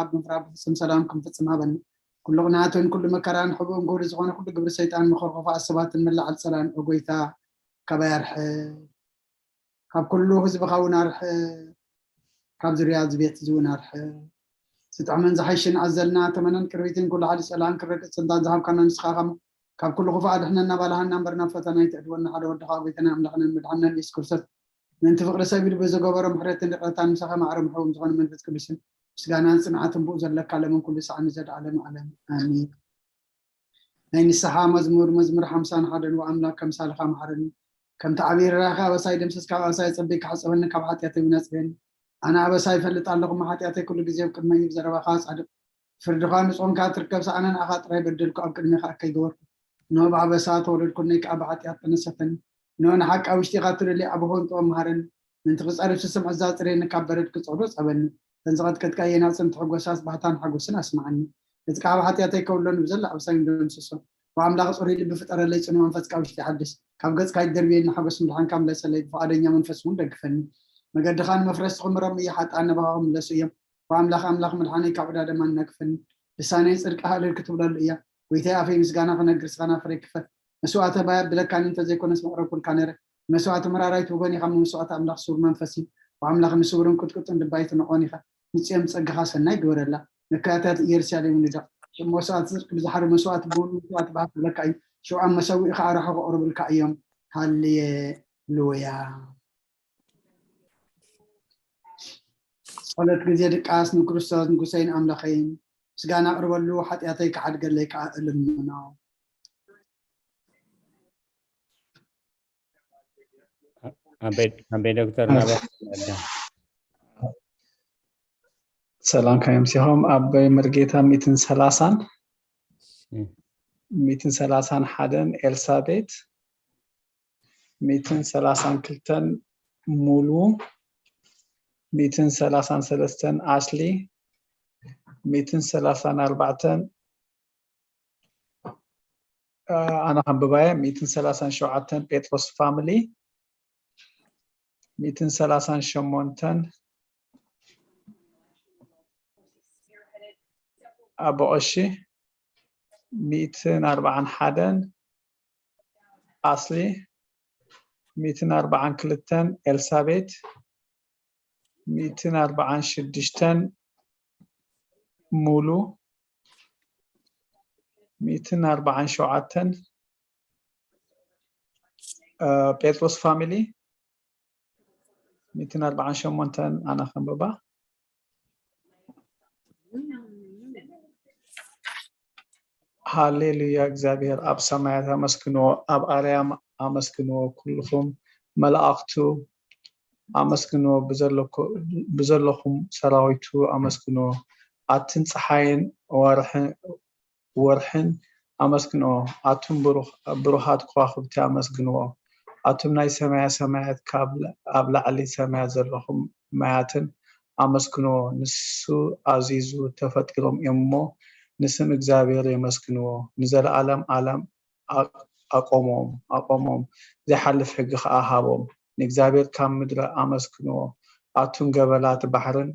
ኣብ ምፍራድ ብፍጹም ሰላም ክንፍጽም ሃበኒ። ኩሉ ቅንዓትን ኩሉ መከራን ሕቡእን ግብሪ ዝኾነ ኩሉ ግብሪ ሰይጣን ምኽሪ ክፉኣት ሰባትን መላዓል ጸላን ኦ ጎይታ ካባይ ኣርሕቕ። ካብ ኩሉ ህዝብኻ እውን ኣርሕቕ። ካብ ዙርያ እዚ ቤት እዚ እውን ኣርሕቕ። ዝጥዕምን ዝሓይሽን ኣዘልና ተመነን ቅርቢትን ኩሉ ሓዲ ጸላእን ክረግጽ ስልጣን ዝሃብካና ንስኻ ከም ካብ ኩሉ ክፉእ ኣድሕነና ባልሃና እምበር ናብ ፈተና ኣይተእትወና ሓደ ወድኻ ጎይታና ኣምላኽናን መድሓንናን የሱስ ክርስቶስ ምእንቲ ፍቕሪ ሰብ ኢሉ ብዝገበሮ ምሕረትን ይቕረታን ምሳኻ ማዕረ ምሕቡም ዝኾነ መንፈስ ቅዱስን ምስጋናን ጽንዓትን ብኡ ዘለካ ለምን ኩሉ ሰዓት ንዘለዓለም ዓለም ኣሜን። ናይ ንስሓ መዝሙር መዝሙር ሓምሳን ሓደን ወኣምላክ ከምሳልካ መሓረኒ ከምቲ ዓብዪ ርራኻ ኣበሳይ ደምሰስካ ኣበሳይ ጸቢካ ሕጸበኒ ካብ ሓጢኣተይ እውን ኣጽርየኒ ኣነ ኣበሳይ ይፈልጥ ኣለኹ እሞ ሓጢኣተይ ኩሉ ግዜ ኣብ ቅድመይ እዩ ብዘረባኻ ጻድቕ ፍርድኻ ንጹህ እንካ ትርከብ ሰኣነ ንኣኻ ጥራይ በደልኩ ኣብ ቅድሜኻ እከይ ገበርኩ እነሆ ብኣበሳ ተወለድኩ እነይ ከኣ ብሓጢኣት ጠነሰተኒ እነሆ ንሓቂ ኣብ ውሽጢኻ ትደልየ ኣብ ሆንጥኦ መሃረኒ ምንቲ ክጸርብ ስስምዕ እዛ ጽርየኒ ካብ በረድ ክጸዶ ጸበኒ እተን ዝቐጥቀጥካየን ኣጽንቲ ሕጎሳስ ባህታን ሓጎስን ኣስምዓኒ ነቲ ካብ ሓጢኣተይ ከውሎ ንብዘላ ኣበሳይ ደምስሶ ብኣምላኽ ጽሩይ ልቢ ፍጠረለይ ጽኑ መንፈስካ ኣብ ውሽጢ ሓድስ ካብ ገጽካ ይደርብየኒ ሓጎስ ምድሓንካ ምለሰለይ ብፍቓደኛ መንፈስ እውን ደግፈኒ መገድኻ ንመፍረስቲ ክምሮም እየ ሓጥኣን ናባኻ ክምለሱ እዮም ብኣምላኽ ኣምላኽ ምድሓነይ ካብ ዕዳ ደማ እናግፈኒ ልሳነይ ጽድቅኻ እልል ክትብለሉ እያ ጎይታይ ኣፈይ ምስጋና ክነግር ስኻና ፍረ ክፈት መስዋእተ ባይ ኣብለካኒ እንተዘይኮነስ መቕረብኩልካ ነረ መስዋእቲ ምራራይ ትብጎን ኢኻ መስዋእቲ ኣምላኽ ስውር መንፈስ እዩ ብኣምላኽ ንስውርን ቅጥቅጥን ልባይ ትንቖን ኢኻ ንጽዮም ጸጋኻ ሰናይ ግበረላ መካያታት ኢየሩሳሌም ንደቕ መስዋእቲ ጽድቂ ብዝሓሪ መስዋእቲ ብውን መስዋእቲ ባህር ትብለካ እዩ ሽውዓን መሰዊኢ ከዓ ራሑ ከቕርብልካ እዮም ሃሌሉያ ጸሎት ግዜ ድቃስ ንክርስቶስ ንጉሰይን ኣምላኸይን ምስጋና ኣቕርበሉ ሓጢኣተይ ክሓድገለይ ከዓ እልምኖ ኣበይ ዶክተር ናበ ሰላም ከመምሲኹም ኣበይ መርጌታ ሚትን ሰላሳን ሚትን ሰላሳን ሓደን ኤልሳቤት ሚትን ሰላሳን ክልተን ሙሉ ሚትን ሰላሳን ሰለስተን ኣስሊ ሚትን ሰላሳን ኣርባዕተን ኣነ ከንብባየ ሚትን ሰላሳን ሸውዓተን ጴጥሮስ ፋሚሊ ሚትን ሰላሳን ሸሞንተን ኣቦ ቀሺ ሚትን ኣርባዓን ሓደን ኣስሊ ሚትን ኣርባዓን ክልተን ኤልሳቤት ሚትን ኣርባዓን ሽዱሽተን ሙሉ ሚትን ኣርባዓን ሸውዓተን ጴጥሮስ ፋሚሊ ሚትን ኣርባዓን ሸሞንተን ኣነ ከንብባ ሃሌሉያ እግዚኣብሔር ኣብ ሰማያት ኣመስግንዎ ኣብ ኣርያም ኣመስግንዎ ኩልኹም መላእክቱ ኣመስግንዎ ብዘለኩም ሰራዊቱ ኣመስግንዎ ኣትን ፀሓይን ወርሕን ኣመስግንዎ ኣቱም ብሩሃት ከዋክብቲ ኣመስግንዎ ኣቱም ናይ ሰማያ ሰማያት ኣብ ላዕሊ ሰማያት ዘለኹም ማያትን ኣመስግንዎ ንሱ ኣዚዙ ተፈጢሮም እዮም እሞ ንስም እግዚኣብሔር የመስግንዎ ንዘለኣለም ኣለም ኣቆሞም ኣቆሞም ዘይሓልፍ ሕጊ ከዓ ሃቦም ንእግዚኣብሔር ካብ ምድረ ኣመስግንዎ ኣቱም ገበላት ባሕርን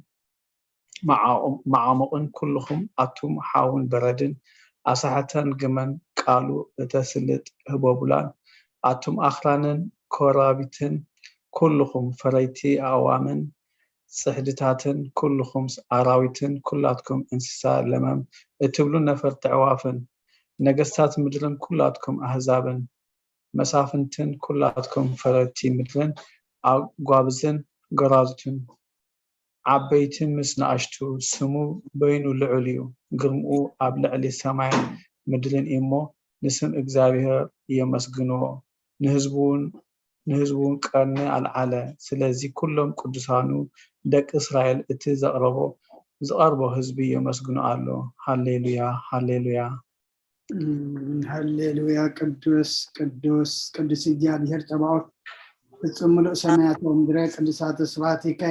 መዓሙቕን ኩልኹም ኣቱም ሓውን በረድን ኣሳሕተን ግመን ቃሉ እተስልጥ ህቦብላን ኣቱም ኣኽራንን ኮራቢትን ኩልኹም ፈረይቲ ኣእዋምን ጽሕድታትን ኩልኹም ኣራዊትን ኩላትኩም እንስሳ ለመም እትብሉ ነፈርቲ ኣዕዋፍን ነገስታት ምድርን ኩላትኩም ኣህዛብን መሳፍንትን ኩላትኩም ፈረድቲ ምድርን ኣጓብዝን ጎራዙትን ዓበይቲ ምስ ንኣሽቱ ስሙ በይኑ ልዑል እዩ፣ ግርምኡ ኣብ ልዕሊ ሰማይን ምድርን እዩ'ሞ፣ ንስም እግዚኣብሄር የመስግንዎ፣ ንህዝቡውን ንህዝቡውን ቀርኒ ኣልዓለ። ስለዚ ኩሎም ቅዱሳኑ ደቂ እስራኤል እቲ ዘቕረቦ ዝቐርቦ ህዝቢ የመስግኖ ኣሎ። ሃሌሉያ ሃሌሉያ። ሃሌሉያ ቅዱስ ቅዱስ ቅዱስ እግዚኣብሔር ጸባኦት ፍጹም ምሉእ ሰማያት ወምድረ ቅዱሳት ስብሐቲከ።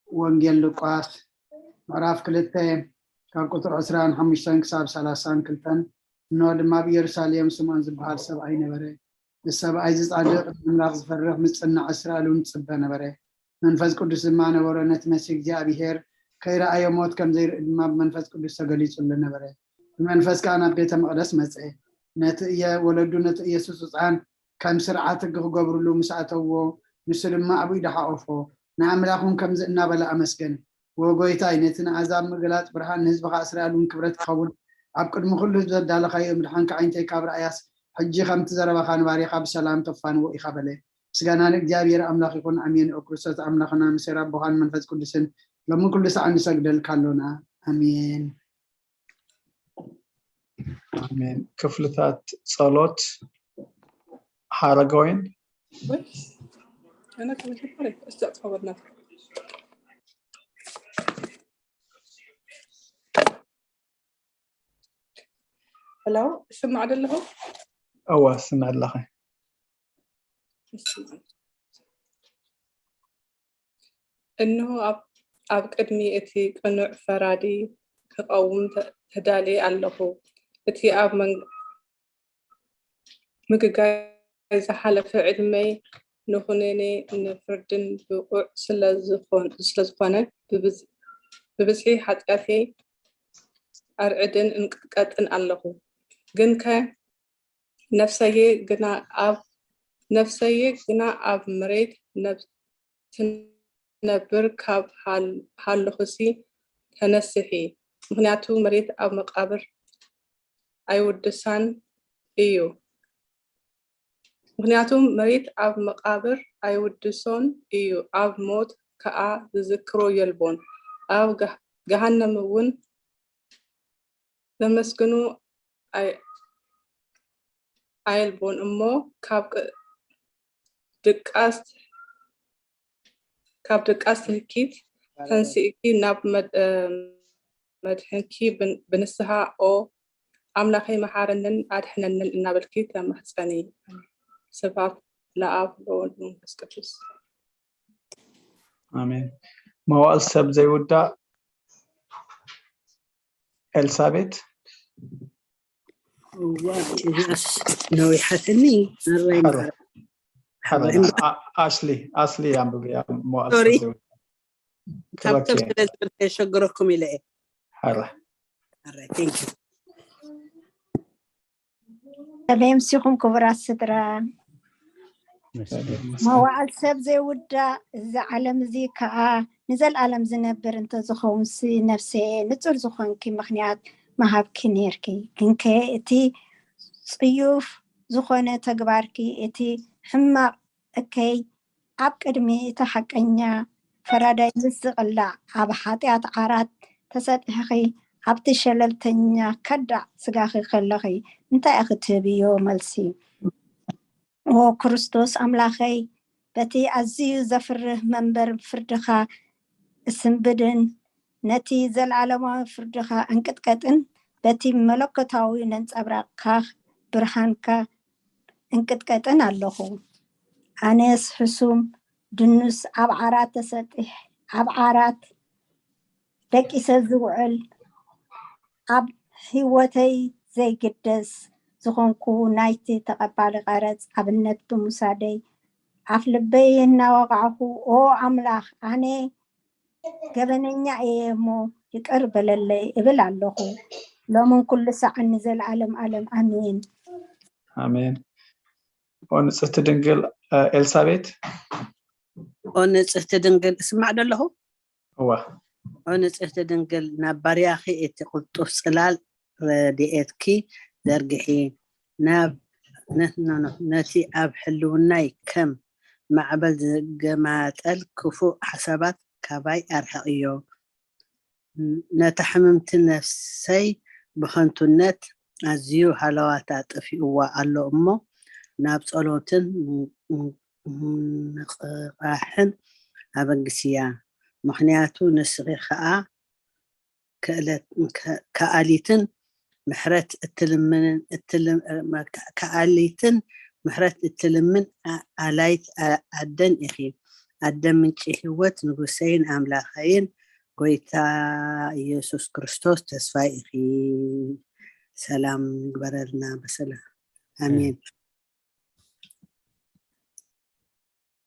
ወንጌል ሉቃስ ምዕራፍ ክልተ ካብ ቁጽሪ ዕስራን ሓሙሽተን ክሳብ ሰላሳን ክልተን። እንሆ ድማ ኣብ ኢየሩሳሌም ስምዖን ዝበሃል ሰብኣይ ነበረ። እዚ ሰብኣይ እዚ ጻድቕ ንኣምላኽ ዝፈርህ ምጽናዕ እስራኤል እውን ዝጽበ ነበረ። መንፈስ ቅዱስ ድማ ነበሮ ነቲ መሲህ እግዚኣብሔር ከይረኣዮ ሞት ከም ዘይርኢ ድማ ብመንፈስ ቅዱስ ተገሊጹሉ ነበረ። ብመንፈስ ከኣ ናብ ቤተ መቕደስ መጸ። ነቲ እየ ወለዱ ነቲ ኢየሱስ ህፃን ከም ስርዓት ሕጊ ክገብርሉ ምስ ኣተውዎ፣ ንሱ ድማ ኣብ ኢዱ ሓቆፎ፣ ንኣምላኽ እውን ከምዚ እናበለ ኣመስገነ። "ወ ጎይታይ፣ ነቲ ንኣሕዛብ ምግላጽ ብርሃን፣ ንህዝብኻ እስራኤል እውን ክብረት ክኸውን፣ ኣብ ቅድሚ ኩሉ ህዝቢ ዘዳለኻዮ ምድሓንካ፣ ዓይነተይ ካብ ረኣያስ፣ ሕጂ ከምቲ ዘረባኻ ንባሪኻ ብሰላም ተፋንዎ ኢኻ" በለ። ምስጋና ንእግዚኣብሔር ኣምላኽ ይኹን፣ ኣሜን። ኦ ክርስቶስ ኣምላኽና፣ ምስ ኣቦኻን መንፈስ ቅዱስን፣ ሎሚ ኩሉ ሰዓት ንሰግደልካ ኣሎና። ኣሜን። ኣሜን። ክፍልታት ጸሎት ሓረገወይን። ወይ፣ ኣነ ከመይ ክበል? እስቲ ኣጥፋ በእናትህ። ሄሎ፣ ይስማዕ ዶ ኣለኹ? እወ፣ ስምዕ ኣለኸ። ይስማዕ። እንሆ ኣብ፣ ኣብ ቅድሚ እቲ ቅኑዕ ፈራዲ ክቐውም ተ-፣ ተዳልየ ኣለኹ። እቲ ኣብ መን-፣ ምግጋይ ዝሓለፈ ዕድመይ ንኹነኔ ንፍርድን ብቑዕ ስለ ዝኾን-፣ ስለ ዝኾነ፣ ብብዝ-፣ ብብዝሒ ሓጢኣተይ ኣርዕድን እንቅጥቀጥን ኣለኹ። ግንከ ነፍሰየ ግና ኣብ፣ ነፍሰየ ግና ኣብ መሬት ነብ-፣ ትነብር ካብ ሃል-፣ ሃለኹሲ ተነስሒ፣ ምኽንያቱ መሬት ኣብ መቓብር ኣይውድሳን እዩ። ምኽንያቱ መሬት ኣብ መቓብር ኣይውድሶን እዩ፣ ኣብ ሞት ከኣ ዝዝክሮ የልቦን፣ ኣብ ገሃ-፣ ገሃነም እውን ዘመስግኑ ኣይ-፣ ኣየልቦን እሞ፣ ካብ ቅ-፣ ድቃስ፣ ካብ ድቃስ ትህኪት ተንሲእኪ ናብ መድ-፣ እ፣ መድሕንኪ ብን-፣ ብንስሃ፣ "ኦ ኣምላኸይ፣ መሓረንን ኣድሕነንን" እናበልኪ ተማህጸኒ። ስብሐት ለኣብ ለወልድ መንፈስ ቅዱስ። ኣሜን። መዋእል ሰብ ዘይውዳእ ኤልሳቤት። እዋ፣ እዚኣስ ነዊሓትኒ። ኣራይ ሕረ፣ ማራ። ሕረ፣ እምባ- ኣ-፣ ኣሽሊ፣ ኣስሊ ኣንብብያ። መዋእል ሶሪ። ሰብ ዘይውዳእ። ካብቶም ኦኬ። ስለ ዝብል ከየሸግረኩም ኢለ እየ። ሕረ። ኣራይ፣ thank you። ሰላም ምስኹም ክቡራት ስድራ። መዋዕል ሰብ ዘይውዳእ፣ እዚ ዓለም እዚ ከኣ ንዘለኣለም ዝነብር እንተዝኸውንሲ፣ ነፍሰየ፣ ንጹር ዝኾንኪ ምኽንያት ምሃብኪ ነይርኪ። ግንከ እቲ ጽዩፍ ዝኾነ ተግባርኪ፣ እቲ ሕማቕ እከይ ኣብ ቅድሚ እቲ ሓቀኛ ፈራዳይ ምስ ዝቕላዕ፣ ኣብ ሓጢኣት ዓራት ተሰጢሕኺ ኣብቲ ሸለልተኛ ከዳዕ ስጋኺ ከለኺ እንታይ ኢኺ ትህብዮ መልሲ? ኦ ክርስቶስ ኣምላኸይ፣ በቲ ኣዝዩ ዘፍርህ መንበር ፍርድኻ እስንብድን ነቲ ዘለኣለማዊ ፍርድኻ እንቅጥቀጥን በቲ መለኮታዊ ነንጸብራቕካ ብርሃንካ እንቅጥቀጥን ኣለኹ። ኣነስ ሕሱም ድኑስ ኣብ ዓራት ተሰጢሕ ኣብ ዓራት ደቂሰ ዝውዕል ኣብ ህይወተይ ዘይግደስ ዝኾንኩ ናይቲ ተቐባሊ ቀረጽ ኣብነት ብምውሳደይ ኣፍ ልበይ እናወቃዕኩ ኦ ኣምላኽ ኣነ ገበነኛ እየ እሞ ይቅር በለለይ እብል ኣለኹ ሎምን ኩሉ ሳዕን ንዘለኣለም ኣለም ኣሜን። ኣሜን። ኦ ንጽህቲ ድንግል ኤልሳቤት። ኦ ንጽህቲ ድንግል እስማዕ ደለኹ። እዋ። ኦ ንጽህቲ ድንግል ናብ ባርያኺ እቲ ቅልጡፍ ጽላል ረድኤትኪ ዘርግሒ ናብ ነቲ ኣብ ሕልውናይ ከም ማዕበል ዝገማጠል ክፉእ ሓሳባት ካባይ ኣርሕቕዮ። ነታ ሕምምቲ ነፍሰይ ብኸንቱነት ኣዝዩ ሃለዋታ ጠፊእዋ ኣሎ እሞ ናብ ጸሎትን ምንቕቓሕን ኣበግስያ። ምኽንያቱ ንስኺ ኸኣ ከኣሊትን ምሕረት እትልምንን እትልም ከኣሊትን ምሕረት እትልምን ኣላይት ኣደን ኢኺ። ኣደ ምንጪ ህይወት ንጉሰይን ኣምላኸይን ጎይታ ኢየሱስ ክርስቶስ ተስፋይ ኢኺ። ሰላም ግበረልና በሰላም ኣሜን።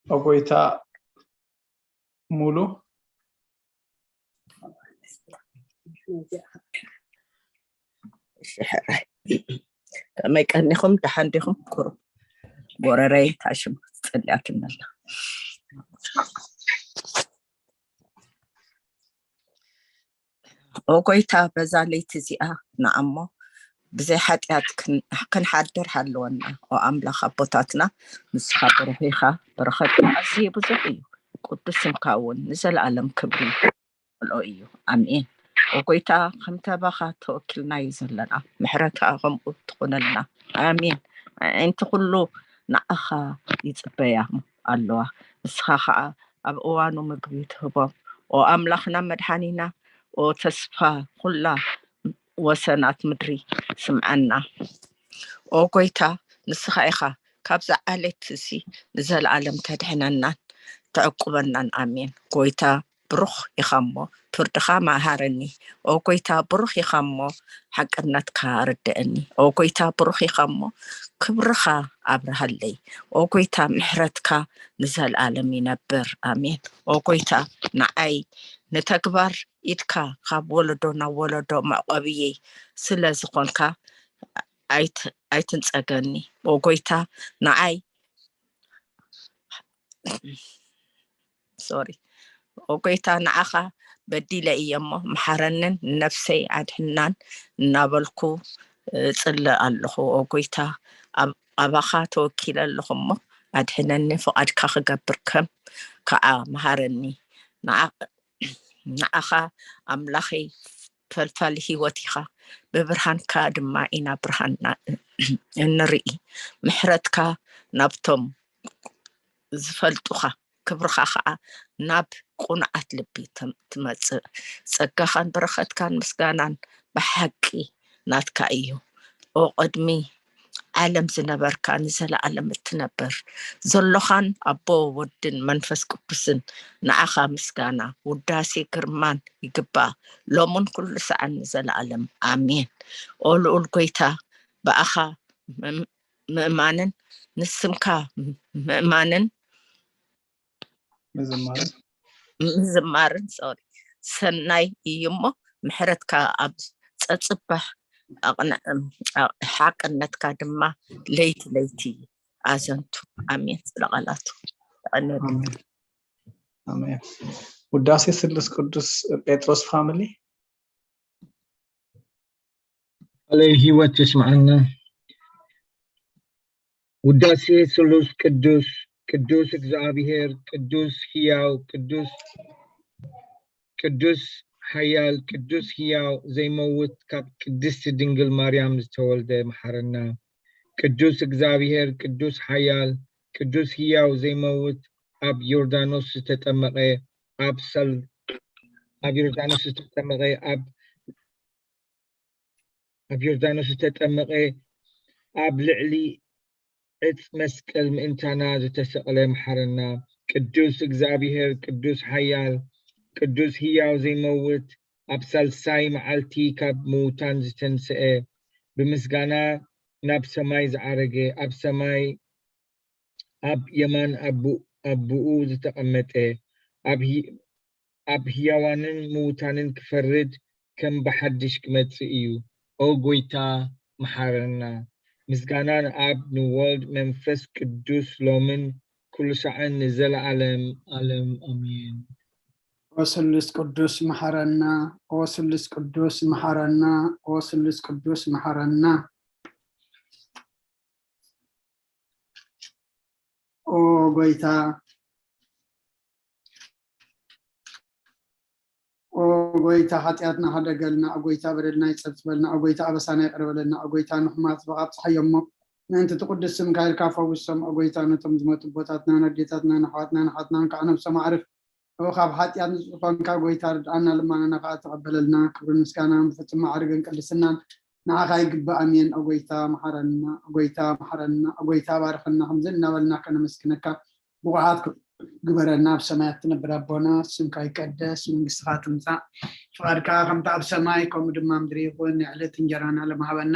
ኦጎይታ ሙሉ እሺ፣ ሕራይ። ከመይ ቀኒኹም? ደሓን ዲኹም? ቁሩብ ጎረረይ ታሽም ጸሊኣትኒ ኣላ። ኦ ጎይታ፣ በዛ ለይቲ እዚኣ ንኣሞ ብዘይ ሓጢኣት ክን-፣ ክንሓድር ሃለወና። ኦ ኣምላኽ ኣቦታትና፣ ንስኻ ብሩኽ ኢኻ፣ በረኸትካ ኣዝዩ ብዙሕ እዩ። ቅዱስ ስምካ እውን ንዘለኣለም ክብሪ ይመልኦ እዩ። ኣሜን። ኦ ጎይታ፣ ከምቲ ኣባኻ ተወኪልና እዩ ዘለና፣ ምሕረትካ ከምኡ ትኹነልና። ኣሜን። ኣዒንቲ ኩሉ ንዓኻ ይጽበያ ኣለዋ፣ ንስኻ ኸኣ ኣብ እዋኑ ምግቢ ትህቦም። ኦ ኣምላኽና መድሓኒና፣ ኦ ተስፋ ኩላ ወሰናት ምድሪ፣ ስምዓና። ኦ ጎይታ፣ ንስኻ ኢኻ ካብዛ ዓሌት እዚ ንዘለኣለም ተድሕነናን ተዕቁበናን። ኣሜን። ጎይታ፣ ብሩኽ ኢኻ እሞ፣ ፍርድኻ መሃረኒ። ኦ ጎይታ፣ ብሩኽ ኢኻ እሞ፣ ሓቅነትካ ርድእኒ። ኦ ጎይታ፣ ብሩኽ ኢኻ እሞ፣ ክብርኻ ኣብርሃለይ። ኦ ጎይታ፣ ምሕረትካ ንዘለኣለም ይነብር። ኣሜን። ኦ ጎይታ፣ ንዓይ ንተግባር ኢድካ ካብ ወለዶ ናብ ወለዶ መዕቆብየይ ስለ ዝኾንካ ኣይት-፣ ኣይትንጸገኒ። ኦ ጎይታ፣ ንዓይ፣ ሶሪ። ኦ ጎይታ፣ ንዓኻ በዲለ እየ እሞ፣ መሓረንን ንነፍሰይ ኣድሕናን እናበልኩ እጽሊ ኣለኹ። ኦ ጎይታ፣ ኣብ-፣ ኣባኻ ተወኪለ ኣለኹ እሞ፣ ኣድሕነኒ፣ ፍቓድካ ክገብር ከም ከኣ መሃረኒ። ንዓ-፣ ንዓኻ ኣምላኸይ ፈልፋሊ ህይወት ኢኻ። ብብርሃንካ ድማ ኢና ብርሃንና እንርኢ። ምሕረትካ ናብቶም ዝፈልጡኻ፣ ክብርኻ ኸዓ ናብ ቅኑዓት ልቢ ትም-፣ ትመጽእ። ጸጋኻን በረኸትካን ምስጋናን ብሓቂ ናትካ እዩ። ኦ ቅድሚ ዓለም ዝነበርካ፣ ንዘለኣለም እትነብር ዘሎኻን ኣቦ፣ ወድን መንፈስ ቅዱስን፣ ንዓኻ ምስጋና፣ ውዳሴ፣ ግርማን ይግባእ፣ ሎምን ኩሉ ሰዓን ንዘለኣለም። ኣሜን። ኦ ልኡል ጎይታ፣ ብኣኻ ምም-፣ ምእማንን ንስምካ ምእማንን ምዝማርን። ምዝማርን፣ ሶሪ፣ ሰናይ እዩ እሞ፣ ምሕረትካ ኣብ ጸጽባሕ ኣቕንዕም፣ ኣ-፣ ሓቅነትካ ድማ ለይቲ ለይቲ ኣዘንቱ። ኣሜን። ስለ ቃላቱ ተቐነሉ። ኣሜን። ኣሜን። ውዳሴ ስሉስ ቅዱስ ጴጥሮስ ፋሚሊ። ቃለ ህይወት የስምዓና። ውዳሴ ስሉስ ቅዱስ፣ ቅዱስ እግዚኣብሔር፣ ቅዱስ ህያው፣ ቅዱስ፣ ቅዱስ ሓያል፣ ቅዱስ ህያው ዘይመውት፣ ካብ ቅድስቲ ድንግል ማርያም ዝተወልደ መሓረና። ቅዱስ እግዚኣብሔር፣ ቅዱስ ሓያል፣ ቅዱስ ህያው ዘይመውት፣ ኣብ ዮርዳኖስ ዝተጠመቐ፣ ኣብ ሰል-፣ ኣብ ዮርዳኖስ ዝተጠመቐ፣ ኣብ ኣብ ዮርዳኖስ ዝተጠመቐ፣ ኣብ ልዕሊ ዕጽ መስቀል ምእንታና ዝተሰቕለ መሓረና። ቅዱስ እግዚኣብሔር፣ ቅዱስ ሓያል፣ ቅዱስ ህያው ዘይመውት፣ ኣብ ሳልሳይ መዓልቲ ካብ ምዉታን ዝተንስአ፣ ብምስጋና ናብ ሰማይ ዝዓረገ፣ ኣብ ሰማይ ኣብ የማን ኣቡ-፣ ኣቡኡ ዝተቐመጠ፣ ኣብ ሂ-፣ ኣብ ህያዋንን ምዉታንን ክፈርድ ከም ብሓድሽ ክመጽእ እዩ። ኦ ጐይታ፣ መሓረና። ምስጋና ንኣብ፣ ንወልድ፣ መንፈስ ቅዱስ፣ ሎምን ኩሉ ሳዕን ንዘለኣለም ኣለም። ኣሜን። ኦ ስሉስ ቅዱስ፣ መሓረና። ኦ ስሉስ ቅዱስ፣ መሓረና። ኦ ስሉስ ቅዱስ፣ መሓረና። ኦ ጐይታ፣ ኦ ጐይታ፣ ሓጢኣትና ሓደገልና። ኦ ጐይታ፣ በደልና ይጸብጽበልና። ኦ ጐይታ፣ ኣበሳና ይቕረ በለልና። ኦ ጐይታ፣ ንሕማት ብኣኻ ኣብጽሓዮ እሞ፣ ምእንቲ እቲ ቅዱስ ስምካ ኢልካ ፈውሶም። ኦ ጐይታ፣ ነቶም ዝሞቱ ኣቦታትናን ኣዴታትናን ኣሕዋትናን ኣሓትናን ከዓ ነብሶም ኣዕርፍ። ኦ ካብ ሓጢኣት ንጹህ ዝኾንካ ጐይታ፣ ርድኣና፣ ልማናና ከዓ ተቐበለልና። ክብርን ምስጋናን ብፍጹም ማዕርግን ቅድስናን ንዓኻ ይግባእ። ኣሜን። ኦ ጐይታ፣ መሓረና። ኦ ጐይታ፣ መሓረና። ኦ ጐይታ፣ ባርኸና። ከምዚ እናበልና ከነመስግነካ ብቑዓት ግበረና። ኣብ ሰማያት ትነብር ኣቦና፣ ስምካ ይቀደስ፣ መንግስትኻ ትምጻእ፣ ፍቓድካ ከምቲ ኣብ ሰማይ ከምኡ ድማ ምድሪ ይኹን። ናይ ዕለት እንጀራና ሎሚ ሃበና።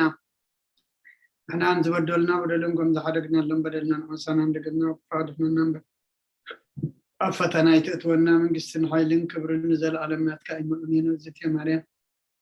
ንሕና ንዝበደሉና በደሎም ከም ዝሓደግናሎም በደልና ንዓሳና እንደገና ፍቓድ ሕመና እምበር ኣብ ፈተና ኣይትእትወና፣ መንግስትን ሓይልን ክብርን ንዘለኣለም ናትካ እዩ። ኣሜን። እግዝእትየ ማርያም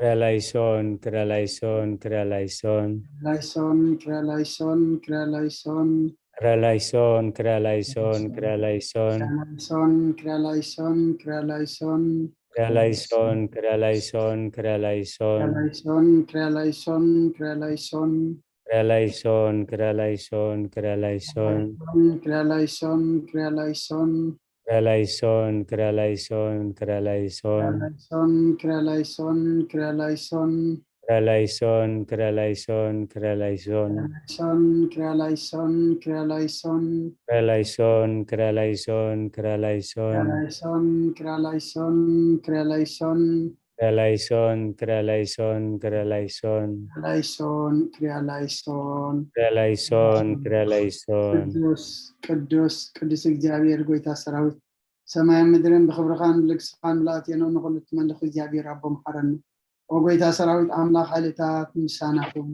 Kralaison, kralaison, kralaison. Kralaison, kralaison, kralaison. Kralaison, kralaison, kralaison. Kralaison, kralaison, kralaison. Kralaison, kralaison, kralaison. Kralaison, kralaison, kralaison. Kralaison, kralaison, kralaison. Kralaison, kralaison. Kralaison, kralaison, kralaison. Kralaison, kralaison, kralaison. Kralaison, kralaison, kralaison. Kralaison, kralaison, kralaison. Kralaison, kralaison, kralaison. Kralaison, kralaison, kralaison. Kralaison, kralaison, kralaison. Kralaison, krላይሶን። Kralaison, kralaison. ቅዱስ ቅዱስ ቅዱስ እግዚኣብሔር ጎይታ ሰራዊት፣ ሰማይን ምድርን ብክብርኻን ልግስኻን ምልኣት የነው ንኹሉ ትመልኽ እግዚኣብሔር ኣቦ መሓረኒ። ኦ ጎይታ ሰራዊት ኣምላኽ ሓይልታት ምሳና ኩን።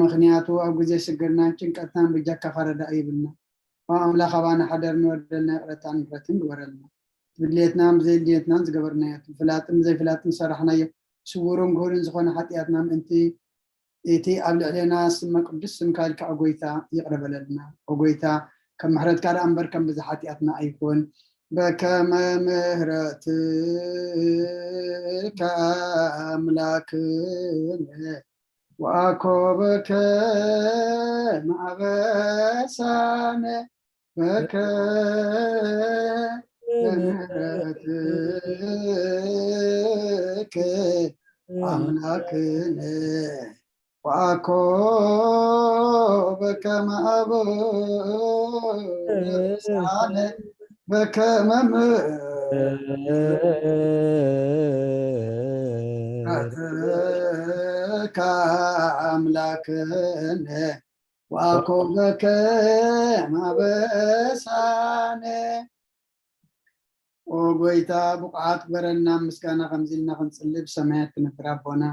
ምኽንያቱ ኣብ ግዜ ሽግርናን ጭንቀትናን ብጃካ ፋረዳ ይብልና። ኦ ኣምላኽ ኣባና ሓደር ንወደልና ይቕረታን ምሕረትን ግበረልና። ብድሌትናን ብዘይድሌትናን ዝገበርናዮ ብፍላጥን ብዘይፍላጥን ዝሰራሕናዮ ስውርን ግሁርን ዝኾነ ሓጢኣትና ምእንቲ እቲ ኣብ ልዕሌና ስመ ቅዱስ ስምካ ኢልካ ኦ ጎይታ ይቕረ በለልና። ኦ ጎይታ ከም ምሕረትካ ደኣ እምበር ከም ብዝሒ ሓጢኣትና ኣይኩን። በከመ ምሕረትከ ኣምላክነ ወአኮ በከመ አበሳነ በከመ ምሕረትከ አምላክነ ወአኮ በከመ አበሳነ በከመ ምሕረትከ አምላክነ ወአኮ በከመ አበሳነ። ኦ ጎይታ ብቑዓት ግበረና ምስጋና ከምዚ ኢልና ክንጽሊ። ብሰማያት ትነብር ኣቦና፣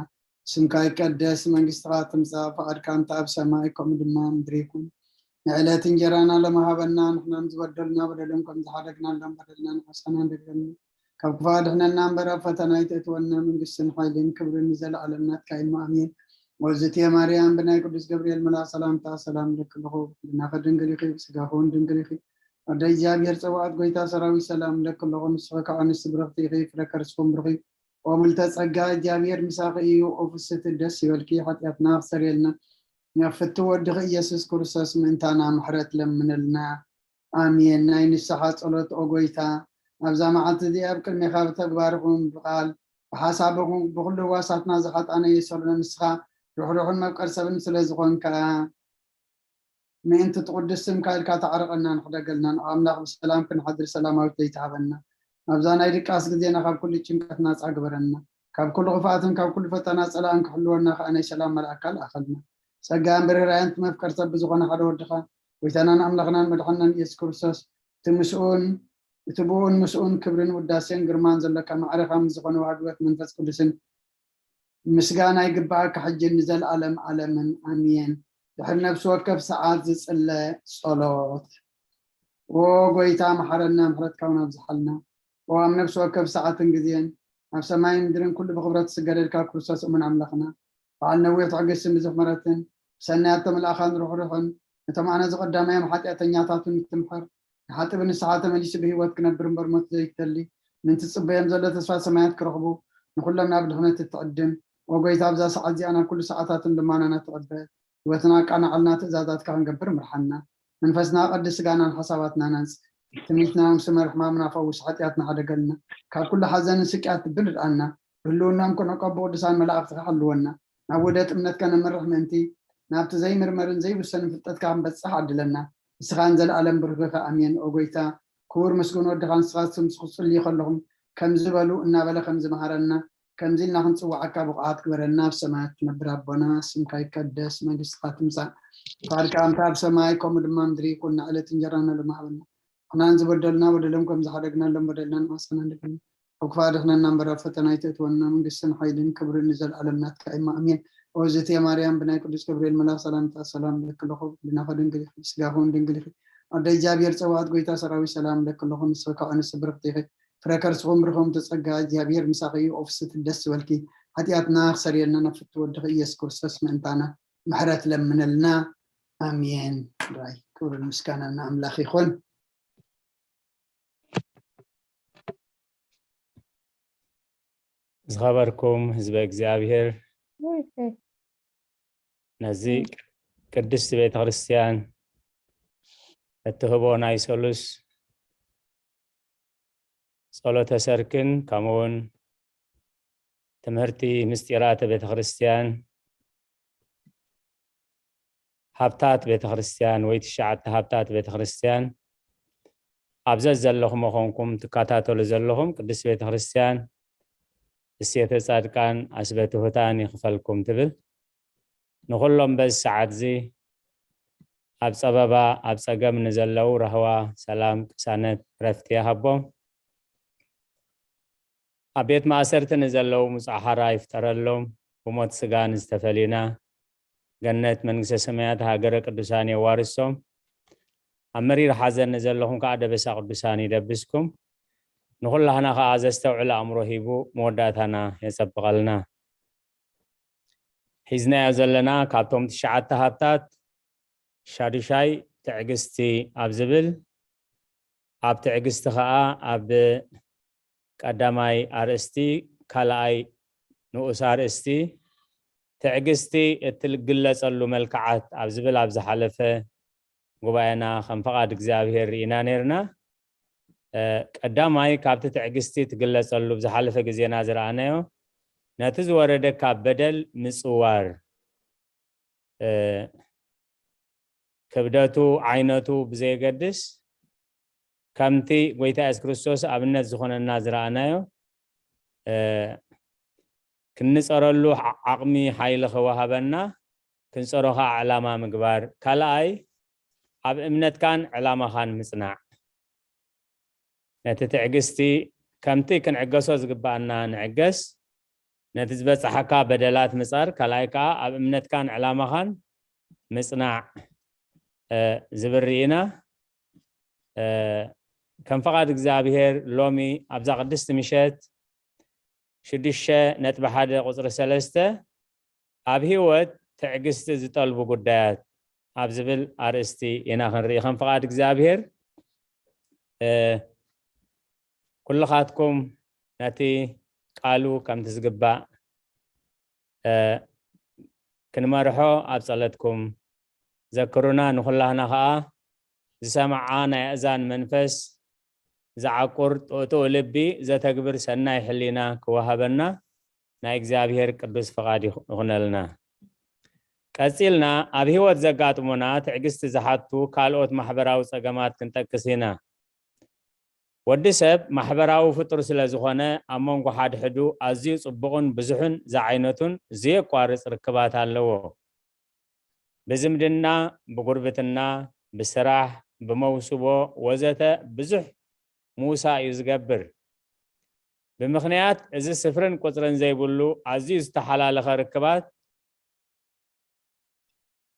ስምካ ይቀደስ፣ መንግስትኻ ትምጻእ፣ ፍቓድካ እንተ ኣብ ሰማይ ከምኡ ድማ ምድሪ ይኩን። ንዕለት እንጀራና ሎሚ ሃበና፣ ንሕናን ዝበደሉና በደሎም ከም ዝሓደግናሎም በደልና ንሓሳና እንደገና፣ ካብ ክፉእ ኣድሕነና እምበር ኣብ ፈተና ኣይተእትወና፣ መንግስትን ሓይልን ክብርን ንዘለኣለም ናትካ እዩ፣ ኣሜን። ወዝትየ ማርያም ብናይ ቅዱስ ገብርኤል መልኣኽ ሰላምታ ሰላም ንለኪ ኣለኹ፣ ብሕልናኺ ድንግል ኢኺ፣ ብስጋኺ እውን ድንግል ኢኺ። ኣደ እግዚኣብሔር ጸዋዕት ጎይታ ሰራዊት ሰላም ንለኪ ኣለኹ፣ ንስኺ ከዓ ኣንስቲ ብርኽቲ ኢኺ፣ ፍረ ከርስኹም ብሩኽ እዩ። ኦ ምልተ ጸጋ እግዚኣብሔር ምሳኺ እዩ፣ ኦ ፍስሕቲ ደስ ይበልኪ፣ ሓጢኣትና ክሰርየልና ናብ ፍትው ወድኺ ኢየሱስ ክርስቶስ ምእንታና ምሕረት ለምንልና። ኣሜን። ናይ ንስሓ ጸሎት ኦ ጎይታ፣ ኣብዛ መዓልቲ እዚኣ ኣብ ቅድሜኻ ብተግባር ይኹን ብቓል ብሓሳብ ይኹን ብኹሉ ህዋሳትና ዝሓጣነ የሰሉና። ንስኻ ርሕሩሕን መፍቀር ሰብን ስለ ዝኾንካ ምእንቲ ትቕዱስ ስምካ ኢልካ ተዓረቐና ንሕደገልና። ንኣምላኽ ብሰላም ክንሓድር ሰላማዊት ለይቲ ሃበና። ኣብዛ ናይ ድቃስ ግዜና ካብ ኩሉ ጭንቀት ናጻ ግበረና። ካብ ኩሉ ክፍኣትን ካብ ኩሉ ፈተና ጸላእን ክሕልወና ከኣ ናይ ሰላም መልኣካ ልኣኸልና። ጸጋን ብርህራየን እቲ መፍቀር ሰብ ብዝኾነ ሓደ ወድኻ ጎይታናን ኣምላኽናን መድሓንናን ኢየሱስ ክርስቶስ እቲ ምስኡን እቲ ብኡን ምስኡን ክብርን ውዳሴን ግርማን ዘለካ ማዕረኻ ምስ ዝኾነ ዋህዲ ሕይወት መንፈስ ቅዱስን ምስጋና ይግባኣካ ሕጂ ንዘለኣለም ኣለምን ኣሜን። ድሕሪ ነፍሲ ወከፍ ሰዓት ዝጽለ ጸሎት። ኦ ጎይታ መሓረና፣ ምሕረትካ እውን ኣብዝሓልና። ኦ ኣብ ነፍሲ ወከፍ ሰዓትን ግዜን ኣብ ሰማይን ምድርን ኩሉ ብኽብረት ዝስገደልካ ክርስቶስ እሙን ኣምላኽና፣ በዓል ነዊሕ ትዕግስትን ብዙሕ ምሕረትን ብሰናያት ተመልኣኻን ርሕሩሕን ነቶም ኣነ ዝቐዳማዮም ሓጢኣተኛታትን ትምሕር ንሓጢ ብንስሓ ተመሊሱ ብህይወት ክነብር እምበር ሞት ዘይትደሊ ምእንቲ ዝጽበዮም ዘሎ ተስፋ ሰማያት ክረኽቡ ንኹሎም ናብ ድሕነት እትዕድም ኦ ጎይታ ኣብዛ ሰዓት እዚኣ ናብ ኩሉ ሰዓታትን ልማናና ትቕበል ህይወትና ኣቃናዕልና ትእዛዛትካ ክንገብር ምርሓና መንፈስና ቀድስ ስጋናን ሓሳባትናን ኣንጽህ ትምኒትና እውን ስመር ሕማምና ፈውስ ሓጢኣትና ሓደገልና ካብ ኩሉ ሓዘንን ስቅያት ትብል ርድኣና ብህልውናኦም ክንዕቀብ ብቅዱሳን መላእኽትኻ ሓልወና ናብ ውህደት እምነትካ ነምርሕ ምእንቲ ናብቲ ዘይምርመርን ዘይውሰንን ፍልጠትካ ክንበጽሕ ዓድለና ንስኻ ንዘለኣለም ብሩክ ኢኻ ኣሜን ኦ ጎይታ ክቡር ምስጉን ወድኻ ንስኻ ስምስኹ ትጽልዩ ከለኹም ከምዚ በሉ እናበለ ከምዚ መሃረና ከምዚ ኢልና ክንጽዋዓካ ብቑዓት ግበረና ኣብ ሰማያት ትነብር ኣቦና ስምካ ይቀደስ መንግስትኻ ትምጻእ ፍቃድካ ኣምታ ኣብ ሰማይ ከምኡ ድማ ምድሪ ይኩን ንዕለት እንጀራና ሎሚ ሃበና ንሕናን ዝበደሉና በደሎም ከም ዝሓደግናሎም በደልና ንሓሰና ንግን ኣብ ክፋ ድሕነና እምበር ኣብ ፈተና ኣይተእትወና መንግስትን ሓይልን ክብርን ንዘለኣለም ናትካ እማ ኣሜን ኦዝትየ ማርያም ብናይ ቅዱስ ገብርኤል መልኣክ ሰላምታ ሰላም ለክለኹ ብልናኸ ድንግል ኢኺ ስጋኹን ድንግል ኢኺ ኣደ እግዚኣብሔር ፀዋዕት ጎይታ ሰራዊት ሰላም ለክለኹ ንስኺ ከዓ ንስ ብርክቲ ኢኺ ፍረ ከርስኹም ብርኹም ተጸጋ እግዚኣብሔር ምሳኺ እዩ ኦፍስት ደስ ዝበልኪ ሓጢኣትና ክሰርየልና ናብ ፍትው ወድኺ ኢየሱስ ክርስቶስ ምእንታና ምሕረት ለምነልና። ኣሜን። ራይ ክብርን ምስጋና ንኣምላኽ ይኹን። ዝኸበርኩም ህዝበ እግዚኣብሔር፣ ነዚ ቅድስቲ ቤተ ክርስቲያን እትህቦ ናይ ሰሉስ ጸሎተ ሰርክን ከምኡውን ትምህርቲ ምስጢራተ ቤተ ክርስቲያን፣ ሃብታት ቤተ ክርስቲያን ወይ ትሽዓተ ሃብታት ቤተ ክርስቲያን ኣብ ዘዘለኹም ኮንኩም ትከታተሉ ዘለኹም ቅድስቲ ቤተ ክርስቲያን እሴተ ጻድቃን ኣስበ ትሑታን ይኽፈልኩም ትብል። ንኹሎም በዚ ሰዓት እዚ ኣብ ጸበባ ኣብ ጸገም ንዘለዉ ራህዋ፣ ሰላም፣ ቅሳነት፣ ረፍቲ ይሃቦም። ኣብ ቤት ማእሰርቲ ንዘለዉ ሙጻሓራ ይፍጠረሎም። ብሞት ስጋ ንዝተፈሊና ገነት መንግስተ ሰማያት ሃገረ ቅዱሳን የዋርሶም። ኣብ መሪር ሓዘን ንዘለኹም ከዓ ደበሳ ቅዱሳን ይደብስኩም። ንኹላህና ከዓ ዘስተውዕል ኣእምሮ ሂቡ መወዳእታና የጸብቐልና። ሒዝናዮ ዘለና ካብቶም ትሽዓተ ሃብታት ሻዱሻይ ትዕግስቲ ኣብ ዝብል፣ ኣብ ትዕግስቲ ከዓ ኣብ ቀዳማይ ኣርእስቲ ካልኣይ ንኡስ ኣርእስቲ ትዕግስቲ እትግለጸሉ መልክዓት ኣብ ዝብል ኣብ ዝሓለፈ ጉባኤና ከም ፍቓድ እግዚኣብሔር ርኢና ነይርና። እ፣ ቀዳማይ ካብቲ ትዕግስቲ ትግለጸሉ ብዝሓለፈ ግዜና ዝረኣናዮ ነቲ ዝወረደካ በደል ምጽዋር፣ እ፣ ክብደቱ ዓይነቱ ብዘየገድስ ከምቲ ጎይታ የሱስ ክርስቶስ ኣብነት ዝኾነና ዝረኣናዮ፣ እ፣ ክንጸረሉ ዓ-፣ ዓቕሚ ሓይሊ ክወሃበና ክንጸሮ ከዓ ዕላማ ምግባር። ካልኣይ ኣብ እምነትካን ዕላማኻን ምጽናዕ። ነቲ ትዕግስቲ ከምቲ ክንዕገሶ ዝግባኣና ንዕገስ። ነቲ ዝበጽሓካ በደላት ምጻር፣ ካልኣይ ከዓ ኣብ እምነትካን ዕላማኻን ምጽናዕ፣ እ፣ ዝብል ርኢና። እ፣ ከም ፍቓድ እግዚኣብሔር ሎሚ ኣብዛ ቅድስቲ ምሸት ሽዱሽተ ነጥቢ ሓደ ቁጽሪ ሰለስተ ኣብ ህይወት ትዕግስቲ ዝጠልቡ ጉዳያት ኣብ ዝብል ኣርእስቲ ኢና ክንርኢ ከም ፍቓድ እግዚኣብሔር። እ፣ ኩልኻትኩም ነቲ ቃሉ ከምቲ ዝግባእ፣ እ፣ ክንመርሖ ኣብ ጸለትኩም ዘክሩና። ንኹላህና ኸኣ ዝሰምዓ ናይ ኣእዛን መንፈስ ዝዓቁር ጥኡጥኡ ልቢ ዘተግብር ሰናይ ሕሊና ክወሃበና ናይ እግዚኣብሔር ቅዱስ ፍቓድ ይኹ-፣ ይኹነልና። ቀጺልና ኣብ ህይወት ዘጋጥሙና ትዕግስቲ ዝሓቱ ካልኦት ማሕበራዊ ጸገማት ክንጠቅስ ኢና። ወዲ ሰብ ማሕበራዊ ፍጡር ስለ ዝኾነ ኣብ መንጎ ሓድሕዱ ኣዝዩ ጽቡቕን ብዙሕን ዝዓይነቱን ዘየቋርጽ ርክባት ኣለዎ። ብዝምድና፣ ብጉርብትና፣ ብስራሕ፣ ብመውስቦ ወዘተ ብዙሕ ምውሳእ እዩ ዝገብር። ብምኽንያት እዚ ስፍርን ቁጽርን ዘይብሉ ኣዝዩ ዝተሓላለኸ ርክባት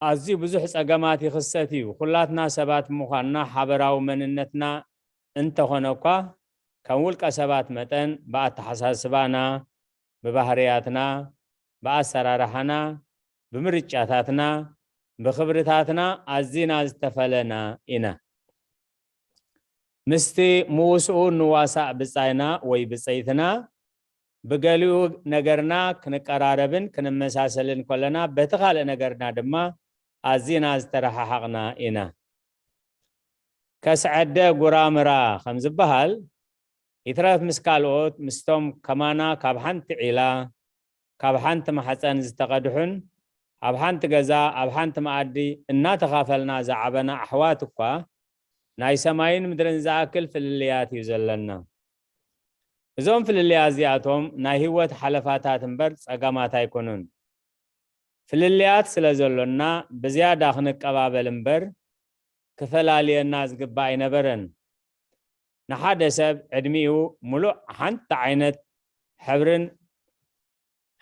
ኣዝዩ ብዙሕ ጸገማት ይኽሰት እዩ። ኩላትና ሰባት ምዃንና ሓበራዊ መንነትና እንተኾነ እኳ ከም ውልቀ ሰባት መጠን ብኣተሓሳስባና፣ ብባህርያትና፣ ብኣሰራርሓና፣ ብምርጫታትና፣ ብኽብርታትና ኣዚና ዝተፈለና ኢና። ምስቲ ምውስኡ ንዋሳእ ብጻይና ወይ ብጸይትና ብገሊኡ ነገርና ክንቀራረብን ክንመሳሰልን ከለና በቲ ካልእ ነገርና ድማ ኣዚና ዝተረሓሓቕና ኢና። ከስዐደ ጉራምራ ከም ዝበሃል ይትረፍ ምስ ካልኦት ምስቶም ከማና ካብ ሓንቲ ዒላ ካብ ሓንቲ ማሕፀን ዝተቐድሑን ኣብ ሓንቲ ገዛ ኣብ ሓንቲ መኣዲ እናተኻፈልና ዝዓበና ኣሕዋት እኳ ናይ ሰማይን ምድርን ዝኣክል ፍልልያት እዩ ዘለና። እዞም ፍልልያት እዚኣቶም ናይ ህይወት ሓለፋታት እምበር ጸገማት ኣይኮኑን። ፍልልያት ስለ ዘሎና ብዝያዳ ክንቀባበል እምበር ክፈላልየና ዝግባእ ኣይነበረን። ንሓደ ሰብ ዕድሚኡ ሙሉእ ሓንቲ ዓይነት ሕብርን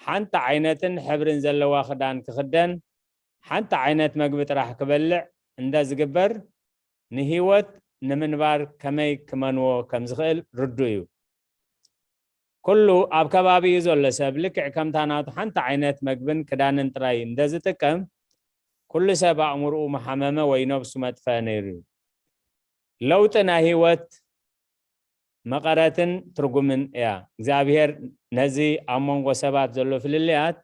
ሓንቲ ዓይነትን ሕብርን ዘለዋ ክዳን ክኽደን ሓንቲ ዓይነት መግቢ ጥራሕ ክበልዕ እንዳ ዝግበር ንህይወት ንምንባር ከመይ ክመንዎ ከም ዝኽእል ርዱእ እዩ። ኩሉ ኣብ ከባቢኡ ዘሎ ሰብ ልክዕ ከምታ ናቱ ሓንቲ ዓይነት መግብን ክዳንን ጥራይ እንተዝጥቀም፣ ኩሉ ሰብ ኣእምርኡ ምሓመመ ወይ ነብሱ መጥፈአ ነይሩ እዩ። ለውጢ ናይ ህይወት መቐረትን ትርጉምን እያ። እግዚኣብሔር ነዚ ኣብ መንጎ ሰባት ዘሎ ፍልልያት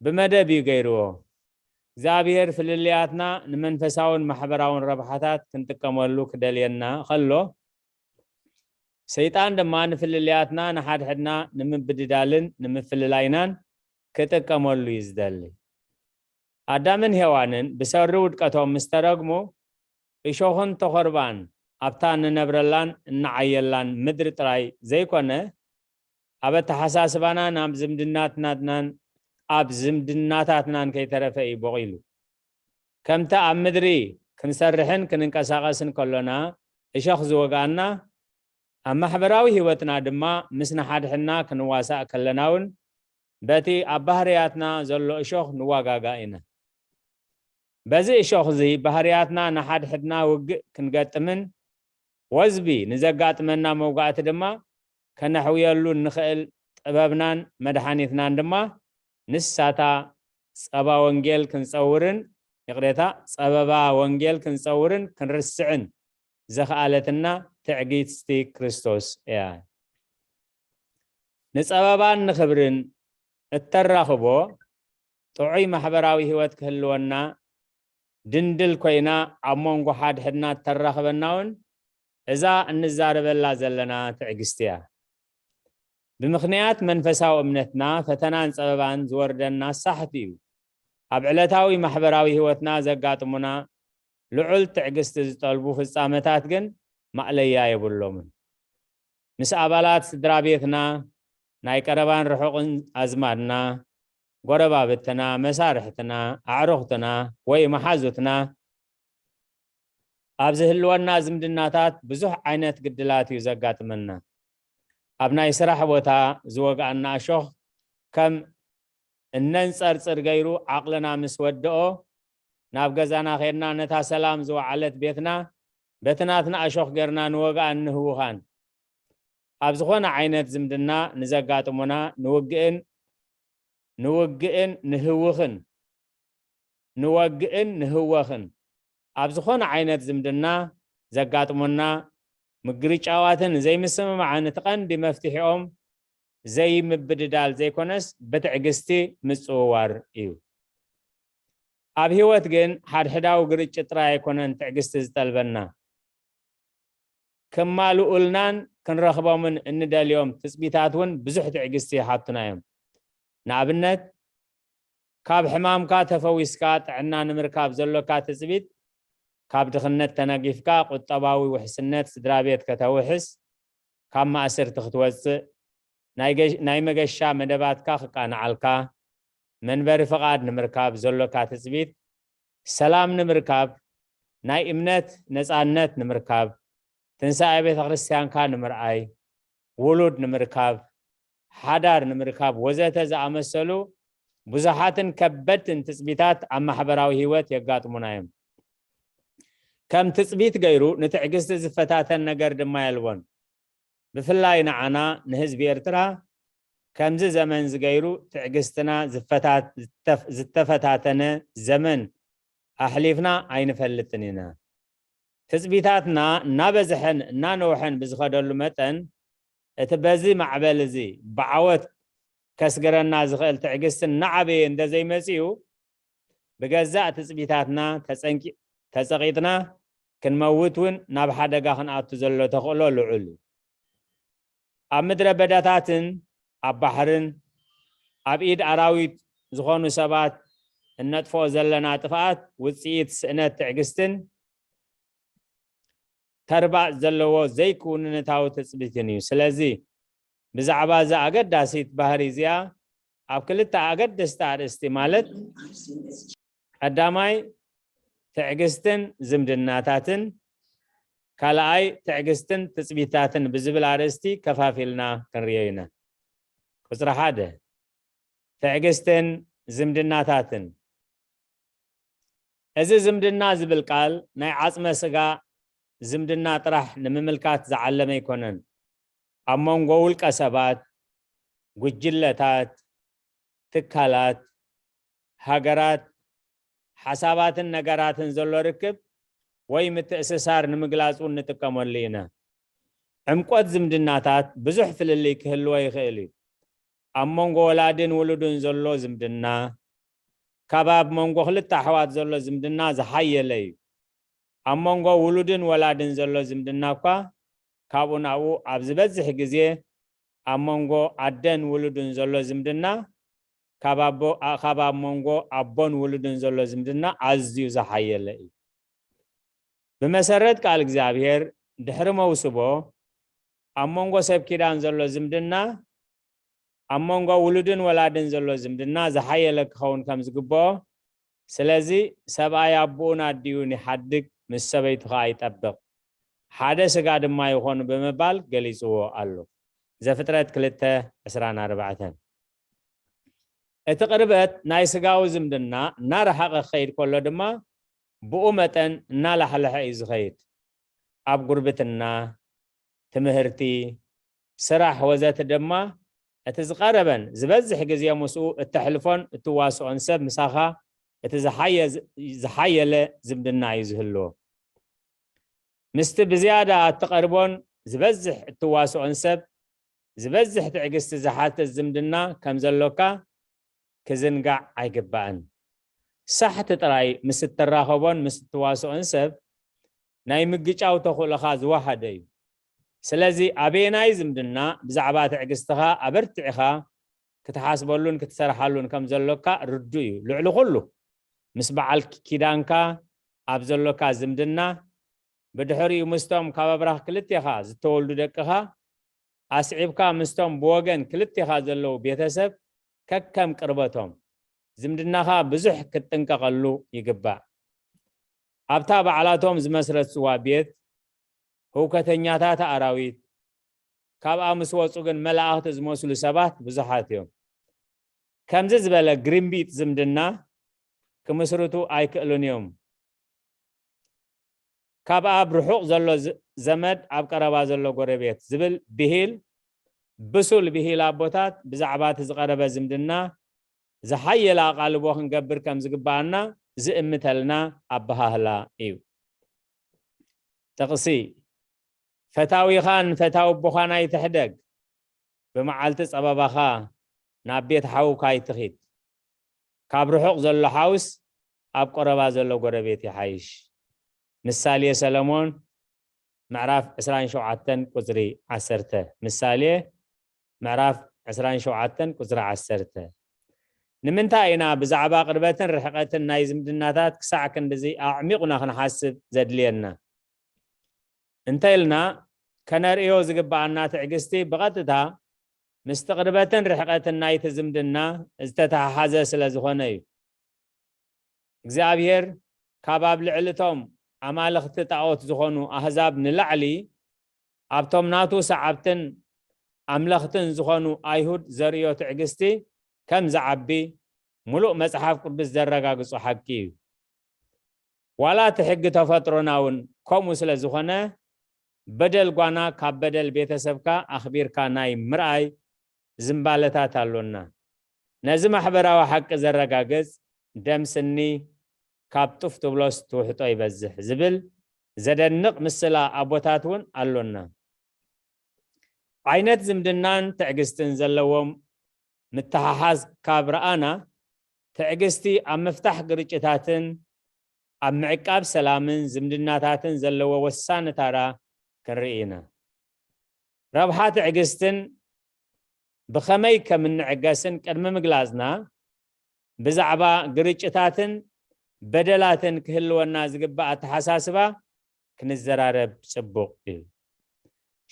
ብመደብ እዩ ገይርዎ። እግዚኣብሔር ፍልልያትና ንመንፈሳውን ማሕበራውን ረብሓታት ክንጥቀመሉ ክደልየና ከሎ፣ ሰይጣን ድማ ንፍልልያትና ንሓድሕድና ንምብድዳልን ንምፍልላይናን ክጥቀመሉ እዩ ዝደሊ። ኣዳምን ሄዋንን ብሰሪ ውድቀቶም ምስ ተረግሙ፣ እሾኽን ተኾርባን ኣብታ እንነብረላን እንዓየላን ምድሪ ጥራይ ዘይኮነ፣ ኣብ ኣተሓሳስባናን ኣብ ዝምድናትናትናን ኣብ ዝምድናታትናን ከይተረፈ እዩ ቦቒሉ። ከምቲ ኣብ ምድሪ ክንሰርሕን ክንንቀሳቐስን ከሎና እሾኽ ዝወግኣና፣ ኣብ ማሕበራዊ ህይወትና ድማ ምስ ንሓድሕድና ክንዋሳእ ከለና እውን በቲ ኣብ ባህርያትና ዘሎ እሾኽ ንዋጋጋ ኢና። በዚ እሾኽ እዚ ባህርያትና ንሓድሕድና ውግእ ክንገጥምን ወዝቢ ንዘጋጥመና መውጋእቲ ድማ ከነሕውየሉ እንኽእል ጥበብናን መድሓኒትናን ድማ ንሳታ ጸባ ወንጌል ክንጸውርን፣ ይቕሬታ፣ ጸበባ ወንጌል ክንጸውርን ክንርስዕን ዘኽኣለትና ትዕግስቲ ክርስቶስ እያ። ንጸበባን ንኽብርን እተራኽቦ ጥዑይ ማሕበራዊ ህይወት ክህልወና ድንድል ኮይና ኣብ መንጎ ሓድሕድና እተራኽበና እውን እዛ እንዛረበላ ዘለና ትዕግስቲ እያ። ብምኽንያት መንፈሳዊ እምነትና ፈተናን ጸበባን ዝወርደና ሳሕት እዩ። ኣብ ዕለታዊ ማሕበራዊ ህይወትና ዘጋጥሙና ልዑል ትዕግስቲ ዝጠልቡ ፍጻመታት ግን ማእለያ የብሎምን። ምስ ኣባላት ስድራ ቤትና፣ ናይ ቀረባን ርሑቕን ኣዝማድና፣ ጎረባብትና፣ መሳርሕትና፣ ኣዕሩኽትና ወይ መሓዙትና ኣብ ዝህልወና ዝምድናታት ብዙሕ ዓይነት ግድላት እዩ ዘጋጥመና። ኣብ ናይ ስራሕ ቦታ ዝወግኣና እሾኽ ከም እነንጸርጽር ገይሩ ዓቕልና ምስ ወድኦ፣ ናብ ገዛና ኼድና ነታ ሰላም ዝወዓለት ቤትና በቲ ናትና እሾኽ ጌርና ንወግኣን ንህውኻን። ኣብ ዝኾነ ዓይነት ዝምድና ንዘጋጥሙና ንውግእን ንውግእን ንህውኽን ንወግእን ንህወኽን ኣብ ዝኾነ ዓይነት ዝምድና ዘጋጥሙና ምግርጫዋትን ዘይምስምማዕን እቲ ቀንዲ መፍትሒኦም ዘይምብድዳል ዘይኮነስ ብትዕግስቲ ምጽውዋር እዩ። ኣብ ህይወት ግን ሓድሕዳዊ ግርጭት ጥራይ ኣይኮነን ትዕግስቲ ዝጠልበና። ክማልኡልናን ክንረኽቦምን እንደልዮም ትጽቢታት እውን ብዙሕ ትዕግስቲ ይሓቱና እዮም። ንኣብነት፣ ካብ ሕማምካ ተፈዊስካ ጥዕና ንምርካብ ዘሎካ ትጽቢት፣ ካብ ድኽነት ተነጊፍካ ቁጠባዊ ውሕስነት ስድራ ቤት ከተውሕስ፣ ካብ ማእሰርቲ ክትወጽእ፣ ናይ ገ-፣ ናይ መገሻ መደባትካ ክቃንዓልካ፣ መንበሪ ፍቓድ ንምርካብ ዘሎካ ትጽቢት፣ ሰላም ንምርካብ፣ ናይ እምነት ነጻነት ንምርካብ፣ ትንሳኤ ቤተ ክርስቲያንካ ንምርኣይ፣ ውሉድ ንምርካብ፣ ሓዳር ንምርካብ ወዘተ ዝኣመሰሉ ብዙሓትን ከበድትን ትጽቢታት ኣብ ማሕበራዊ ህይወት የጋጥሙና እዮም። ከም ትጽቢት ገይሩ ንትዕግስቲ ዝፈታተን ነገር ድማ የልቦን። ብፍላይ ንዓና ንህዝቢ ኤርትራ ከምዚ ዘመን ዝገይሩ ትዕግስትና ዝፈታት-፣ ዝተፍ-፣ ዝተፈታተነ ዘመን ኣሕሊፍና ኣይንፈልጥን ኢና። ትጽቢታትና እናበዝሐን እናነውሐን ብዝኸደሉ መጠን፣ እቲ በዚ ማዕበል እዚ ብዓወት ከስግረና ዝኽእል ትዕግስቲ እናዓበየ እንተዘይመጺኡ፣ ብገዛእ ትጽቢታትና ተጸንቂ-፣ ተጸቒጥና ክንመውት እውን ናብ ሓደጋ ክንኣቱ ዘሎ ተኽእሎ ልዑል እዩ። ኣብ ምድረ በዳታትን ኣብ ባሕርን ኣብ ኢድ ኣራዊት ዝኾኑ ሰባት እነጥፍኦ ዘለና ጥፍኣት ውጽኢት ስእነት ትዕግስትን ተርባጽ ዘለዎ ዘይክውንነታዊ ትጽቢትን እዩ። ስለዚ ብዛዕባ እዛ ኣገዳሲት ባህሪ እዚኣ ኣብ ክልተ ኣገደስቲ ኣርእስቲ፣ ማለት ቀዳማይ ትዕግስትን ዝምድናታትን፣ ካልኣይ ትዕግስትን ትጽቢታትን ብዝብል ኣርእስቲ ከፋፊልና ክንርእዮ ኢና። ቁጽሪ ሓደ፣ ትዕግስትን ዝምድናታትን። እዚ ዝምድና ዝብል ቃል ናይ ዓጽመ ስጋ ዝምድና ጥራሕ ንምምልካት ዝዓለመ ኣይኮነን። ኣብ መንጎ ውልቀ ሰባት፣ ጉጅለታት፣ ትካላት፣ ሃገራት፣ ሓሳባትን ነገራትን ዘሎ ርክብ ወይ ምትእስሳር ንምግላጽ እውን ንጥቀመሉ ኢና። ዕምቆት ዝምድናታት ብዙሕ ፍልልይ ክህልዎ ይኽእል እዩ። ኣብ መንጎ ወላድን ውሉድን ዘሎ ዝምድና፣ ካብ ኣብ መንጎ ክልተ ኣሕዋት ዘሎ ዝምድና ዝሓየለ እዩ። ኣብ መንጎ ውሉድን ወላድን ዘሎ ዝምድና እኳ ካብኡ ናብኡ ኣብ ዝበዝሕ ግዜ ኣብ መንጎ ኣደን ውሉድን ዘሎ ዝምድና ካብ ኣቦ-፣ ካብ ኣብ መንጎ ኣቦን ውሉድን ዘሎ ዝምድና ኣዝዩ ዝሓየለ እዩ። ብመሰረት ቃል እግዚኣብሔር ድሕሪ መውስቦ ኣብ መንጎ ሰብ ኪዳን ዘሎ ዝምድና ኣብ መንጎ ውሉድን ወላድን ዘሎ ዝምድና ዝሓየለ ክኸውን ከም ዝግብኦ፣ ስለዚ ሰብኣይ ኣቦኡን ኣዲኡን ይሓድግ፣ ምስ ሰበይቱ ኸኣ ይጠብቕ፣ ሓደ ስጋ ድማ ይኾኑ ብምባል ገሊጽዎ ኣሎ። ዘፍጥረት ክልተ ዕስራን ኣርባዕተን። እቲ ቅርበት ናይ ስጋዊ ዝምድና እናረሓቐ ክኸይድ ከሎ ድማ ብኡ መጠን እናላሕለሐ እዩ ዝኸይድ። ኣብ ጉርብትና፣ ትምህርቲ፣ ስራሕ ወዘተ ድማ እቲ ዝቐረበን ዝበዝሕ ግዜ ምስኡ እተሕልፎን እትዋስኦን ሰብ ምሳኻ እቲ ዝሓየ-፣ ዝሓየለ ዝምድና እዩ ዝህልዎ። ምስቲ ብዝያዳ እትቐርቦን ዝበዝሕ እትዋስኦን ሰብ ዝበዝሕ ትዕግስቲ ዝሓትት ዝምድና ከም ዘሎካ ክዝንጋዕ ኣይግባእን። ሳሕቲ ጥራይ ምስ እትራኸቦን ምስ እትዋስኦን ሰብ ናይ ምግጫው ተኽእሎኻ ዝወሓደ እዩ። ስለዚ ኣበየናይ ዝምድና ብዛዕባ ትዕግስትኻ ኣበርቲዕኻ ክትሓስበሉን ክትሰርሓሉን ከም ዘሎካ ርዱእ እዩ። ልዕሊ ኩሉ ምስ በዓል ኪዳንካ ኣብ ዘሎካ ዝምድና፣ ብድሕሪኡ ምስቶም ካብ ኣብራኽ ክልቴኻ ዝተወልዱ ደቅኻ፣ ኣስዒብካ ምስቶም ብወገን ክልቴኻ ዘለዉ ቤተሰብ ከከም ቅርበቶም ዝምድናኻ ብዙሕ ክትጥንቀቐሉ ይግባእ። ኣብታ ባዕላቶም ዝመስረትዋ ቤት ህውከተኛታት ኣራዊት፣ ካብኣ ምስ ወጹ ግን መላእኽቲ ዝመስሉ ሰባት ብዙሓት እዮም። ከምዚ ዝበለ ግርምቢጥ ዝምድና ክምስርቱ ኣይክእሉን እዮም። ካብ ኣብ ርሑቕ ዘሎ ዝ-፣ ዘመድ ኣብ ቀረባ ዘሎ ጎረቤት ዝብል ብሂል፣ ብሱል ብሂል ኣቦታት ብዛዕባ እቲ ዝቐረበ ዝምድና ዝሓየለ ኣቓልቦ ክንገብር ከም ዝግብኣና ዝእምተልና ኣበሃህላ እዩ። ጥቕሲ፣ ፈታዊኻን ፈታዊ ኣቦኻን ኣይትሕደግ፣ ብመዓልቲ ጸበባኻ ናብ ቤት ሓውካ ኣይትኺድ፣ ካብ ርሑቕ ዘሎ ሓውስ ኣብ ቀረባ ዘሎ ጎረቤት ይሓይሽ። ምሳሌ ሰለሞን ምዕራፍ ዕስራን ሸውዓተን ቁጽሪ ዓሰርተ። ምሳሌ ምዕራፍ ዕስራን ሸውዓተን ቁጽሪ ዓሰርተ። ንምንታይ ኢና ብዛዕባ ቅርበትን ርሕቀትን ናይ ዝምድናታት ክሳዕ ክንድዚ ኣዕሚቑና ክንሓስብ ዘድልየና? እንተ ኢልና ከነርእዮ ዝግብኣና ትዕግስቲ ብቐጥታ ምስቲ ቅርበትን ርሕቀትን ናይቲ ዝምድና ዝተተሓሓዘ ስለ ዝኾነ እዩ። እግዚኣብሔር ካብ ኣብ ልዕሊ እቶም ኣማልኽቲ ጣኦት ዝኾኑ ኣህዛብ ንላዕሊ ኣብቶም ናቱ ሰዓብትን ኣምለኽትን ዝኾኑ ኣይሁድ ዘርእዮ ትዕግስቲ ከም ዝዓቢ ምሉእ መጽሓፍ ቅዱስ ዘረጋግጾ ሓቂ እዩ። ዋላ እቲ ሕጊ ተፈጥሮና እውን ከምኡ ስለ ዝኾነ፣ በደል ጓና ካብ በደል ቤተሰብካ ኣኽቢርካ ናይ ምርኣይ ዝምባለታት ኣሎና። ነዚ ማሕበራዊ ሓቂ ዘረጋግጽ፣ ደም ስኒ ካብ ጡፍ ትብሎስ ትውሕጦ ይበዝሕ ዝብል ዘደንቕ ምስላ ኣቦታት እውን ኣሎና። ዓይነት ዝምድናን ትዕግስትን ዘለዎም ምትሓሓዝ ካብ ረኣና፣ ትዕግስቲ ኣብ ምፍታሕ ግርጭታትን ኣብ ምዕቃብ ሰላምን ዝምድናታትን ዘለዎ ወሳኒ ታራ ክንርኢ ኢና። ረብሓ ትዕግስትን ብኸመይ ከም እንዕገስን ቅድሚ ምግላጽና፣ ብዛዕባ ግርጭታትን በደላትን ክህልወና ዝግባእ ኣተሓሳስባ ክንዘራረብ ጽቡቕ እዩ።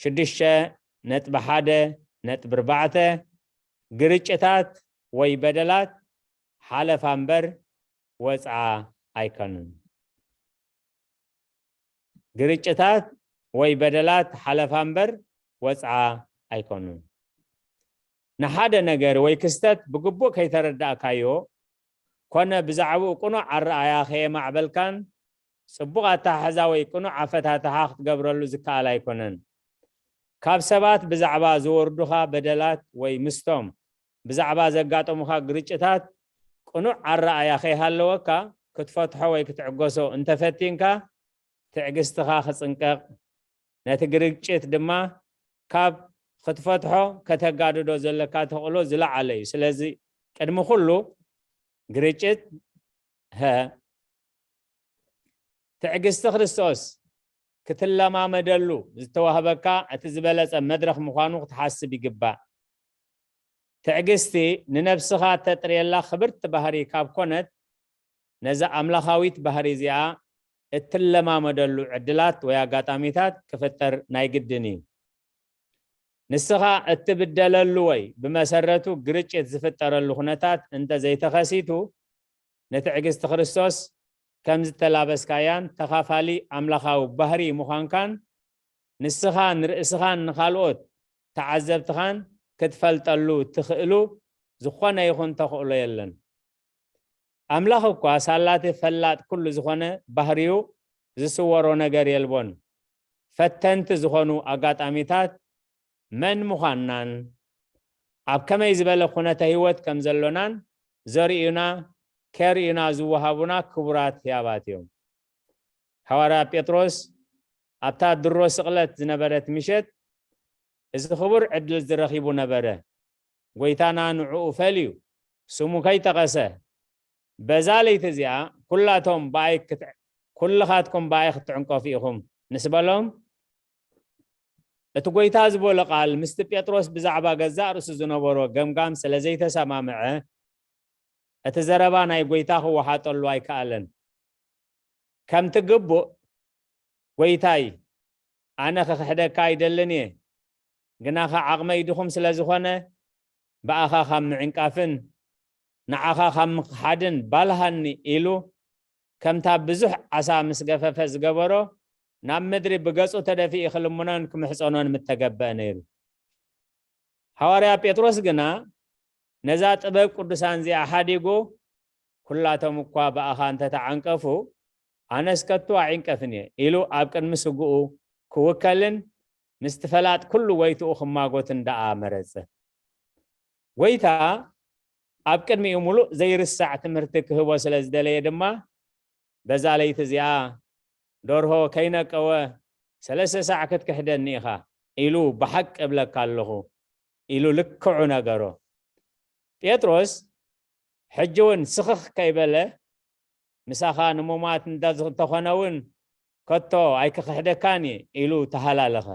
ሽዱሽተ ነጥቢ ሓደ ነጥቢ ኣርባዕተ፣ ግርጭታት ወይ በደላት ሓለፋ እምበር ወጽዓ ኣይኮኑን። ግርጭታት ወይ በደላት ሓለፋ እምበር ወጽዓ ኣይኮኑን። ንሓደ ነገር ወይ ክስተት ብግቡእ ከይተረዳእካዮ ኮነ ብዛዕባኡ ቅኑዕ ኣረኣእያ ከየማዕበልካን ጽቡቕ ኣተሓሕዛ ወይ ቅኑዕ ኣፈታትሓ ክትገብረሉ ዝከኣል ኣይኮነን። ካብ ሰባት ብዛዕባ ዝወርዱኻ በደላት ወይ ምስቶም ብዛዕባ ዘጋጠሙኻ ግርጭታት ቅኑዕ ኣረኣእያ ከይሃለወካ፣ ክትፈትሖ ወይ ክትዕገሶ እንተፈቲንካ፣ ትዕግስትኻ ክጽንቀቕ፣ ነቲ ግርጭት ድማ ካብ ክትፈትሖ ከተጋድዶ ዘለካ ተኽእሎ ዝለዓለ እዩ። ስለዚ ቅድሚ ኩሉ ግርጭት፣ ሀ፣ ትዕግስቲ ክርስቶስ ክትለማመደሉ ዝተዋህበካ እቲ ዝበለጸ መድረኽ ምዃኑ ክትሓስብ ይግባእ። ትዕግስቲ ንነብስኻ እተጥርየላ ክብርቲ ባህሪ ካብ ኮነት፣ ነዛ ኣምላኻዊት ባህሪ እዚኣ እትለማመደሉ ዕድላት ወይ ኣጋጣሚታት ክፍጠር ናይ ግድን እዩ። ንስኻ እትብደለሉ ወይ ብመሰረቱ ግርጭት ዝፍጠረሉ ኩነታት እንተ ዘይተኸሲቱ፣ ንትዕግስቲ ክርስቶስ ከም ዝተላበስካያን ተኻፋሊ ኣምላኻዊ ባህሪ ምዃንካን ንስኻ ንርእስኻን ንኻልኦት ተዓዘብትኻን ክትፈልጠሉ ትኽእሉ ዝኾነ ይኹን ተኽእሎ የለን። ኣምላኽ እኳ ሳላቲ ፈላጥ ኩሉ ዝኾነ ባህሪኡ ዝስወሮ ነገር የልቦን። ፈተንቲ ዝኾኑ ኣጋጣሚታት መን ምዃንናን ኣብ ከመይ ዝበለ ኩነተ ህይወት ከም ዘሎናን ዘርእዩና፣ ከርእዩና ዝወሃቡና ክቡራት ህያባት እዮም። ሃዋርያ ጴጥሮስ ኣብታ ድሮ ስቕለት ዝነበረት ምሸት እዚ ክቡር ዕድል ዝረኺቡ ነበረ። ጎይታና ንዕኡ ፈልዩ ስሙ ከይጠቐሰ፣ በዛ ለይቲ እዚኣ ኩላቶም ብኣይ ክት-፣ ኩልኻትኩም ብኣይ ክትዕንቀፉ ኢኹም ምስ በሎም፣ እቲ ጎይታ ዝበሎ ቃል ምስቲ ጴጥሮስ ብዛዕባ ገዛእ ርእሱ ዝነበሮ ገምጋም ስለ ዘይተሰማምዐ፣ እቲ ዘረባ ናይ ጎይታ ክወሓጠሉ ኣይከኣለን። ከምቲ ግቡእ፣ "ጎይታይ፣ ኣነ ክኽሕደካ ኣይደልን እየ፣ ግናኸ ዓቕመይ ድኹም ስለ ዝኾነ፣ ብኣኻ ካብ ምዕንቃፍን ንዓኻ ካብ ምኽሓድን ባልሃኒ" ኢሉ፣ ከምታ ብዙሕ ዓሳ ምስ ገፈፈ ዝገበሮ፣ ናብ ምድሪ ብገጹ ተደፊኡ ክልምኖን ክምሕጸኖን ምተገበአ ነይሩ። ሃዋርያ ጴጥሮስ ግና ነዛ ጥበብ ቅዱሳን እዚኣ ሓዲጉ፣ "ኩላቶም እኳ ብኣኻ እንተ ተዓንቀፉ፣ ኣነስ ከቶ ኣዕንቀፍን እየ" ኢሉ ኣብ ቅድሚ ስግኡ ክውከልን ምስቲ ፈላጥ ኩሉ ጎይትኡ ክማጎትን ደኣ መረጸ። ጎይታ ኣብ ቅድሚኡ ምሉእ ዘይርሳዕ ትምህርቲ ክህቦ ስለ ዝደለየ ድማ፣ በዛ ለይቲ እዚኣ ደርሆ ከይነቀወ ሰለስተ ሳዕ ክትክሕደኒ ኢኻ ኢሉ ብሓቂ እብለካ ኣለኹ ኢሉ ልክዑ ነገሮ። ጴጥሮስ ሕጂ እውን ስኽኽ ከይበለ፣ "ምሳኻ ንሙማት እንተ-፣ እንተኾነ እውን ከቶ ኣይክኽሕደካን እየ" ኢሉ ተሃላለኸ።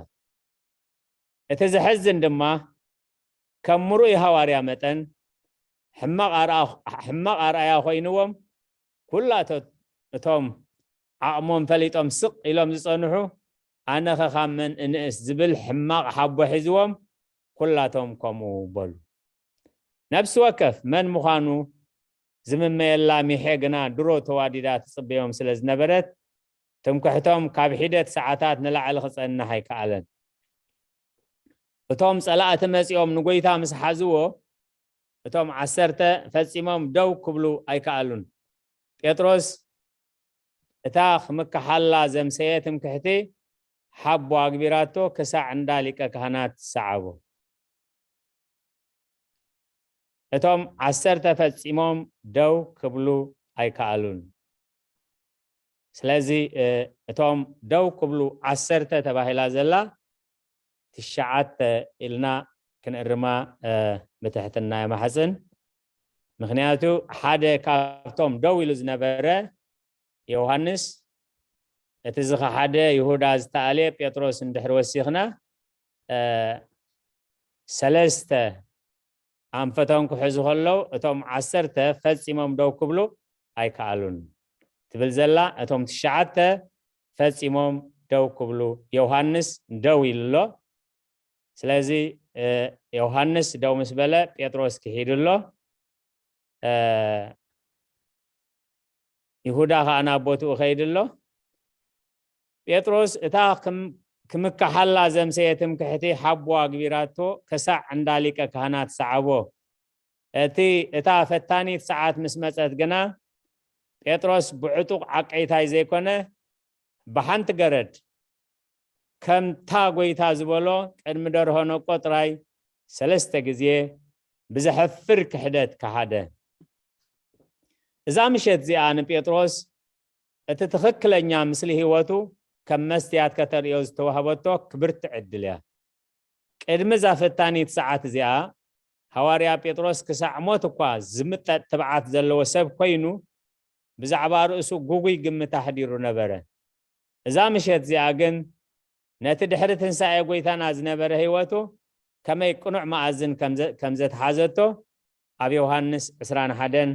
እቲ ዘሕዝን ድማ፣ ከም ምሩይ ሃዋርያ መጠን፣ ሕማቕ ኣርኣ-፣ ሕማቕ ኣርኣያ ኮይንዎም፣ ኩላቶ እቶም ዓቕሞም ፈሊጦም ስቕ ኢሎም ዝጸንሑ፣ "ኣነኸ ካብ መን እንእስ?" ዝብል ሕማቕ ሓቦ ሒዝዎም፣ ኩላቶም ከምኡ በሉ። ነፍሲ ወከፍ መን ምዃኑ ዝምመየላ ሚሐ ግና ድሮ ተዋዲዳ ትጽበዮም ስለ ዝነበረት፣ ትምክሕቶም ካብ ሒደት ሰዓታት ንላዕሊ ክጸንሕ ኣይከኣለን። እቶም ጸላእቲ መጺኦም ንጎይታ ምስ ሓዝዎ፣ እቶም ዓሰርተ ፈጺሞም ደው ክብሉ ኣይከኣሉን። ጴጥሮስ እታ ክምክሓላ ዘምሰየ ትምክሕቲ ሓቦ ኣግቢራቶ፣ ክሳዕ እንዳ ሊቀ ካህናት ሰዓቦ። እቶም ዓሰርተ ፈጺሞም ደው ክብሉ ኣይከኣሉን። ስለዚ፣ እ፣ እቶም ደው ክብሉ ዓሰርተ ተባሂላ ዘላ ትሽዓተ ኢልና ክንእርማ፣ እ፣ ብትሕትና የማሕጽን። ምኽንያቱ ሓደ ካብቶም ደው ኢሉ ዝነበረ ዮሃንስ፣ እቲ ዝኸሓደ ይሁዳ ዝተኣልየ ጴጥሮስ እንድሕር ወሲኽና፣ እ፣ ሰለስተ ኣንፈቶም ክሕዙ ከለዉ፣ እቶም ዓሰርተ ፈጺሞም ደው ክብሉ ኣይከኣሉን ትብል ዘላ፣ እቶም ትሽዓተ ፈጺሞም ደው ክብሉ፣ ዮሃንስ ደው ኢሉ ኣሎ። ስለዚ፣ እ፣ ዮሃንስ ደው ምስ በለ፣ ጴጥሮስ ክሒዱ ኣሎ። እ፣ ይሁዳ ኸኣ ናብ ቦትኡ ከይዱ ኣሎ። ጴጥሮስ እታ ክም-፣ ክምክሓላ ዘምሰየ ትምክሕቲ ሓቦ ኣግቢራቶ፣ ክሳዕ እንዳ ሊቀ ካህናት ሰዓቦ። እቲ፣ እታ ፈታኒት ሰዓት ምስ መጸት ግና፣ ጴጥሮስ ብዕጡቕ ዓቀይታይ ዘይኮነ፣ ብሓንቲ ገረድ ከምታ ጎይታ ዝበሎ ቅድሚ ደርሆ ነቆ ጥራይ ሰለስተ ግዜ ብዘሕፍር ክሕደት ከሓደ። እዛ ምሸት እዚኣ ንጴጥሮስ እቲ ትኽክለኛ ምስሊ ህይወቱ ከም መስትያት ከተርእዮ ዝተዋህበቶ ክብርቲ ዕድል እያ። ቅድሚ እዛ ፈታኒት ሰዓት እዚኣ፣ ሃዋርያ ጴጥሮስ ክሳዕ ሞት እኳ ዝምጠጥ ትብዓት ዘለዎ ሰብ ኮይኑ፣ ብዛዕባ ርእሱ ግጉይ ግምት ኣሕዲሩ ነበረ። እዛ ምሸት እዚኣ ግን፣ ነቲ ድሕሪ ትንሳኤ ጎይታና ዝነበረ ህይወቱ ከመይ ቅኑዕ መኣዝን ከም ዘ-፣ ከም ዘትሓዘቶ ኣብ ዮሃንስ ዕስራን ሓደን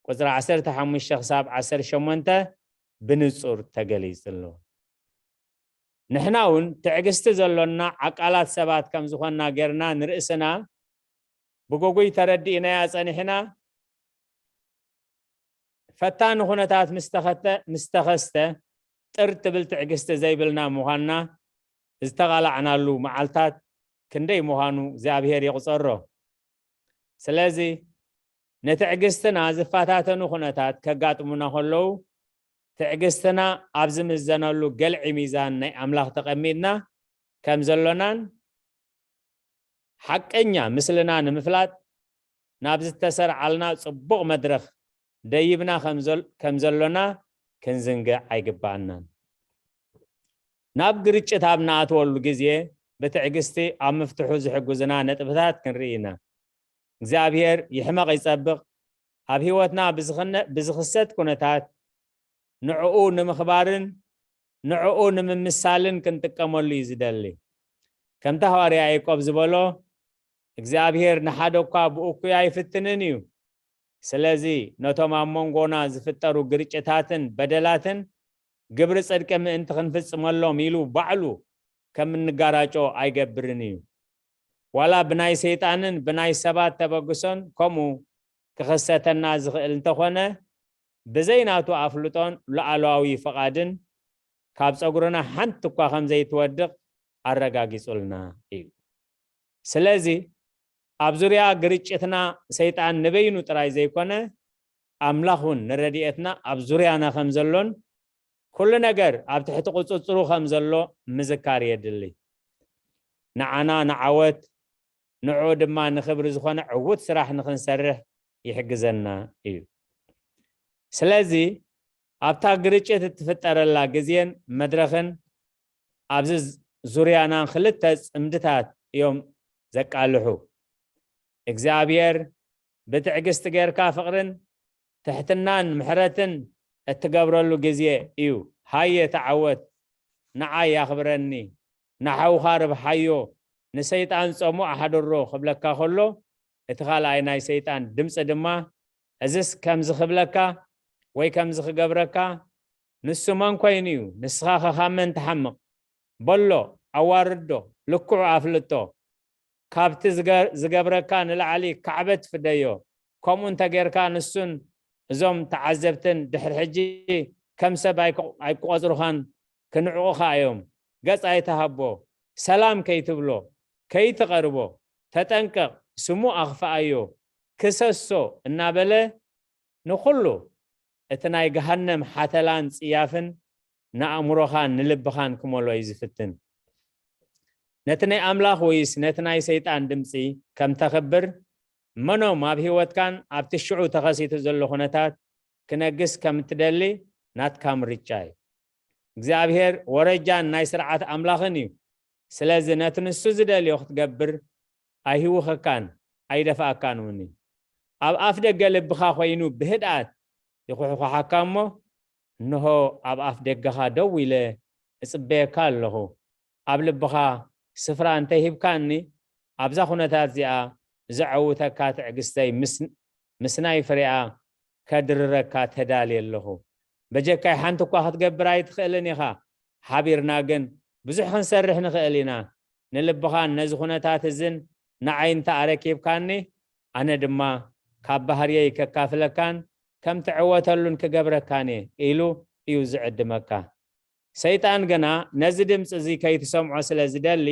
ቁጽሪ ዓሰርተ ሓሙሽተ ክሳብ ዓሰርተ ሸሞንተ ብንጹር ተገሊጹ ኣሎ። ንሕና እውን ትዕግስቲ ዘሎና ዓቃላት ሰባት ከም ዝኾንና ጌርና ንርእስና ብግጉይ ተረዲእናያ ጸኒሕና፣ ፈታኒ ኩነታት ምስ ተኸተ-፣ ምስ ተኸስተ ጥር ትብል ትዕግስቲ ዘይብልና ምዃንና ዝተቓላዕናሉ መዓልታት ክንደይ ምዃኑ እግዚኣብሔር ይቑጸሮ። ስለዚ ንትዕግስትና ዝፈታተኑ ኩነታት ከጋጥሙና ከለዉ፣ ትዕግስትና ኣብ ዝምዘነሉ ገልዒ ሚዛን ናይ ኣምላኽ ተቐሚጥና ከም ዘሎናን ሓቀኛ ምስልና ንምፍላጥ ናብ ዝተሰርዓልና ጽቡቕ መድረኽ ደይብና ከም ዘል-፣ ከም ዘሎና ክንዝንግዕ ኣይግባኣናን። ናብ ግርጭት ኣብ ንኣትወሉ ግዜ ብትዕግስቲ ኣብ ምፍትሑ ዝሕግዙና ነጥብታት ክንርኢ ኢና። እግዚኣብሔር ይሕመቕ ይጸብቕ፣ ኣብ ህይወትና ብዝኽነ-፣ ብዝኽሰት ኩነታት ንዕኡ ንምኽባርን ንዕኡ ንምምሳልን ክንጥቀመሉ እዩ ዝደሊ። ከምቲ ሃዋርያ ያዕቆብ ዝበሎ፣ እግዚኣብሔር ንሓደ እኳ ብእኩይ ኣይፍትንን እዩ። ስለዚ ነቶም ኣብ መንጎና ዝፍጠሩ ግርጭታትን በደላትን ግብሪ ጽድቂ ምእንቲ ክንፍጽመሎም ኢሉ ባዕሉ ከም እንጋራጮ ኣይገብርን እዩ። ዋላ ብናይ ሰይጣንን ብናይ ሰባት ተበግሶን ከምኡ ክኽሰተና ዝኽእል እንተኾነ፣ ብዘይ ናቱ ኣፍልጦን ሉዓላዊ ፍቓድን ካብ ጸጉርና ሓንቲ እኳ ከም ዘይትወድቕ ኣረጋጊጹልና እዩ። ስለዚ ኣብ ዙርያ ግርጭትና ሰይጣን ንበይኑ ጥራይ ዘይኮነ፣ ኣምላኽ እውን ንረድኤትና ኣብ ዙርያና ከም ዘሎን ኩሉ ነገር ኣብ ትሕቲ ቁጽጽሩ ከም ዘሎ ምዝካር የድሊ። ንዓና ንዓወት፣ ንዕኡ ድማ ንኽብሪ ዝኾነ ዕዉት ስራሕ ንኽንሰርሕ ይሕግዘና እዩ። ስለዚ ኣብታ ግርጭት እትፍጠረላ ግዜን መድረኽን ኣብዚ ዙርያናን ክልተ ጽምድታት እዮም ዘቃልሑ። እግዚኣብሔር ብትዕግስቲ ጌርካ ፍቕርን ትሕትናን ምሕረትን እትገብረሉ ግዜ እዩ። ሃየ ተዓወት፣ ንዓይ ኣኽብረኒ፣ ንሓውኻ ርብሓዮ፣ ንሰይጣን ጾሙ ኣሕድሮ ክብለካ ከሎ፣ እቲ ካልኣይ ናይ ሰይጣን ድምጺ ድማ፣ እዝስ ከምዚ ክብለካ ወይ ከምዚ ክገብረካ፣ ንሱ መን ኮይኑ እዩ? ንስኻ ኸ ካብ መን ትሓምቕ? በሎ፣ ኣዋርዶ፣ ልክዑ ኣፍልጦ። ካብቲ ዝገ-፣ ዝገብረካ ንላዕሊ ካዕበት ፍደዮ። ከምኡ እንተ ጌርካ፣ ንሱን እዞም ተዓዘብትን ድሕሪ ሕጂ ከም ሰብ ኣይክ-፣ ኣይክቖጽሩኻን፣ ክንዕቑኻ እዮም። ገጽ ኣይትሃቦ፣ ሰላም ከይትብሎ፣ ከይትቐርቦ፣ ተጠንቀቕ፣ ስሙ ኣኽፍኣዮ፣ ክሰሶ እናበለ ንኹሉ እቲ ናይ ገሃነም ሓተላን ጽያፍን ንኣእምሮኻን ንልብኻን ክመሎ እዩ ዝፍትን። ነቲ ናይ ኣምላኽ ወይስ ነቲ ናይ ሰይጣን ድምጺ ከም ተኽብር፣ መኖም ኣብ ህይወትካን ኣብቲ ሽዑ ተኸሲቱ ዘሎ ኩነታት ክነግስ ከም እትደሊ ናትካ ምርጫ እዩ። እግዚኣብሔር ወረጃን ናይ ስርዓት ኣምላኽን እዩ። ስለዚ ነቲ ንሱ ዝደልዮ ክትገብር ኣይህውኸካን ኣይደፍኣካን እውን እዩ። ኣብ ኣፍ ደገ ልብኻ ኮይኑ ብህድኣት ይኹሕኹሓካ እሞ፣ እንሆ ኣብ ኣፍ ደገኻ ደው ኢለ እጽበየካ ኣለኹ። ኣብ ልብኻ ስፍራ እንተሂብካኒ፣ ኣብዛ ኩነታት እዚኣ ዘዐውተካ ትዕግስተይ ምስ፣ ምስናይ ፍሬኣ ከድርረካ ተዳልየ ኣለኹ። በጀካይ ሓንቲ እኳ ክትገብር ኣይትኽእልን ኢኻ። ሓቢርና ግን ብዙሕ ክንሰርሕ ንኽእል ኢና። ንልብኻን ነዚ ኩነታት እዝን ንዓይ እንተ ኣረኪብካኒ፣ ኣነ ድማ ካብ ባህርየይ ከካፍለካን ከም ትዕወተሉን ክገብረካን እየ ኢሉ እዩ ዝዕድመካ። ሰይጣን ግና ነዚ ድምፂ እዚ ከይትሰምዖ ስለ ዝደሊ፣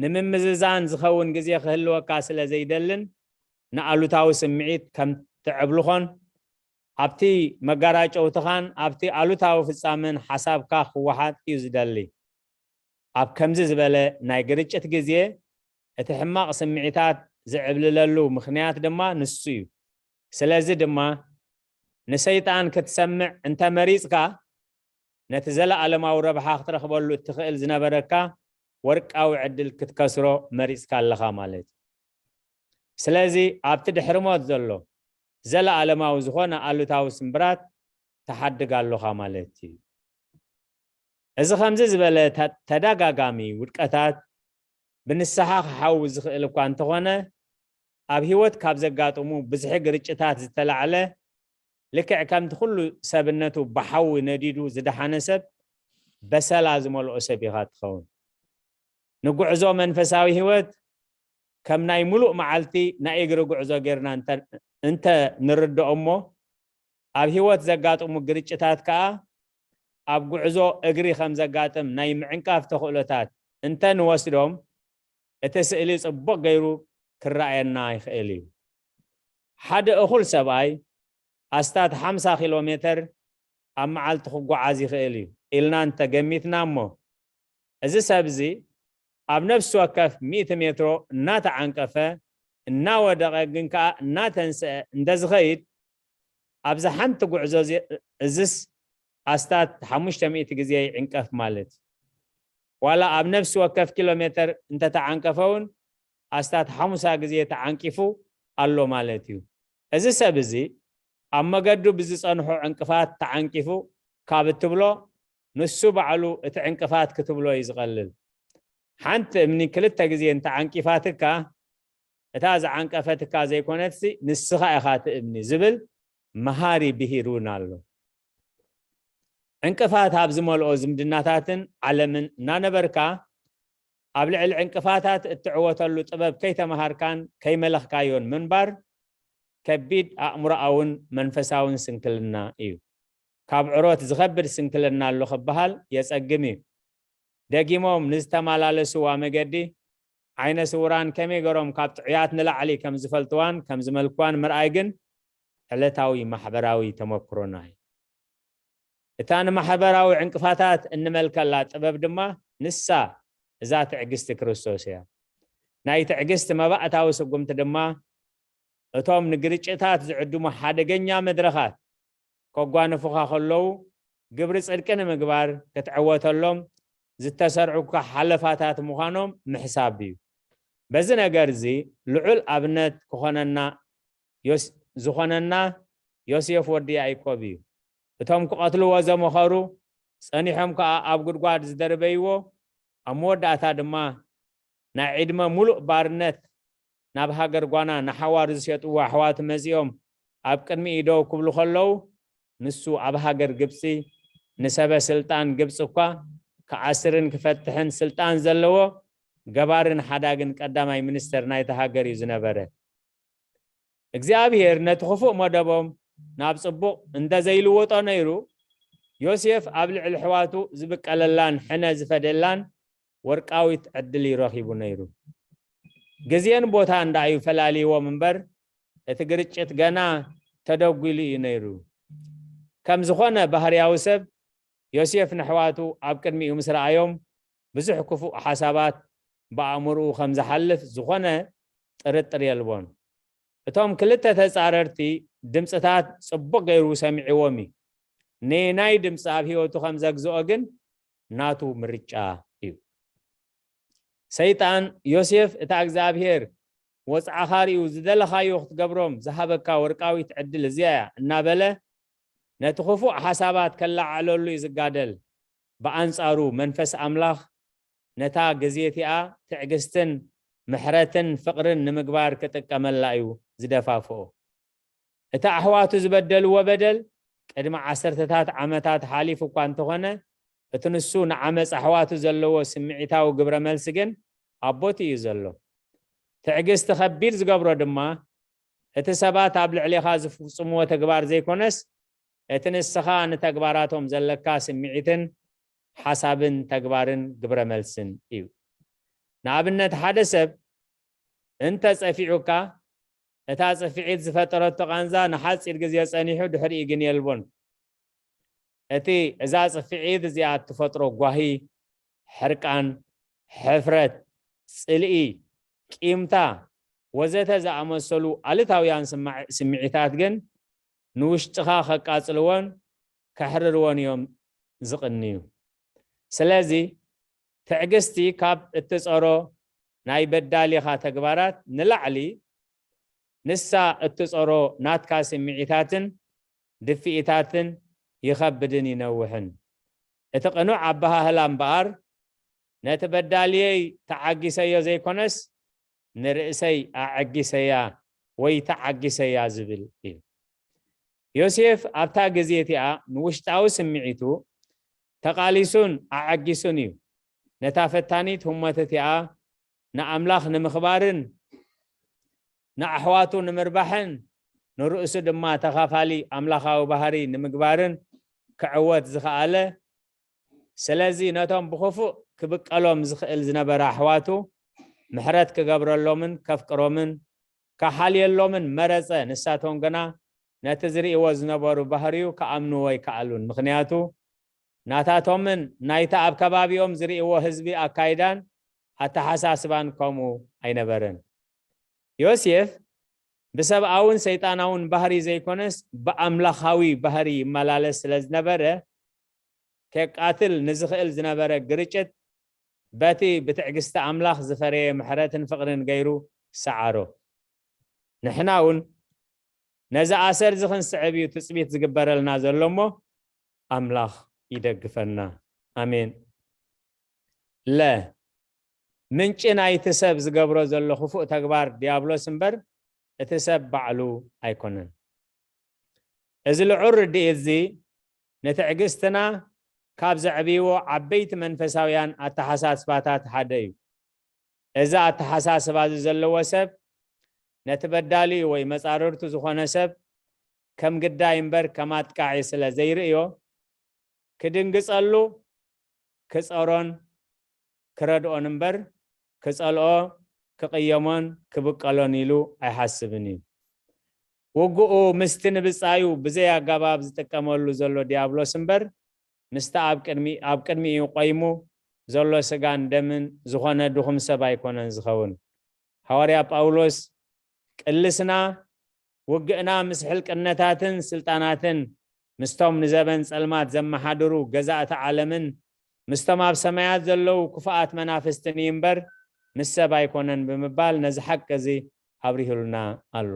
ንምምዝዛን ዝኸውን ግዜ ክህልወካ ስለ ዘይደልን፣ ንኣሉታዊ ስምዒት ከም ትዕብልኾን ኣብቲ መጋራጨውትኻን ኣብቲ ኣሉታዊ ፍጻመን ሓሳብካ ክወሓጥ እዩ ዝደሊ። ኣብ ከምዚ ዝበለ ናይ ግርጭት ግዜ፣ እቲ ሕማቕ ስምዒታት ዝዕብልለሉ ምኽንያት ድማ ንሱ እዩ። ስለዚ ድማ፣ ንሰይጣን ክትሰምዕ እንተ መሪጽካ፣ ነቲ ዘለኣለማዊ ረብሓ ክትረኽበሉ እትኽእል ዝነበረካ ወርቃዊ ዕድል ክትከስሮ መሪጽካ ኣለኻ ማለት እዩ። ስለዚ፣ ኣብቲ ድሕሪ ሞት ዘሎ ዘለኣለማዊ ዝኾነ ኣሉታዊ ስምብራት ትሓድግ ኣለኻ ማለት እዩ። እዚ ከምዚ ዝበለ ተ-፣ ተደጋጋሚ ውድቀታት ብንስሓ ክሓዊ ዝኽእል እኳ እንተኾነ፣ ኣብ ህይወት ካብ ዘጋጥሙ ብዝሒ ግርጭታት ዝተላዕለ፣ ልክዕ ከምቲ ኩሉ ሰብነቱ ብሓዊ ነዲዱ ዝደሓነ ሰብ በሰላ ዝመልኦ ሰብ ኢኻ ትኸውን። ንጉዕዞ መንፈሳዊ ህይወት ከም ናይ ምሉእ መዓልቲ ናይ እግሪ ጉዕዞ ጌርና እንተ፣ እንተ ንርድኦ እሞ፣ ኣብ ህይወት ዘጋጥሙ ግርጭታት ከኣ ኣብ ጉዕዞ እግሪ ከም ዘጋጥም ናይ ምዕንቃፍ ተኽእሎታት እንተ ንወስዶም፣ እቲ ስእሊ ጽቡቕ ገይሩ ክረኣየና ይኽእል እዩ። ሓደ እኹል ሰብኣይ ኣስታት ሓምሳ ኪሎ ሜተር ኣብ መዓልቲ ክጓዓዝ ይኽእል እዩ ኢልና እንተ ገሚትና እሞ፣ እዚ ሰብ እዚ ኣብ ነፍሲ ወከፍ ሚእቲ ሜትሮ እናተዓንቀፈ፣ እናወደቐ፣ ግን ከኣ እናተንስአ እንተ ዝኸይድ፣ ኣብዛ ሓንቲ ጉዕዞ እዚ-፣ እዝስ ኣስታት ሓሙሽተ ሚእቲ ግዜ ይዕንቀፍ ማለት እዩ። ዋላ ኣብ ነፍሲ ወከፍ ኪሎ ሜተር እንተተዓንቀፈ እውን ኣስታት ሓሙሳ ግዜ ተዓንቂፉ ኣሎ ማለት እዩ። እዚ ሰብ እዚ ኣብ መገዱ ብዝጸንሖ ዕንቅፋት ተዓንቂፉ ካብ እትብሎ፣ ንሱ ባዕሉ እቲ ዕንቅፋት ክትብሎ እዩ ዝቐልል። ሓንቲ እምኒ ክልተ ግዜ እንተዓንቂፋትካ፣ እታ ዝዓንቀፈትካ ዘይኮነትሲ ንስኻ ኢኻ እቲ እምኒ ዝብል መሃሪ ብሂል እውን ኣሎ። ዕንቅፋት ኣብ ዝመልኦ ዝምድናታትን ዓለምን እናነበርካ፣ ኣብ ልዕሊ ዕንቅፋታት እትዕወተሉ ጥበብ ከይተመሃርካን ከይመለኽካዮን ምንባር ከቢድ ኣእምሮኣውን መንፈሳውን ስንክልና እዩ። ካብ ዕሮት ዝኸብድ ስንክልና ኣሎ ክበሃል የጸግም እዩ። ደጊሞም ንዝተመላለስዋ መገዲ፣ ዓይነ ስውራን ከመይ ገሮም ካብ ጥዑያት ንላዕሊ ከም ዝፈልጥዋን ከም ዝመልክዋን ምርኣይ ግን ዕለታዊ ማሕበራዊ ተመክሮና እዩ። እታ ንማሕበራዊ ዕንቅፋታት እንመልከላ ጥበብ ድማ ንሳ እዛ ትዕግስቲ ክርስቶስ እያ። ናይ ትዕግስቲ መባእታዊ ስጉምቲ ድማ፣ እቶም ንግርጭታት ዝዕድሙ ሓደገኛ መድረኻት ከጓንፉኻ ከለዉ፣ ግብሪ ጽድቂ ንምግባር ክትዕወተሎም ዝተሰርዑካ ሓለፋታት ምዃኖም ምሕሳብ እዩ። በዚ ነገር እዚ ልዑል ኣብነት ክኾነና ዮስ-፣ ዝኾነና ዮሴፍ ወዲ ያዕቆብ እዩ። እቶም ክቐትልዎ ዘመኸሩ፣ ጸኒሖም ከኣ ኣብ ጉድጓድ ዝደርበይዎ፣ ኣብ መወዳእታ ድማ ናይ ዕድመ ሙሉእ ባርነት ናብ ሃገር ጓና ንሓዋሩ ዝሸጥዎ ኣሕዋቱ መጺኦም ኣብ ቅድሚኡ ደው ክብሉ ከለዉ፣ ንሱ ኣብ ሃገር ግብጺ ንሰበ ስልጣን ግብጺ እኳ ክኣስርን ክፈትሕን ስልጣን ዘለዎ ገባርን ሓዳግን ቀዳማይ ሚኒስተር ናይታ ሃገር እዩ ዝነበረ። እግዚኣብሔር ነቲ ክፉእ መደቦም ናብ ጽቡቕ እንተ ዘይልወጦ ነይሩ፣ ዮሴፍ ኣብ ልዕሊ ኣሕዋቱ ዝብቀለላን ሕነ ዝፈደላን ወርቃዊት ዕድል እዩ ረኺቡ ነይሩ። ግዜን ቦታን ደኣ እዩ ፈላልይዎም እምበር፣ እቲ ግርጭት ገና ተደጒሉ እዩ ነይሩ። ከም ዝኾነ ባህርያዊ ሰብ፣ ዮሴፍ ንኣሕዋቱ ኣብ ቅድሚኡ ምስ ረኣዮም፣ ብዙሕ ክፉእ ሓሳባት ብኣእምሮኡ ከም ዝሓልፍ ዝኾነ ጥርጥር የልቦን። እቶም ክልተ ተጻረርቲ ድምጽታት ጽቡቕ ገይሩ ሰሚዕዎም እዩ። ነየናይ ድምጺ ኣብ ህይወቱ ከም ዘግዝኦ ግን ናቱ ምርጫ እዩ። ሰይጣን፣ ዮሴፍ፣ እታ እግዚኣብሔር ወጽዓኻ ርእዩ ዝደለኻዮ ክትገብሮም ዝሃበካ ወርቃዊት ዕድል እዚኣ እያ እናበለ ነቲ ክፉእ ሓሳባት ከለዓዕለሉ እዩ ዝጋደል። ብኣንጻሩ መንፈስ ኣምላኽ ነታ ግዜ እቲኣ ትዕግስትን ምሕረትን ፍቕርን ንምግባር ክጥቀመላ እዩ ዝደፋፍኦ። እቲ ኣሕዋቱ ዝበደልዎ በደል ቅድሚ ዓሰርተታት ዓመታት ሓሊፉ እኳ እንተኾነ፣ እቲ ንሱ ንዓመፅ ኣሕዋቱ ዘለዎ ስምዒታዊ ግብረ መልሲ ግን ኣብ ቦትኡ እዩ ዘሎ። ትዕግስቲ ከቢድ ዝገብሮ ድማ፣ እቲ ሰባት ኣብ ልዕሌኻ ዝፍጽምዎ ተግባር ዘይኮነስ፣ እቲ ንስኻ ንተግባራቶም ዘለካ ስምዒትን ሓሳብን ተግባርን ግብረ መልስን እዩ። ንኣብነት፣ ሓደ ሰብ እንተ ጸፊዑካ፣ እታ ጽፍዒት ዝፈጠረቶ ቃንዛ ንሓጺር ግዜ ጸኒሑ፣ ድሕሪኡ ግን የልቦን። እቲ፣ እዛ ጽፍዒት እዚኣ እትፈጥሮ ጓሂ፣ ሕርቃን፣ ሕፍረት፣ ጽልኢ፣ ቂምታ ወዘተ ዝኣመሰሉ ኣሉታውያን ስማዕ-፣ ስምዒታት ግን ንውሽጥኻ ከቃጽልዎን ከሕርርዎን እዮም ዝቕንዩ። ስለዚ ትዕግስቲ ካብ እትጸሮ ናይ በዳሊኻ ተግባራት ንላዕሊ፣ ንሳ እትጸሮ ናትካ ስምዒታትን ድፍኢታትን ይኸብድን ይነውሕን። እቲ ቅኑዕ ኣበሃህላ እምበኣር፣ ነቲ በዳልየይ ተዓጊሰዮ ዘይኮነስ፣ ንርእሰይ ኣዐጊሰያ ወይ ተዓጊሰያ ዝብል እዩ። ዮሴፍ ኣብታ ግዜ እቲኣ ንውሽጣዊ ስምዒቱ ተቓሊሱን ኣዐጊሱን እዩ። ነታ ፈታኒት ህሞት እቲኣ ንኣምላኽ ንምኽባርን ንኣሕዋቱ ንምርባሕን ንርእሱ ድማ ተኻፋሊ ኣምላኻዊ ባህሪ ንምግባርን ክዕወት ዝኸኣለ፣ ስለዚ ነቶም ብኽፉእ ክብቀሎም ዝኽእል ዝነበረ ኣሕዋቱ ምሕረት ክገብረሎምን ከፍቅሮምን ክሓልየሎምን መረጸ። ንሳቶም ግና ነቲ ዝርእይዎ ዝነበሩ ባህሪኡ ክኣምንዎ ኣይከኣሉን። ምኽንያቱ ናታቶምን ናይቲ ኣብ ከባቢኦም ዝርእይዎ ህዝቢ ኣካይዳን ኣተሓሳስባን ከምኡ ኣይነበረን። ዮሴፍ ብሰብኣውን ሰይጣናውን ባህሪ ዘይኮነስ ብኣምላኻዊ ባህሪ ይመላለስ ስለ ዝነበረ፣ ከቃትል ንዝኽእል ዝነበረ ግርጭት በቲ ብትዕግስቲ ኣምላኽ ዝፈረየ ምሕረትን ፍቕርን ገይሩ ሰዓሮ። ንሕና እውን ነዚ ኣሰር እዚ ክንስዕብ እዩ ትጽቢት ዝግበረልና ዘሎ እሞ፣ ኣምላኽ ይደግፈና። ኣሜን። ለ፣ ምንጪ ናይቲ ሰብ ዝገብሮ ዘሎ ክፉእ ተግባር ዲያብሎስ እምበር፣ እቲ ሰብ ባዕሉ ኣይኮነን። እዚ ልዑል ርድኢት እዚ ንትዕግስትና ካብ ዘዕብይዎ ዓበይቲ መንፈሳውያን ኣተሓሳስባታት ሓደ እዩ። እዚ ኣተሓሳስባ እዚ ዘለዎ ሰብ፣ ነቲ በዳሊኡ ወይ መጻርርቱ ዝኾነ ሰብ ከም ግዳይ እምበር ከም ኣጥቃዒ ስለ ዘይርእዮ፣ ክድንግጸሉ፣ ክጸሮን ክረድኦን እምበር፣ ክጸልኦ፣ ክቕየሞን ክብቀሎን ኢሉ ኣይሓስብን እዩ። ውግኡ ምስቲ ንብጻዩ ብዘይ ኣገባብ ዝጥቀመሉ ዘሎ ዲያብሎስ እምበር፣ ምስቲ ኣብ ቅድሚ-፣ ኣብ ቅድሚኡ ቆይሙ ዘሎ ስጋን ደምን ዝኾነ ድኹም ሰብ ኣይኮነን ዝኸውን። ሃዋርያ ጳውሎስ፣ ቅልስና፣ ውግእና ምስ ሕልቅነታትን ስልጣናትን፣ ምስቶም ንዘበን ጸልማት ዘመሓድሩ ገዛእቲ ዓለምን፣ ምስቶም ኣብ ሰማያት ዘለዉ ክፉኣት መናፍስትን እዩ እምበር፣ ምስ ሰብ ኣይኮነን ብምባል ነዚ ሓቂ እዚ ኣብሪሁልና ኣሎ።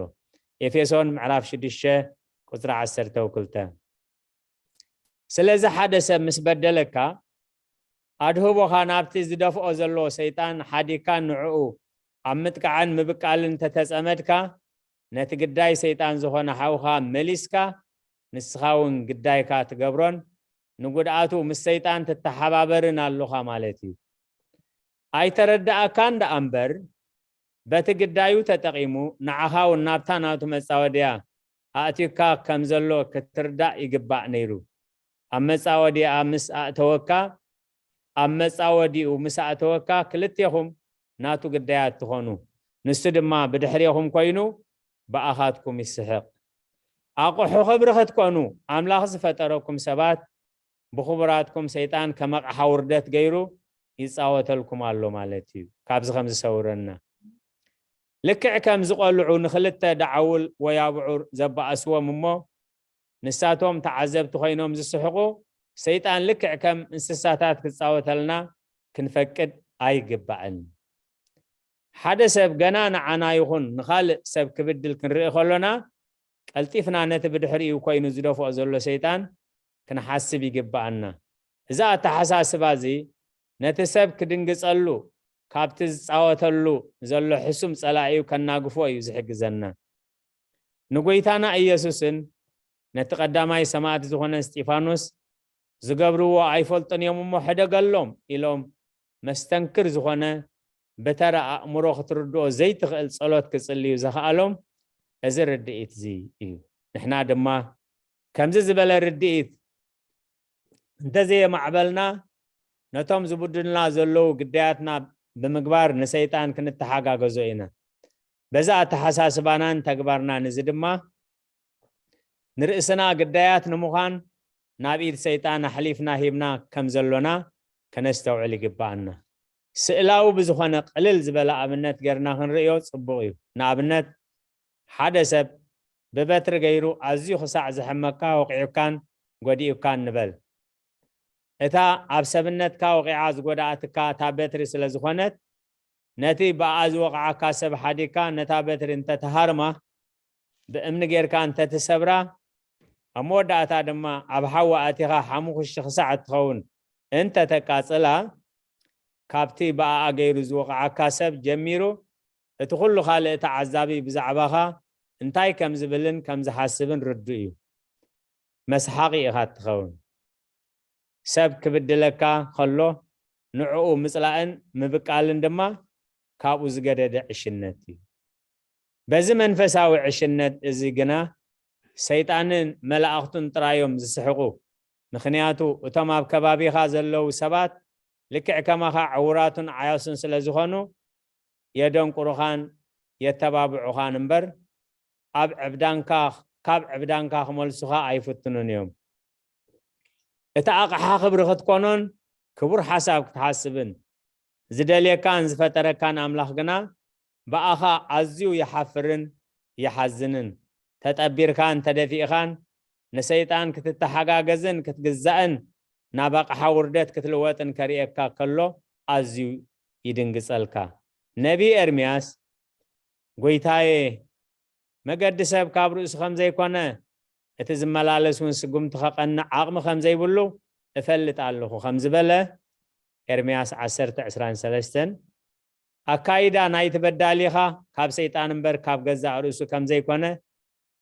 ኤፌሶን ምዕራፍ ሽዱሽተ ቁጽሪ ዓሰርተ ክልተ። ስለዚ ሓደ ሰብ ምስ በደለካ፣ ኣድህቦኻ ናብቲ ዝደፍኦ ዘሎ ሰይጣን ሓዲግካ ንዕኡ ኣብ ምጥቃዕን ምብቃልን እንተተጸመድካ፣ ነቲ ግዳይ ሰይጣን ዝኾነ ሓውኻ መሊስካ፣ ንስኻ እውን ግዳይካ ትገብሮን ንጉድኣቱ ምስ ሰይጣን ትተሓባበርን ኣሎኻ ማለት እዩ። ኣይተረድኣካን ደኣ እምበር፣ በቲ ግዳዩ ተጠቒሙ ንዓኻ እውን ናብታ ናቱ መጻወድያ ኣእትዩካ ከም ዘሎ ክትርዳእ ይግባእ ነይሩ። ኣብ መጻወድያ ምስ ኣእተወካ፣ ኣብ መጻወዲኡ ምስ ኣእተወካ፣ ክልቴኹም ናቱ ግዳያት ትኾኑ። ንሱ ድማ ብድሕሬኹም ኮይኑ ብኣኻትኩም ይስሕቕ። ኣቑሑ ክብሪ ክትኮኑ፣ ኣምላኽ ዝፈጠረኩም ሰባት ብኽቡራትኩም ሰይጣን ከም ኣቕሓ ውርደት ገይሩ ይጻወተልኩም ኣሎ ማለት እዩ። ካብዚ ከም ዝሰውረና። ልክዕ ከም ዝቖልዑ ንኽልተ ደዓውል ወይ ኣብዑር ዘባእስዎም እሞ፣ ንሳቶም ተዓዘብቲ ኮይኖም ዝስሕቑ፣ ሰይጣን ልክዕ ከም እንስሳታት ክጻወተልና ክንፈቅድ ኣይግባእን። ሓደ ሰብ ገና ንዓና ይኹን ንኻልእ ሰብ ክብድል ክንርኢ ከሎና፣ ቀልጢፍና ነቲ ብድሕሪኡ ኮይኑ ዝደፍኦ ዘሎ ሰይጣን ክንሓስብ ይግብኣና። እዚ ኣተሓሳስባ እዚ ነቲ ሰብ ክድንግጸሉ፣ ካብቲ ዝጻወተሉ ዘሎ ሕሱም ጸላኢኡ ከናግፎ እዩ ዝሕግዘና። ንጎይታና ኢየሱስን ነቲ ቀዳማይ ሰማዕት ዝኾነ እስጢፋኖስ ዝገብርዎ ኣይፈልጡን እዮም እሞ ሕደገሎም ኢሎም መስተንክር ዝኾነ ብተራ ኣእምሮ ክትርድኦ ዘይትኽእል ጸሎት ክጽልዩ ዘኽኣሎም እዚ ርድኢት እዚ እዩ። ንሕና ድማ ከምዚ ዝበለ ርድኢት እንተዘየማዕበልና ነቶም ዝብድሉና ዘለዉ ግዳያትና ብምግባር ንሰይጣን ክንተሓጋገዞ ኢና። በዛ ኣተሓሳስባናን ተግባርናን እዚ ድማ ንርእስና ግዳያት ንምዃን ናብ ኢድ ሰይጣን ኣሕሊፍና ሂብና ከም ዘሎና ከነስተውዕል ይግብኣና። ስእላዊ ብዝኾነ ቅልል ዝበለ ኣብነት ጌርና ክንርእዮ ጽቡቕ እዩ። ንኣብነት፣ ሓደ ሰብ ብበትሪ ገይሩ ኣዝዩ ክሳዕ ዘሕመካ ወቒዑካን ጎዲኡካን ንበል። እታ ኣብ ሰብነትካ ወቒዓ ዝጎድኣትካ እታ በትሪ ስለ ዝኾነት፣ ነቲ ብኣኣ ዝወቕዓካ ሰብ ሓዲግካ ነታ በትሪ እንተትሃርማ፣ ብእምኒ ጌርካ እንተትሰብራ፣ ኣብ መወዳእታ ድማ ኣብ ሓዊ ኣቲኻ ሓሙኽሽቲ ክሳዕ እትኸውን እንተተቃጽላ፣ ካብቲ ብኣኣ ገይሩ ዝወቕዓካ ሰብ ጀሚሩ እቲ ኩሉ ካልእ ተዓዛቢ ብዛዕባኻ እንታይ ከም ዝብልን ከም ዝሓስብን ርዱእ እዩ። መስሓቒ ኢኻ እትኸውን። ሰብ ክብድለካ ከሎ ንዕኡ ምጽላእን ምብቃልን ድማ ካብኡ ዝገደደ ዕሽነት እዩ። በዚ መንፈሳዊ ዕሽነት እዚ ግና ሰይጣንን መላእኽቱን ጥራዮም ዝስሕቑ። ምኽንያቱ እቶም ኣብ ከባቢኻ ዘለዉ ሰባት ልክዕ ከማኻ ዕውራቱን ዓያሱን ስለ ዝኾኑ የደንቁሩኻን የተባብዑኻን እምበር ኣብ ዕብዳንካ፣ ካብ ዕብዳንካ ክመልሱኻ ኣይፍትኑን እዮም። እቲ ኣቕሓ ክብሪ ክትኮኖን ክቡር ሓሳብ ክትሓስብን ዝደልየካን ዝፈጠረካን ኣምላኽ ግና ብኣኻ ኣዝዩ ይሓፍርን ይሓዝንን። ተጠቢርካን ተደፊእኻን ንሰይጣን ክትተሓጋገዝን ክትግዛእን ናብ ኣቕሓ ውርደት ክትልወጥን ከርእየካ ከሎ ኣዝዩ ይድንግጸልካ። ነቢይ ኤርምያስ፣ "ጐይታዬ፣ መገዲ ሰብ ካብ ርእሱ ከም ዘይኮነ፣ እቲ ዝመላለስ እውን ስጉምቲ ከቐንዕ ዓቕሚ ከም ዘይብሉ እፈልጥ ኣለኹ" ከም ዝበለ፣ ኤርምያስ ዓሰርተ ዕስራን ሰለስተን። ኣካይዳ ናይቲ በዳሊኻ ካብ ሰይጣን እምበር ካብ ገዛእ ርእሱ ከም ዘይኮነ፣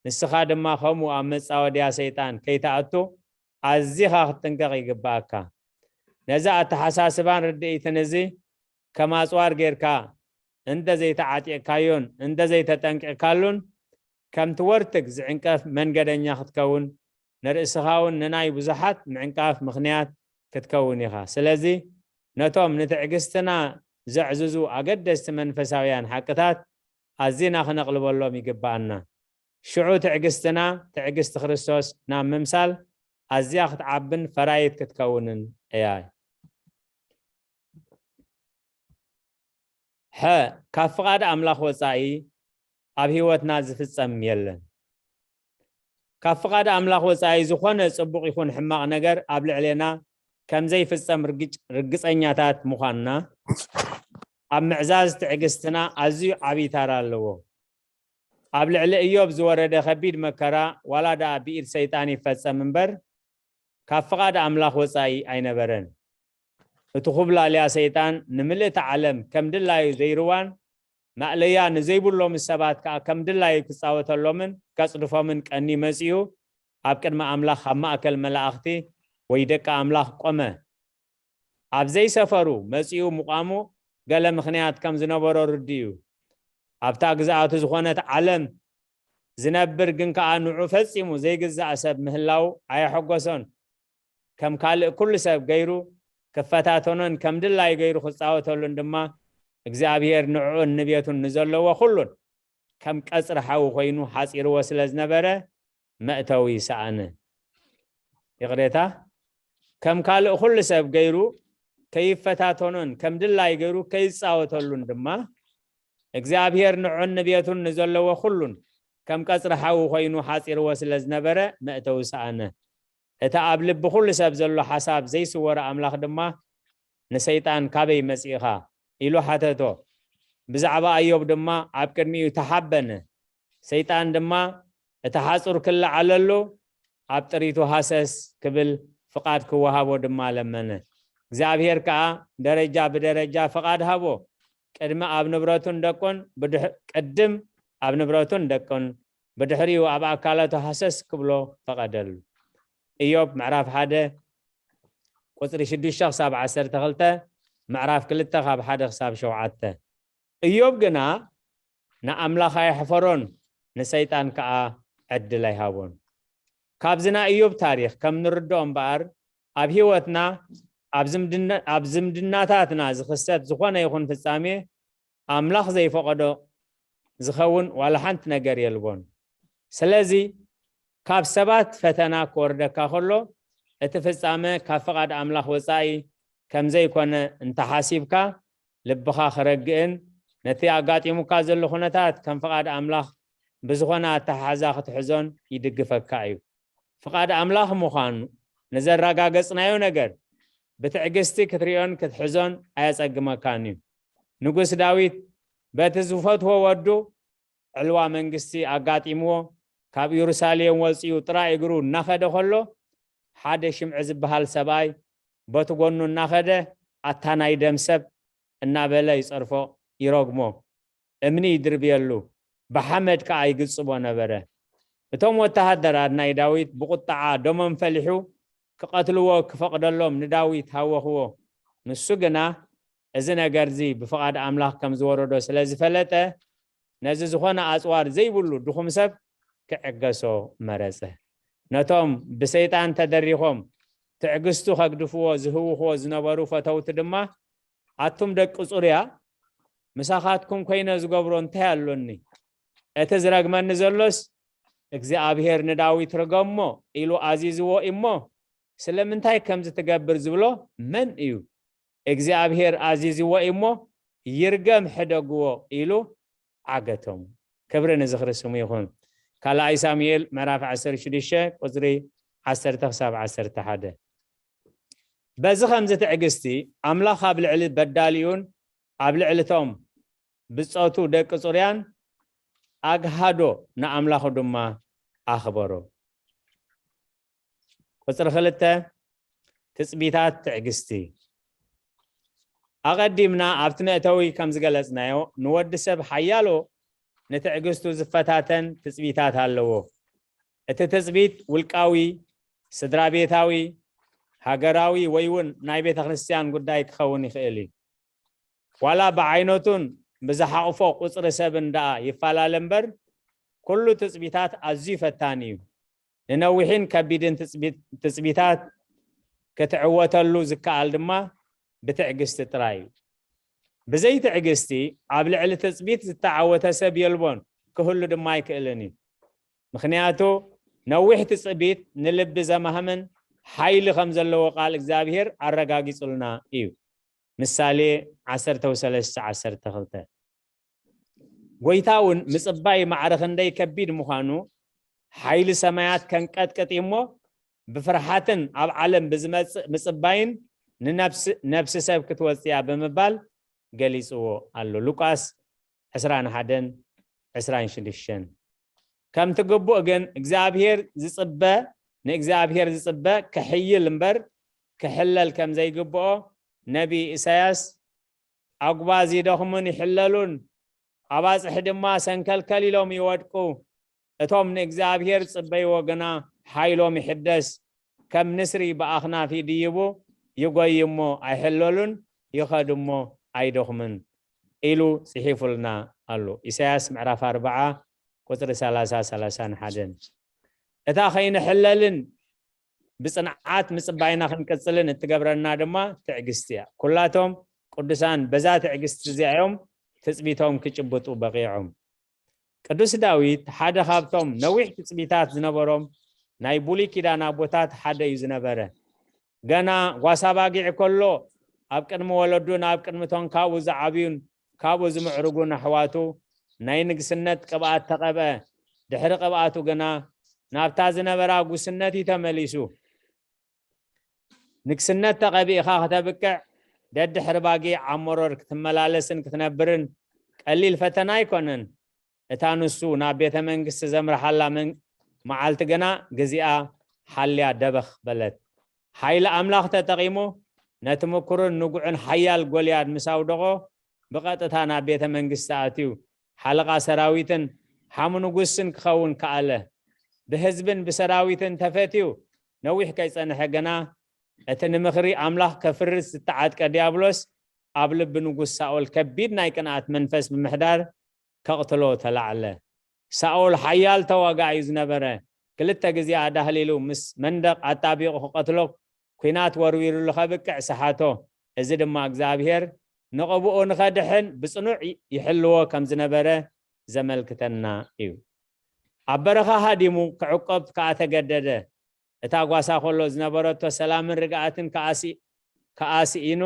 ንስኻ ድማ ከምኡ ኣብ መጻወድያ ሰይጣን ከይትኣቱ ኣዚኻ ክትጥንቀቕ ይግብኣካ። ነዚ ኣተሓሳስባን ርድኢትን እዚ ከም ኣጽዋር ጌርካ እንተ ዘይተዓጢቕካዮን እንተ ዘይተጠንቂቕካሉን፣ ከምቲ ወርትግ ዝዕንቀፍ መንገደኛ ክትከውን፣ ንርእስኻ እውን ንናይ ብዙሓት ምዕንቃፍ ምኽንያት ክትከውን ኢኻ። ስለዚ ነቶም ንትዕግስትና ዘዕዝዙ ኣገደስቲ መንፈሳውያን ሓቅታት ኣዚና ክነቕልበሎም ይግብኣና። ሽዑ ትዕግስትና ትዕግስቲ ክርስቶስ ናብ ምምሳል ኣዝያ ክትዓብን ፈራይት ክትከውንን እያ። ሐ፣ ካብ ፍቓድ ኣምላኽ ወጻኢ ኣብ ህይወትና ዝፍጸም የለን። ካብ ፍቓድ ኣምላኽ ወጻኢ ዝኾነ ጽቡቕ ይኹን ሕማቕ ነገር ኣብ ልዕሌና ከም ዘይፍጸም ርግጭ-፣ ርግጸኛታት ምዃንና ኣብ ምዕዛዝ ትዕግስትና ኣዝዩ ዓብዪ ታራ ኣለዎ። ኣብ ልዕሊ እዮብ ዝወረደ ከቢድ መከራ ዋላ ደኣ ብኢድ ሰይጣን ይፈጸም እምበር፣ ካብ ፍቓድ ኣምላኽ ወጻኢ ኣይነበረን። እቲ ኩብላልያ ሰይጣን ንምልእቲ ዓለም ከም ድላዩ ዘይርዋን ማእለያ ንዘይብሎም ሰባት ከኣ ከም ድላዩ ክጻወተሎምን ከጽድፎምን ቀንዩ መጺኡ፣ ኣብ ቅድሚ ኣምላኽ ኣብ ማእከል መላእኽቲ ወይ ደቂ ኣምላኽ ቆመ። ኣብ ዘይሰፈሩ መጺኡ ምቋሙ ገለ ምኽንያት ከም ዝነበሮ ርዱእ እዩ። ኣብታ ግዝኣቱ ዝኾነት ዓለም ዝነብር ግን ከኣ ንዑ ፈጺሙ ዘይግዛእ ሰብ ምህላው ኣየሐጎሶን። ከም ካልእ ኩሉ ሰብ ገይሩ ክፈታተኖን ከም ድላዩ ገይሩ ክጻወተሉን ድማ እግዚኣብሔር ንዕኡን ንቤቱን ንዘለዎ ኩሉን ከም ቀጽሪ ሓዊ ኮይኑ ሓጺርዎ ስለ ዝነበረ መእተዊ ሰኣነ። ይቕሬታ፣ ከም ካልእ ኩሉ ሰብ ገይሩ ከይፈታተኖን ከም ድላዩ ገይሩ ከይጻወተሉን ድማ እግዚኣብሔር ንዑን ንቤቱን ንዘለዎ ኩሉን ከም ቀጽሪ ሓዊ ኮይኑ ሓጺርዎ ስለ ዝነበረ መእተዊ ሰኣነ። እቲ ኣብ ልቢ ኩሉ ሰብ ዘሎ ሓሳብ ዘይስወሮ ኣምላኽ ድማ ንሰይጣን "ካበይ መጺእኻ?" ኢሉ ሓተቶ። ብዛዕባ ኣዮብ ድማ ኣብ ቅድሚኡ ተሓበነ። ሰይጣን ድማ "እቲ ሓጹር ክለዓለሉ ኣብ ጥሪቱ ሃሰስ ክብል ፍቓድ ክወሃቦ ድማ ለመነ። እግዚኣብሔር ከኣ ደረጃ ብደረጃ ፍቓድ ሃቦ። ቅድሚ ኣብ ንብረቱን ደቁን ብድሕ-፣ ቅድም ኣብ ንብረቱን ደቁን ብድሕሪኡ ኣብ ኣካላቱ ሃሰስ ክብሎ ፈቐደሉ። እዮብ ምዕራፍ ሓደ ቁጽሪ ሽዱሽተ ክሳብ ዓሰርተ ክልተ፣ ምዕራፍ ክልተ ካብ ሓደ ክሳብ ሸውዓተ። እዮብ ግና ንኣምላኽ ኣየሕፈሮን፣ ንሰይጣን ከኣ ዕድል ኣይሃቦን። ካብዚ ናይ እዮብ ታሪኽ ከም ንርድኦ እምበኣር፣ ኣብ ህይወትና፣ ኣብ ዝምድና-፣ ኣብ ዝምድናታትና ዝኽሰት ዝኾነ ይኹን ፍጻሜ፣ ኣምላኽ ዘይፈቐዶ ዝኸውን ዋላ ሓንቲ ነገር የልቦን። ስለዚ ካብ ሰባት ፈተና ክወርደካ ከሎ እቲ ፍጻመ ካብ ፍቓድ ኣምላኽ ወጻኢ ከም ዘይኮነ እንተሓሲብካ ልብኻ ክረግእን ነቲ ኣጋጢሙካ ዘሎ ኩነታት ከም ፍቓድ ኣምላኽ ብዝኾነ ኣተሓሕዛ ክትሕዞን ይድግፈካ እዩ። ፍቓድ ኣምላኽ ምዃኑ ንዘረጋገጽናዮ ነገር ብትዕግስቲ ክትሪኦን ክትሕዞን ኣየጸግመካን እዩ። ንጉስ ዳዊት በቲ ዝፈትዎ ወዱ ዕልዋ መንግስቲ ኣጋጢምዎ ካብ ኢየሩሳሌም ወጺኡ ጥራይ እግሩ እናኸደ ከሎ ሓደ ሽምዒ ዝበሃል ሰብኣይ በቲ ጎኑ እናኸደ ኣታ ናይ ደም ሰብ እናበለ ይጸርፎ፣ ይረግሞ፣ እምኒ ይድርብየሉ፣ ብሓመድ ከኣ ይግጽቦ ነበረ። እቶም ወተሃደራት ናይ ዳዊት ብቑጥዓ ደሞም ፈሊሑ ክቐትልዎ ክፈቕደሎም ንዳዊት ሃወኽዎ። ንሱ ግና እዚ ነገርዚ ብፍቓድ ኣምላኽ ከም ዝወረዶ ስለ ዝፈለጠ ነዚ ዝኾነ ኣጽዋር ዘይብሉ ድኹም ሰብ ክዕገሶ መረጸ። ነቶም ብሰይጣን ተደሪኾም ትዕግስቱ ከግድፍዎ ዝህውኽዎ ዝነበሩ ፈተውቲ ድማ ኣቱም ደቂ ጽሩያ ምሳኻትኩም ኮይነ ዝገብሮ እንታይ ኣሎኒ? እቲ ዝረግመኒ ዘሎስ እግዚኣብሔር ንዳዊት ርገሞ ኢሉ ኣዚዝዎ እሞ ስለምንታይ ከምዚ ትገብር ዝብሎ መን እዩ? እግዚኣብሔር ኣዚዝዎ እሞ ይርገም ሕደግዎ ኢሉ ዓገቶም። ክብሪ ንዝኽሪ ስሙ ይኹን። ካልኣይ ሳሙኤል ምዕራፍ ዓሰርተ ሽዱሽተ ቁፅሪ ዓሰርተ ክሳብ ዓሰርተ ሓደ። በዚ ከምዚ ትዕግስቲ ኣምላኽ ኣብ ልዕሊ በዳሊኡን ኣብ ልዕሊ እቶም ብጾቱ ደቂ ጽሩያን ኣግሃዶ ንኣምላኹ ድማ ኣኽበሮ። ቁጽሪ ክልተ ትጽቢታት ትዕግስቲ። ኣቐዲምና ኣብቲ መእተዊ ከም ዝገለጽናዮ ንወዲ ሰብ ሓያሎ ንትዕግስቱ ዝፈታተን ትጽቢታት ኣለዎ። እቲ ትጽቢት ውልቃዊ፣ ስድራ ቤታዊ፣ ሃገራዊ ወይ እውን ናይ ቤተ ክርስቲያን ጉዳይ ክኸውን ይኽእል እዩ። ዋላ ብዓይነቱን ብዝሓቕፎ ቁጽሪ ሰብን ደኣ ይፈላለ እምበር ኩሉ ትጽቢታት ኣዝዩ ፈታኒ እዩ። ንነዊሕን ከቢድን ትጽቢት- ትጽቢታት ክትዕወተሉ ዝከኣል ድማ ብትዕግስቲ ጥራይ እዩ። ብዘይ ትዕግስቲ ኣብ ልዕሊ ትጽቢት ዝተዓወተ ሰብ የልቦን፣ ክህሉ ድማ ኣይክእልን እዩ። ምኽንያቱ ነዊሕ ትጽቢት ንልቢ ዘማህምን ሓይሊ ከም ዘለዎ ቃል እግዚኣብሔር ኣረጋጊጹልና እዩ። ምሳሌ ዓሰርተ ሰለስተ ዓሰርተ ክልተ። ጎይታ እውን ምጽባይ ማዕረ ክንደይ ከቢድ ምዃኑ ሓይሊ ሰማያት ከንቀጥቅጥ እሞ ብፍርሓትን ኣብ ዓለም ብዝመጽእ ምጽባይን ንነፍሲ ነፍሲ ሰብ ክትወጽያ ብምባል ገሊጽዎ ኣሎ። ሉቃስ ዕስራን ሓደን ዕስራን ሽዱሽተን። ከምቲ ግቡእ ግን እግዚኣብሔር ዝጽበ ንእግዚኣብሔር ዝጽበ ክሕይል እምበር ክሕለል ከም ዘይግብኦ ነቢ ኢሳያስ ኣጉባዝ ይደኽሙን ይሕለሉን፣ ኣባጽሕ ድማ ሰንከልከል ኢሎም ይወድቁ። እቶም ንእግዚኣብሔር ዝጽበይዎ ግና ሓይሎም ይሕደስ፣ ከም ንስሪ ብኣኽናፍ ይድይቡ፣ ይጎዩ እሞ ኣይሕለሉን፣ ይኸዱ እሞ ኣይደኽሙን ኢሉ ጽሒፉልና ኣሎ። ኢሳያስ ምዕራፍ ኣርብዓ ቁጽሪ ሰላሳ፣ ሰላሳን ሓደን። እታ ከይንሕለልን ብጽንዓት ምጽባይና ክንቅጽልን እትገብረና ድማ ትዕግስቲ እያ። ኩላቶም ቅዱሳን በዛ ትዕግስቲ እዚኣ እዮም ትጽቢቶም ክጭብጡ በቒዖም። ቅዱስ ዳዊት ሓደ ካብቶም ነዊሕ ትጽቢታት ዝነበሮም ናይ ብሉይ ኪዳን ኣቦታት ሓደ እዩ ዝነበረ። ገና ጓሳ ባጊዕ ከሎ ኣብ ቅድሚ ወለዱን ኣብ ቅድሚ እቶም ካብኡ ዝዓብዩን ካብኡ ዝምዕርጉን ኣሕዋቱ ናይ ንግስነት ቅብኣት ተቐብአ። ድሕሪ ቅብኣቱ ግና ናብታ ዝነበራ ጉስነት እዩ ተመሊሱ። ንግስነት ተቐቢእኻ ከተብቅዕ ደድሕሪ ባጊዕ ኣብ መሮር ክትመላለስን ክትነብርን ቀሊል ፈተና ኣይኮነን። እታ ንሱ ናብ ቤተ መንግስቲ ዘምርሓላ መን- መዓልቲ ግና ግዚኣ ሓልያ ደበኽ በለት። ሓይሊ ኣምላኽ ተጠቒሙ ነቲ ምኩርን ንጉዕን ሓያል ጎልያድ ምስ ኣውደቖ ብቐጥታ ናብ ቤተ መንግስቲ ኣትዩ ሓለቓ ሰራዊትን ሓሙ ንጉስን ክኸውን ከኣለ። ብህዝብን ብሰራዊትን ተፈትዩ ነዊሕ ከይጸንሐ ግና እቲ ንምኽሪ ኣምላኽ ከፍርስ ዝተዓጥቀ ዲያብሎስ ኣብ ልቢ ንጉስ ሳኦል ከቢድ ናይ ቅንኣት መንፈስ ብምሕዳር ከቕትሎ ተላዕለ። ሳኦል ሓያል ተዋጋኢ እዩ ዝነበረ። ክልተ ግዜ ኣዳህሊሉ ምስ መንደቕ ኣጣቢቑ ክቐትሎ ኲናት ወርዊሩሉ ከብቅዕ ሰሓቶ። እዚ ድማ እግዚኣብሔር ንቕብኡ ንኸድሕን ብጽኑዕ ይሕልዎ ከም ዝነበረ ዘመልክተና እዩ። ኣብ በረኻ ሃዲሙ ክዕቆብ ከኣ ተገደደ። እታ ጓሳ ከሎ ዝነበረቶ ሰላምን ርግኣትን ከኣ ሲ-፣ ከኣ ስኢኑ፣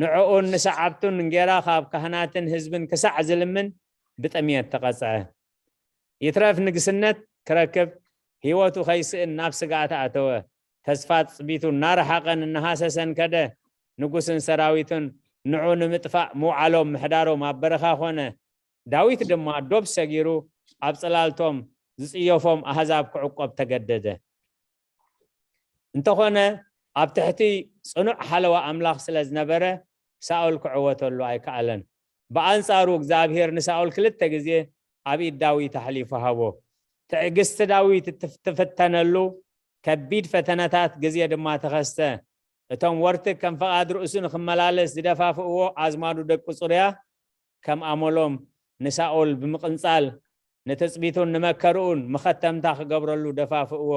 ንዕኡን ንሰዓብቱን እንጌራ ካብ ካህናትን ህዝብን ክሳዕ ዝልምን ብጥምየት ተቐጽዐ። ይትረፍ ንግስነት ክረክብ ህይወቱ ከይስእን ናብ ስግኣት ኣተወ። ተስፋ ትጽቢቱ እናረሓቐን እናሃሰሰን ከደ። ንጉስን ሰራዊቱን ንዑ ንምጥፋእ ምውዓሎም ምሕዳሮም ኣብ በረኻ ኮነ። ዳዊት ድማ ዶብ ሰጊሩ ኣብ ጽላልቶም ዝጽየፎም ኣህዛብ ክዕቆብ ተገደደ። እንተኾነ ኣብ ትሕቲ ጽኑዕ ሓለዋ ኣምላኽ ስለ ዝነበረ ሳኦል ክዕወተሉ ኣይከኣለን። ብኣንጻሩ እግዚኣብሔር ንሳኦል ክልተ ግዜ ኣብ ኢድ ዳዊት ኣሕሊፉ ሃቦ። ትዕግስቲ ዳዊት እትፍ-፣ ትፍተነሉ ከቢድ ፈተነታት ግዜ ድማ ተኸስተ። እቶም ወርትግ ከም ፍቓድ ርእሱ ንኽመላለስ ዝደፋፍእዎ ኣዝማዱ ደቂ ጽሩያ ከም ኣመሎም ንሳኦል ብምቕንጻል ንትጽቢቱን ንመከርኡን መኸተምታ ክገብረሉ ደፋፍእዎ።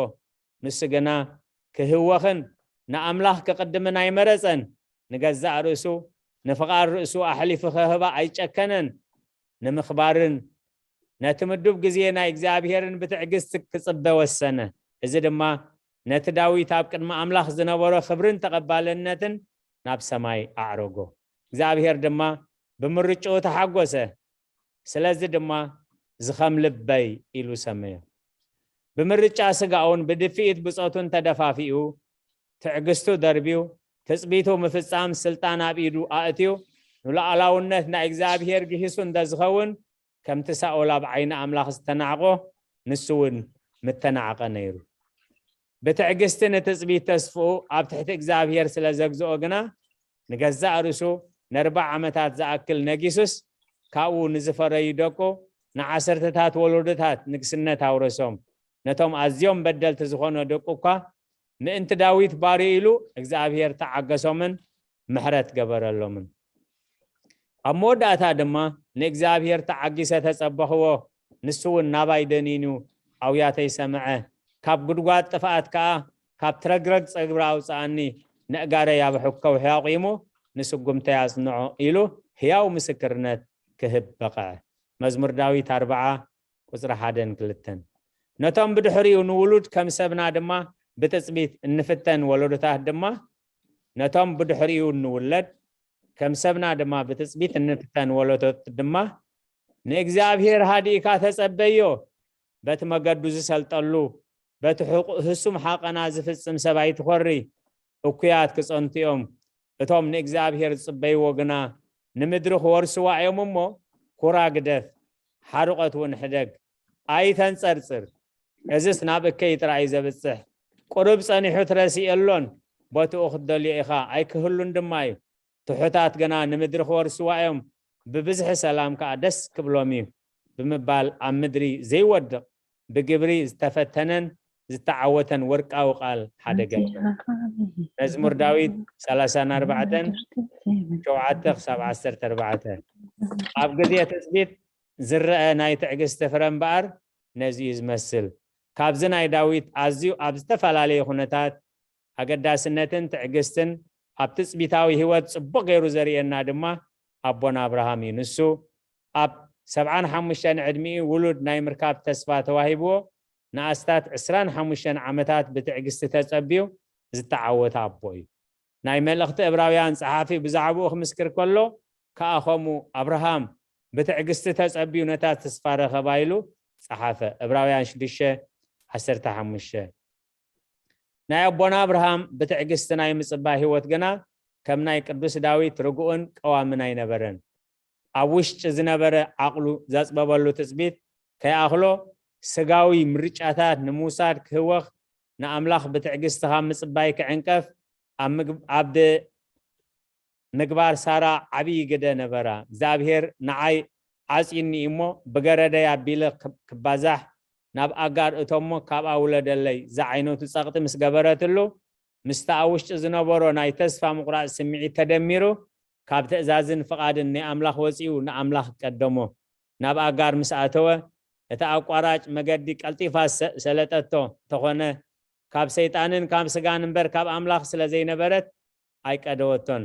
ንሱ ግና ክህወኽን ንኣምላኽ ክቕድምን ኣይመረጸን። ንገዛእ ርእሱ ንፍቓድ ርእሱ ኣሕሊፉ ክህባ ኣይጨከነን። ንምኽባርን ነቲ ምዱብ ግዜ ናይ እግዚኣብሔርን ብትዕግስቲ ክጽበ ወሰነ። እዚ ድማ ነቲ ዳዊት ኣብ ቅድሚ ኣምላኽ ዝነበሮ ክብርን ተቐባልነትን ናብ ሰማይ ኣዕረጎ። እግዚኣብሔር ድማ ብምርጭኡ ተሓጎሰ። ስለዚ ድማ ዝኸም ልበይ ኢሉ ሰመዮ። ብምርጫ ስጋኡን ብድፍኢት ብጾቱን ተደፋፊኡ፣ ትዕግስቱ ደርብዩ፣ ትጽቢቱ ምፍጻም ስልጣን ኣብ ኢዱ ኣእትዩ፣ ንሉዓላውነት ናይ እግዚኣብሔር ግሂሱ እንተ ዝኸውን፣ ከምቲ ሳኦል ኣብ ዓይኒ ኣምላኽ ዝተናዕቆ፣ ንሱ እውን ምተናዕቀ ነይሩ። ብትዕግስቲ ንትጽቢት ተስፍኡ ኣብ ትሕቲ እግዚኣብሔር ስለ ዘግዝኦ ግና፣ ንገዛእ ርእሱ ንኣርብዓ ዓመታት ዝኣክል ነጊሱስ፣ ካብኡ ንዝፈረዩ ደቁ ንዓሰርተታት ወለዶታት ንግስነት ኣውረሶም። ነቶም ኣዝዮም በደልቲ ዝኾኑ ደቁ እኳ ምእንቲ ዳዊት ባርዩ ኢሉ እግዚኣብሔር ተዓገሶምን ምሕረት ገበረሎምን። ኣብ መወዳእታ ድማ ንእግዚኣብሔር ተዓጊሰ ተጸበኽዎ፣ ንሱ እውን ናባይ ደኒኑ ኣውያተይ ሰምዐ። ካብ ጉድጓድ ጥፍኣት ከኣ ካብ ትረግረግ ጸግሪ ኣውጽኣኒ፣ ነእጋረይ ኣብ ሕከውሒ ኣቑሙ ንስጉምተይ ኣጽንዖ ኢሉ ህያው ምስክርነት ክህብ በቕዐ። መዝሙር ዳዊት ኣርብዓ ቁጽሪ ሓደን ክልተን። ነቶም ብድሕሪኡ ንውሉድ ከም ሰብና ድማ ብትጽቢት እንፍተን ወለዶታት ድማ፣ ነቶም ብድሕሪኡ እንውለድ ከም ሰብና ድማ ብትጽቢት እንፍተን ወለዶት ድማ፣ ንእግዚኣብሔር ሃዲእካ ተጸበዮ። በቲ መገዱ ዝሰልጠሉ፣ በቲ ሕቁ-፣ ህሱም ሓቐና ዝፍጽም ሰብ ኣይትኾሪ። እኩያት ክጸንቱ እዮም። እቶም ንእግዚኣብሔር ዝጽበይዎ ግና ንምድሪ ክወርስዋ እዮም እሞ፣ ኩራ ግደፍ፣ ሓርቖት እውን ሕደግ። ኣይተንጸርጽር። እዝስ ናብ እከይ ጥራይ እዩ ዘብጽሕ። ቁሩብ ጸኒሑ ትረስኤ ኣሎን፣ ቦትኡ ክትደልዮ ኢኻ፣ ኣይክህሉን ድማ እዩ። ትሑታት ግና ንምድሪ ክወርስዋ እዮም፣ ብብዝሒ ሰላም ከኣ ደስ ክብሎም እዩ ብምባል ኣብ ምድሪ ዘይወድቕ ብግብሪ ዝተፈተነን ዝተዓወተን ወርቃዊ ቃል ሓደ ገበረ። መዝሙር ዳዊት ሰላሳን ኣርባዕተን፣ ሸውዓተ ክሳብ ዓሰርተ ኣርባዕተ። ኣብ ግዜ ትጽቢት ዝረአ ናይ ትዕግስቲ ፍረ እምበኣር ነዚ እዩ ዝመስል። ካብዚ ናይ ዳዊት ኣዝዩ ኣብ ዝተፈላለየ ኩነታት ኣገዳስነትን ትዕግስትን ኣብ ትጽቢታዊ ህይወት ጽቡቕ ገይሩ ዘርእየና ድማ ኣቦና ኣብርሃም እዩ። ንሱ ኣብ ሰብዓን ሓሙሽተን ዕድሚኡ ውሉድ ናይ ምርካብ ተስፋ ተዋሂብዎ፣ ንኣስታት ዕስራን ሓሙሽተን ዓመታት ብትዕግስቲ ተጸብዩ ዝተዓወተ ኣቦ እዩ። ናይ መልእኽቲ ዕብራውያን ጸሓፊ ብዛዕባኡ ክምስክር ከሎ ከኣ ከምኡ ኣብርሃም ብትዕግስቲ ተጸብዩ ነታ ተስፋ ረኸባ ኢሉ ጸሓፈ። ዕብራውያን ሽዱሽተ ዓሰርተ ሓሙሽተ። ናይ ኣቦና ኣብርሃም ብትዕግስቲ ናይ ምጽባይ ህይወት ግና ከም ናይ ቅዱስ ዳዊት ርጉእን ቀዋምን ኣይነበረን። ኣብ ውሽጢ ዝነበረ ዓቕሉ ዘጽበበሉ ትጽቢት ከይኣኽሎ፣ ስጋዊ ምርጫታት ንምውሳድ ክህወኽ፣ ንኣምላኽ ብትዕግስቲ ካብ ምጽባይ ክዕንቀፍ፣ ኣብ ምግብ-፣ ኣብ ድ-፣ ምግባር ሳራ ዓብዪ ግደ ነበራ። እግዚኣብሔር ንዓይ ዓጽዩኒ እሞ፣ ብገረደይ ኣቢለ ክብ-፣ ክባዛሕ ናብ ኣጋር እቶሞ፣ ካብኣ ውለደለይ ዝዓይነቱ ጸቕጢ ምስ ገበረትሉ፣ ምስቲ ኣብ ውሽጢ ዝነበሮ ናይ ተስፋ ምቑራጽ ስምዒት ተደሚሩ፣ ካብ ትእዛዝን ፍቓድን ናይ ኣምላኽ ወጺኡ ንኣምላኽ ቀደሞ። ናብ ኣጋር ምስ ኣተወ፣ እታ ኣቋራጭ መገዲ ቀልጢፋ ሰ-፣ ሰለጠቶ። እንተኾነ፣ ካብ ሰይጣንን ካብ ስጋን እምበር ካብ ኣምላኽ ስለ ዘይነበረት ኣይቀደወቶን።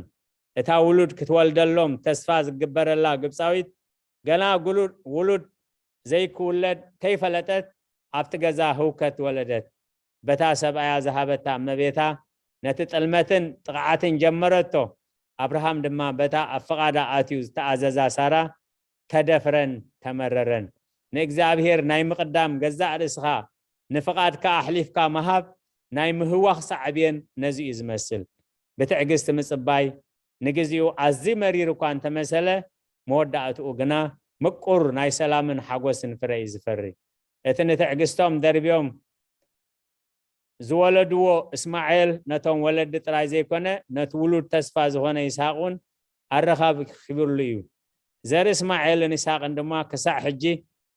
እታ ውሉድ ክትወልደሎም ተስፋ ዝግበረላ ግብጻዊት ገና ጉሉድ ውሉድ ዘይክውለድ ከይፈለጠት ኣብቲ ገዛ ህውከት ወለደት። በታ ሰብኣያ ዝሃበታ እመቤታ ነቲ ጥልመትን ጥቕዓትን ጀመረቶ። ኣብርሃም ድማ በታ ኣብ ፍቓዳ ኣትዩ ዝተኣዘዛ ሳራ ተደፍረን ተመረረን። ንእግዚኣብሔር ናይ ምቕዳም ገዛእ ርእስኻ ንፍቓድካ ኣሕሊፍካ ምሃብ ናይ ምህዋኽ ሳዕቤን ነዚ እዩ ዝመስል። ብትዕግስቲ ምጽባይ ንግዜኡ ኣዝዩ መሪር እኳ እንተመሰለ፣ መወዳእትኡ ግና ምቁር ናይ ሰላምን ሓጎስን ፍረ እዩ ዝፈሪ። እቲ ንትዕግስቶም ደርብዮም ዝወለድዎ እስማኤል ነቶም ወለዲ ጥራይ ዘይኮነ፣ ነቲ ውሉድ ተስፋ ዝኾነ ይስሐቅ እውን ኣረኻኺብሉ እዩ። ዘርኢ እስማኤልን ይስሐቅን ድማ ክሳዕ ሕጂ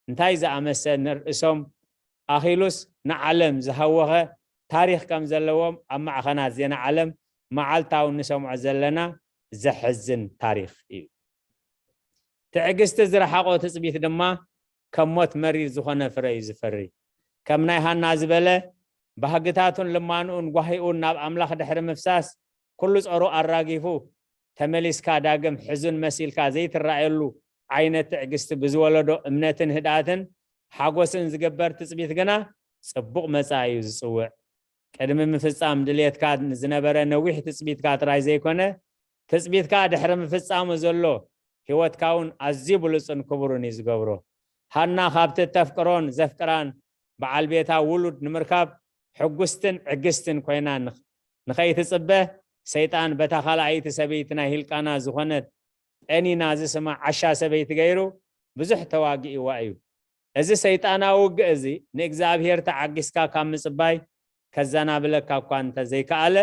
እንታይ ዝኣመሰ ንርእሶም ኣኺሉስ ንዓለም ዝሃወኸ ታሪኽ ከም ዘለዎም ኣብ ማዕኸናት ዜና ዓለም መዓልታዊ ንሰምዖ ዘለና ዘሕዝን ታሪኽ እዩ። ትዕግስቲ ዝረሓቖ ትጽቢት ድማ ከም ሞት መሪር ዝኾነ ፍረ እዩ ዝፈሪ። ከም ናይ ሃና ዝበለ ባህግታቱን ልማንኡን ጓሂኡን ናብ ኣምላኽ ድሕሪ ምፍሳስ፣ ኩሉ ጸሩ ኣራጊፉ፣ ተመሊስካ ዳግም ሕዙን መሲልካ ዘይትረኣየሉ ዓይነት ትዕግስቲ ብዝወለዶ እምነትን ህድኣትን ሓጎስን ዝግበር ትጽቢት ግና ጽቡቕ መጻኢ እዩ ዝጽውዕ። ቅድሚ ምፍጻም ድልየትካ ዝነበረ ነዊሕ ትጽቢትካ ጥራይ ዘይኮነ፣ ትጽቢትካ ድሕሪ ምፍጻሙ ዘሎ ህይወትካ እውን ኣዝዩ ብሉጽን ክቡርን እዩ ዝገብሮ። ሃና ካብቲ እተፍቅሮን ዘፍቅራን በዓል ቤታ ውሉድ ንምርካብ ሕጉስትን ዕግስትን ኮይና ንኽ-፣ ንኸይትጽበ፣ ሰይጣን በታ ካልኣይቲ ሰበይቲ ናይ ሂልቃና ዝኾነት ጴኒና ዝስማ ዓሻ ሰበይቲ ገይሩ ብዙሕ ተዋጊእዋ እዩ። እዚ ሰይጣናዊ ውግእ እዚ ንእግዚኣብሔር ተዓጊስካ ካብ ምጽባይ ከዘናብለካ እኳ እንተ ዘይከኣለ፣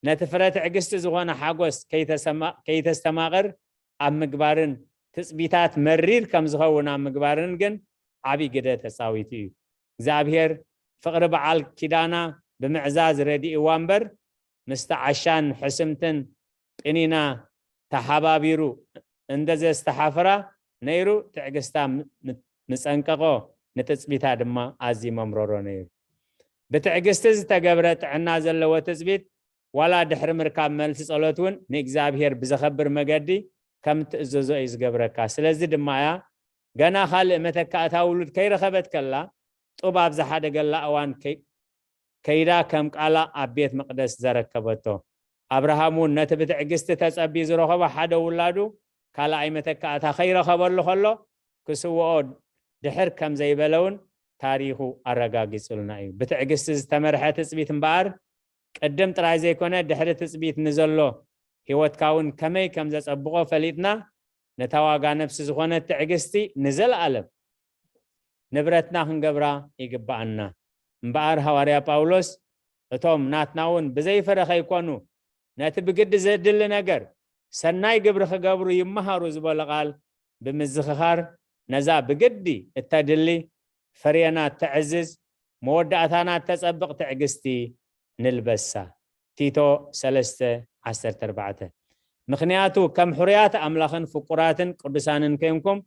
ነቲ ፍረ ትዕግስቲ ዝኾነ ሓጎስ ከይተሰማ-፣ ከይተስተማቕር ኣብ ምግባርን ትጽቢታት መሪር ከም ዝኸውን ኣብ ምግባርን ግን ዓቢ ግደ ተጻዊቱ እዩ። እግዚኣብሔር ፍቕሪ በዓል ኪዳና ብምዕዛዝ ረዲእዋ እምበር፣ ምስቲ ዓሻን ሕስምትን ጲኒና ተሓባቢሩ እንደ ዘስተሓፍራ ነይሩ፣ ትዕግስታ ም-፣ ም-፣ ምጸንቀቖ፣ ንትጽቢታ ድማ ኣዝዩ መምረሮ ነይሩ። ብትዕግስቲ ዝተገብረ ጥዕና ዘለዎ ትጽቢት፣ ዋላ ድሕሪ ምርካብ መልሲ ጸሎት እውን ንእግዚኣብሔር ብዘኸብር መገዲ ከም ትእዘዞ እዩ ዝገብረካ። ስለዚ ድማ እያ ገና ካልእ መተካእታ ውሉድ ከይረኸበት ከላ፣ ጡብ ኣብ ዝሓደገላ እዋን ከይ-፣ ከይዳ ከም ቃላ ኣብ ቤት መቕደስ ዘረከበቶ። ኣብርሃም እውን ነቲ ብትዕግስቲ ተጸብዩ ዝረኸቦ ሓደ ውላዱ ካልኣይ መተካእታ ከይረኸበሉ ከሎ፣ ክስውኦ ድሕር ከም ዘይበለ እውን ታሪኹ ኣረጋጊጹልና እዩ። ብትዕግስቲ ዝተመርሐ ትጽቢት እምበኣር፣ ቅድም ጥራይ ዘይኮነ፣ ድሕሪ ትጽቢት ንዘሎ ህይወትካ እውን ከመይ ከም ዘጸብቖ ፈሊጥና፣ ነታ ዋጋ ነፍሲ ዝኾነት ትዕግስቲ ንዘለኣለም ንብረትና ክንገብራ ይግብኣና። እምበኣር ሃዋርያ ጳውሎስ፣ "እቶም ናትና እውን ብዘይ ፍረ ከይኮኑ፣ ነቲ ብግዲ ዘድሊ ነገር ሰናይ ግብሪ ክገብሩ ይመሃሩ" ዝበሎ ቃል ብምዝኽኻር፣ ነዛ ብግዲ እተድሊ ፍሬና እተዕዝዝ፣ መወዳእታና እተጸብቕ ትዕግስቲ ንልበሳ። ቲቶ ሰለስተ ዓሰርተ ኣርባዕተ። ምኽንያቱ ከም ሕሩያት ኣምላኽን ፍቁራትን ቅዱሳንን ኮይንኩም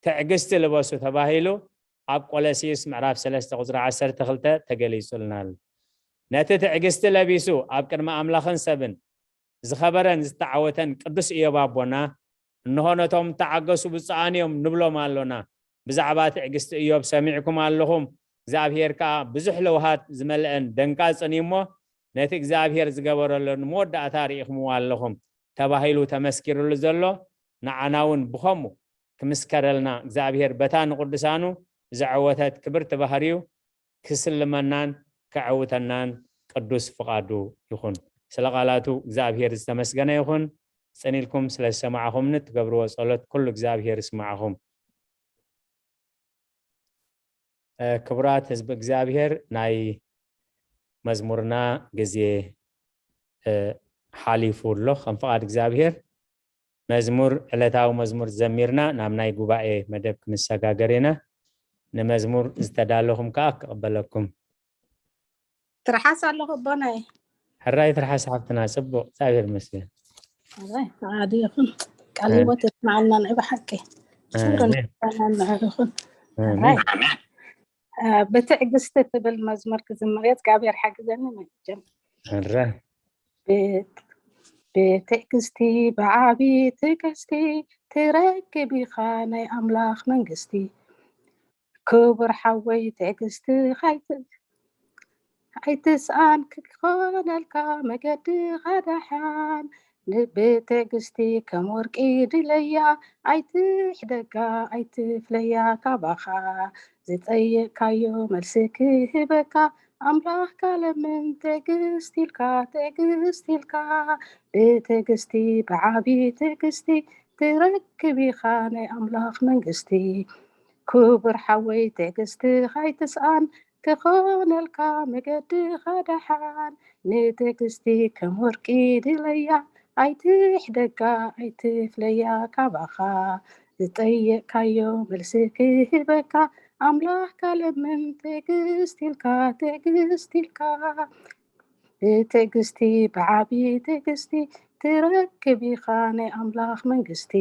ትዕግስቲ ልበሱ ተባሂሉ ኣብ ቆሎሲዩስ ምዕራፍ ሰለስተ ቁጽሪ ዓሰርተ ክልተ ተገሊጹልና ኣሎ። ነቲ ትዕግስቲ ለቢሱ ኣብ ቅድሚ ኣምላኽን ሰብን ዝኸበረን ዝተዓወተን ቅዱስ ኢዮብ ኣቦና፣ "እንሆ ነቶም እተዓገሱ ብፁዓን እዮም" ንብሎም ኣሎና። ብዛዕባ ትዕግስቲ ኢዮብ ሰሚዕኩም ኣለኹም። እግዚኣብሔር ከኣ ብዙሕ ለውሃት ዝመልአን ደንቃጽን እዩ እሞ፣ ነቲ እግዚኣብሔር ዝገበረሉ ንመወዳእታ ርኢኹምዎ ኣለኹም ተባሂሉ ተመስኪርሉ ዘሎ፣ ንዓና እውን ብኸምኡ ክምስከረልና እግዚኣብሔር በታ ንቅዱሳኑ ዘዐወተት ክብርቲ ባህርዩ ክስልመናን ከዐውተናን ቅዱስ ፍቓዱ ይኹን። ስለ ቃላቱ እግዚኣብሔር ዝተመስገነ ይኹን። ጽን ኢልኩም ስለ ዝሰማዕኹምኒ እትገብርዎ ጸሎት ኩሉ እግዚኣብሔር ይስማዕኹም። እ፣ ክቡራት ህዝቢ እግዚኣብሔር፣ ናይ መዝሙርና ግዜ፣ እ፣ ሓሊፉ ኣሎ። ከም ፍቓድ እግዚኣብሔር መዝሙር፣ ዕለታዊ መዝሙር ዘሚርና ናብ ናይ ጉባኤ መደብ ክንሰጋገር ኢና። ንመዝሙር ዝተዳለኹም ከኣ ክቕበለኩም። ትርሓስ ኣለኹ ኣቦናይ። ሕራይ ትርሓስ ሓፍትና፣ ጽቡቕ፣ እግዚኣብሔር ይመስገን። ሕራይ፣ ፍቓዱ ይኹን። ቃል ኣሜን። ህይወት የስምዓልና ናይ ብሓቂ። ክብሪ ኣሜን። ምስጋና ንዕኡ ይኹን። ኣሜን። ሕራይ። እ፣ ብትዕግስቲ ትብል መዝሙር ክዝምር እየ፣ እግዚኣብሔር ሓግዘኒ መቸም። ሕራይ። ብ-፣ ብትዕግስቲ ብዓቢ ትዕግስቲ ትረክብ ኢኻ ናይ ኣምላኽ መንግስቲ። ክቡር ሓወይ ትዕግስቲ ኣይትስኣን ክኾነልካ መገድኻ ደሓን። ብትዕግስቲ ከም ወርቂ ድለያ ኣይትሕደጋ ኣይትፍለያ ካባኻ። ዝጠየቅካዮ መልሲ ክህበካ ኣምላኽካ ለምን ትዕግስቲ ኢልካ ትዕግስቲ ኢልካ። ብትዕግስቲ ብዓቢ ትዕግስቲ ትረክብ ኢኻ ናይ ኣምላኽ መንግስቲ። ክቡር ሓወይ ትዕግስቲ ካይትስኣን ክኾነልካ መገድኻ ደሓን። ንትዕግስቲ ከም ወርቂ ድለያ ኣይትሕደጋ ኣይትፍለያ ካባኻ። ዝጠየቅካዮ መልሲ ክህበካ ኣምላኽካ ለምን ትዕግስቲ ኢልካ ትዕግስቲ ኢልካ። ብትዕግስቲ ብዓቢ ትዕግስቲ ትረክብ ኢኻ ናይ ኣምላኽ መንግስቲ።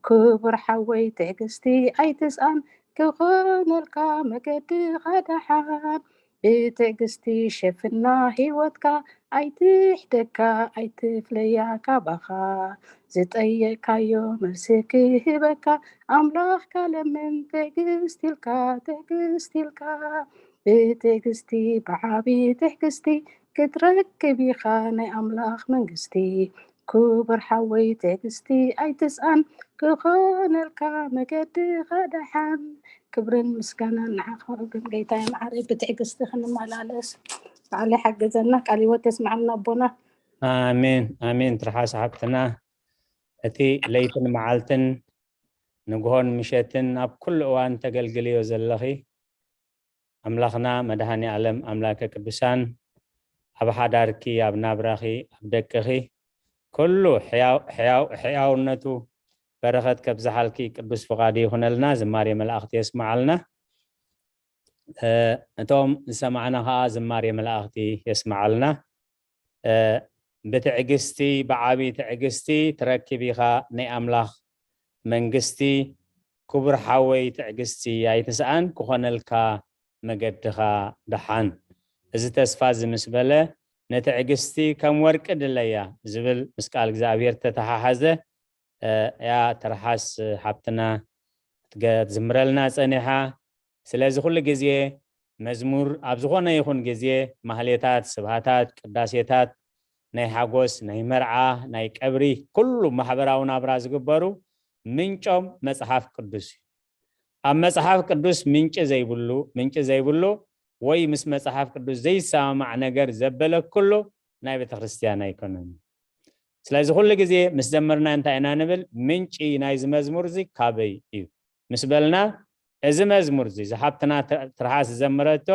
ክቡር ሓወይ ትዕግስቲ ኣይትስኣን ክኾነልካ መገድኻ ደሓን። ብትዕግስቲ ሸፍና ህይወትካ ኣይትሕደካ ኣይትፍለያ ካባኻ። ዝጠየቅካዮ መልሲ ክህበካ ኣምላኽካ ለምን ትዕግስቲ ኢልካ ትዕግስቲ ኢልካ። ብትዕግስቲ ብዓቢ ትዕግስቲ ክትረክብ ኢኻ ናይ ኣምላኽ መንግስቲ። ክቡር ሓወይ ትዕግስቲ ኣይትስኣን ክኾነልካ መገድኻ ደሓን። ክብርን ምስጋናን ንዓኻ ግን ጌታዬ መዓረይ ብትዕግስቲ ክንመላለስ ባዕሉ ይሓግዘና። ቃል ህይወት የስምዓልና ኣቦና። ኣሜን ኣሜን። ትርሓስ ሓብትና እቲ ለይትን መዓልትን ንግሆን ምሸትን ኣብ ኩሉ እዋን ተገልግልዮ ዘለኺ ኣምላኽና መድሃኒ ኣለም ኣምላከ ቅዱሳን ኣብ ሓዳርኪ ኣብ ናብራኺ ኣብ ደቅኺ ኩሉ ሕያውነቱ በረኸት ከብዝሓልኪ ቅዱስ ፍቓዱ ይኹነልና። ዝማሬ መላእኽቲ የስምዓልና። እቶም ዝሰማዕና ኸዓ ዝማሬ መላእኽቲ የስምዓልና። ብትዕግስቲ ብዓቢ ትዕግስቲ ትረክብ ኢኻ ናይ ኣምላኽ መንግስቲ። ክቡር ሓወይ ትዕግስቲ ኣይትስኣን ክኾነልካ መገድኻ ደሓን። እዚ ተስፋ እዚ ምስ በለ ንትዕግስቲ ከም ወርቂ ድለያ ዝብል ምስ ቃል እግዚኣብሔር ተተሓሓዘ። እያ ትርሓስ ሓብትና ክትዝምረልና ጸኒሓ። ስለዚ ኩሉ ግዜ መዝሙር ኣብ ዝኾነ ይኹን ግዜ ማህሌታት፣ ስብሃታት፣ ቅዳሴታት፣ ናይ ሓጎስ፣ ናይ መርዓ፣ ናይ ቀብሪ፣ ኩሉ ማሕበራዊ ናብራ ዝግበሩ ምንጮም መጽሓፍ ቅዱስ እዩ። ኣብ መጽሓፍ ቅዱስ ምንጪ ዘይብሉ ምንጪ ዘይብሉ ወይ ምስ መጽሓፍ ቅዱስ ዘይሰማማዕ ነገር ዘበለ ኩሉ ናይ ቤተ ክርስቲያን ኣይኮነን። ስለዚ ኩሉ ግዜ ምስ ዘመርና እንታይ ኢና ንብል? ምንጪ ናይዚ መዝሙር እዚ ካበይ እዩ? ምስ በልና፣ እዚ መዝሙር እዚ፣ እዚ ሓብትና ትርሓስ ዝዘመረቶ፣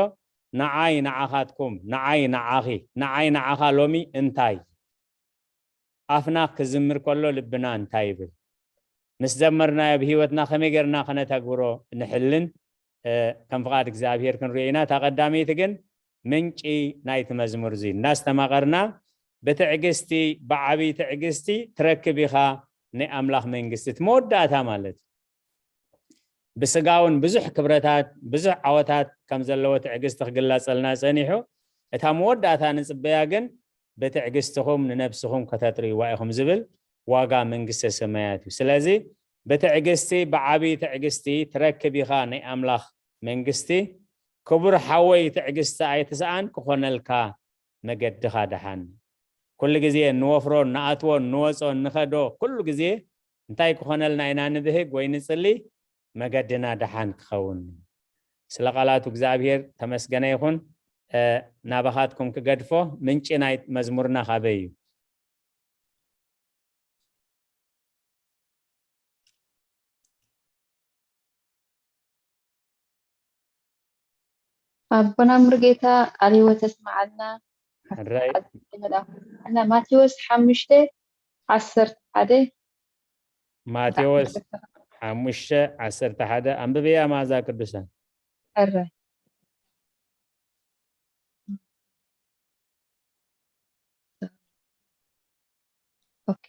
ንዓይ ንዓኻትኩም፣ ንዓይ ንዓኺ፣ ንዓይ ንዓኻ ሎሚ እንታይ? ኣፍና ክዝምር ከሎ ልብና እንታይ ይብል? ምስ ዘመርናዮ ብህይወትና ከመይ ጌርና ከነተግብሮ ንሕልን ከም ፍቓድ እግዚኣብሔር ክንሪኦ ኢና። እታ ቀዳመይቲ ግን ምንጪ ናይቲ መዝሙር እዚ እናስተማቐርና ብትዕግስቲ ብዓብዪ ትዕግስቲ ትረክብ ኢኻ ናይ ኣምላኽ መንግስቲ እቲ መወዳእታ ማለት እዩ። ብስጋውን ብዙሕ ክብረታት ብዙሕ ዓወታት ከም ዘለዎ ትዕግስቲ ክግለጸልና ጸኒሑ፣ እታ መወዳእታ ንጽበያ ግን ብትዕግስትኹም ንነብስኹም ከተጥርይዋ ኢኹም ዝብል ዋጋ መንግስተ ሰማያት እዩ። ስለዚ ብትዕግስቲ ብዓብዪ ትዕግስቲ ትረክብ ኢኻ ናይ ኣምላኽ መንግስቲ። ክቡር ሓወይ ትዕግስቲ ኣይትስኣን ክኾነልካ መገድኻ ደሓን። ኩሉ ግዜ እንወፍሮ እንኣትዎ እንወጾ እንኸዶ ኩሉ ግዜ እንታይ ክኾነልና ኢና ንብህግ ወይ ንጽሊ? መገድና ደሓን ክኸውን። ስለ ቃላቱ እግዚኣብሔር ተመስገነ ይኹን። ናባኻትኩም ክገድፎ ምንጪ ናይ መዝሙርና ካበይ እዩ? ኣቦና ሙሉጌታ ቃል ህይወት የስምዓልና። ሕራይ እና ማቴዎስ ሓሙሽተ ዓሰርተ ሓደ ማቴዎስ ሓሙሽተ ዓሰርተ ሓደ ኣንብብያ መዓዛ ቅዱሳን። ሕራይ ኦኬ።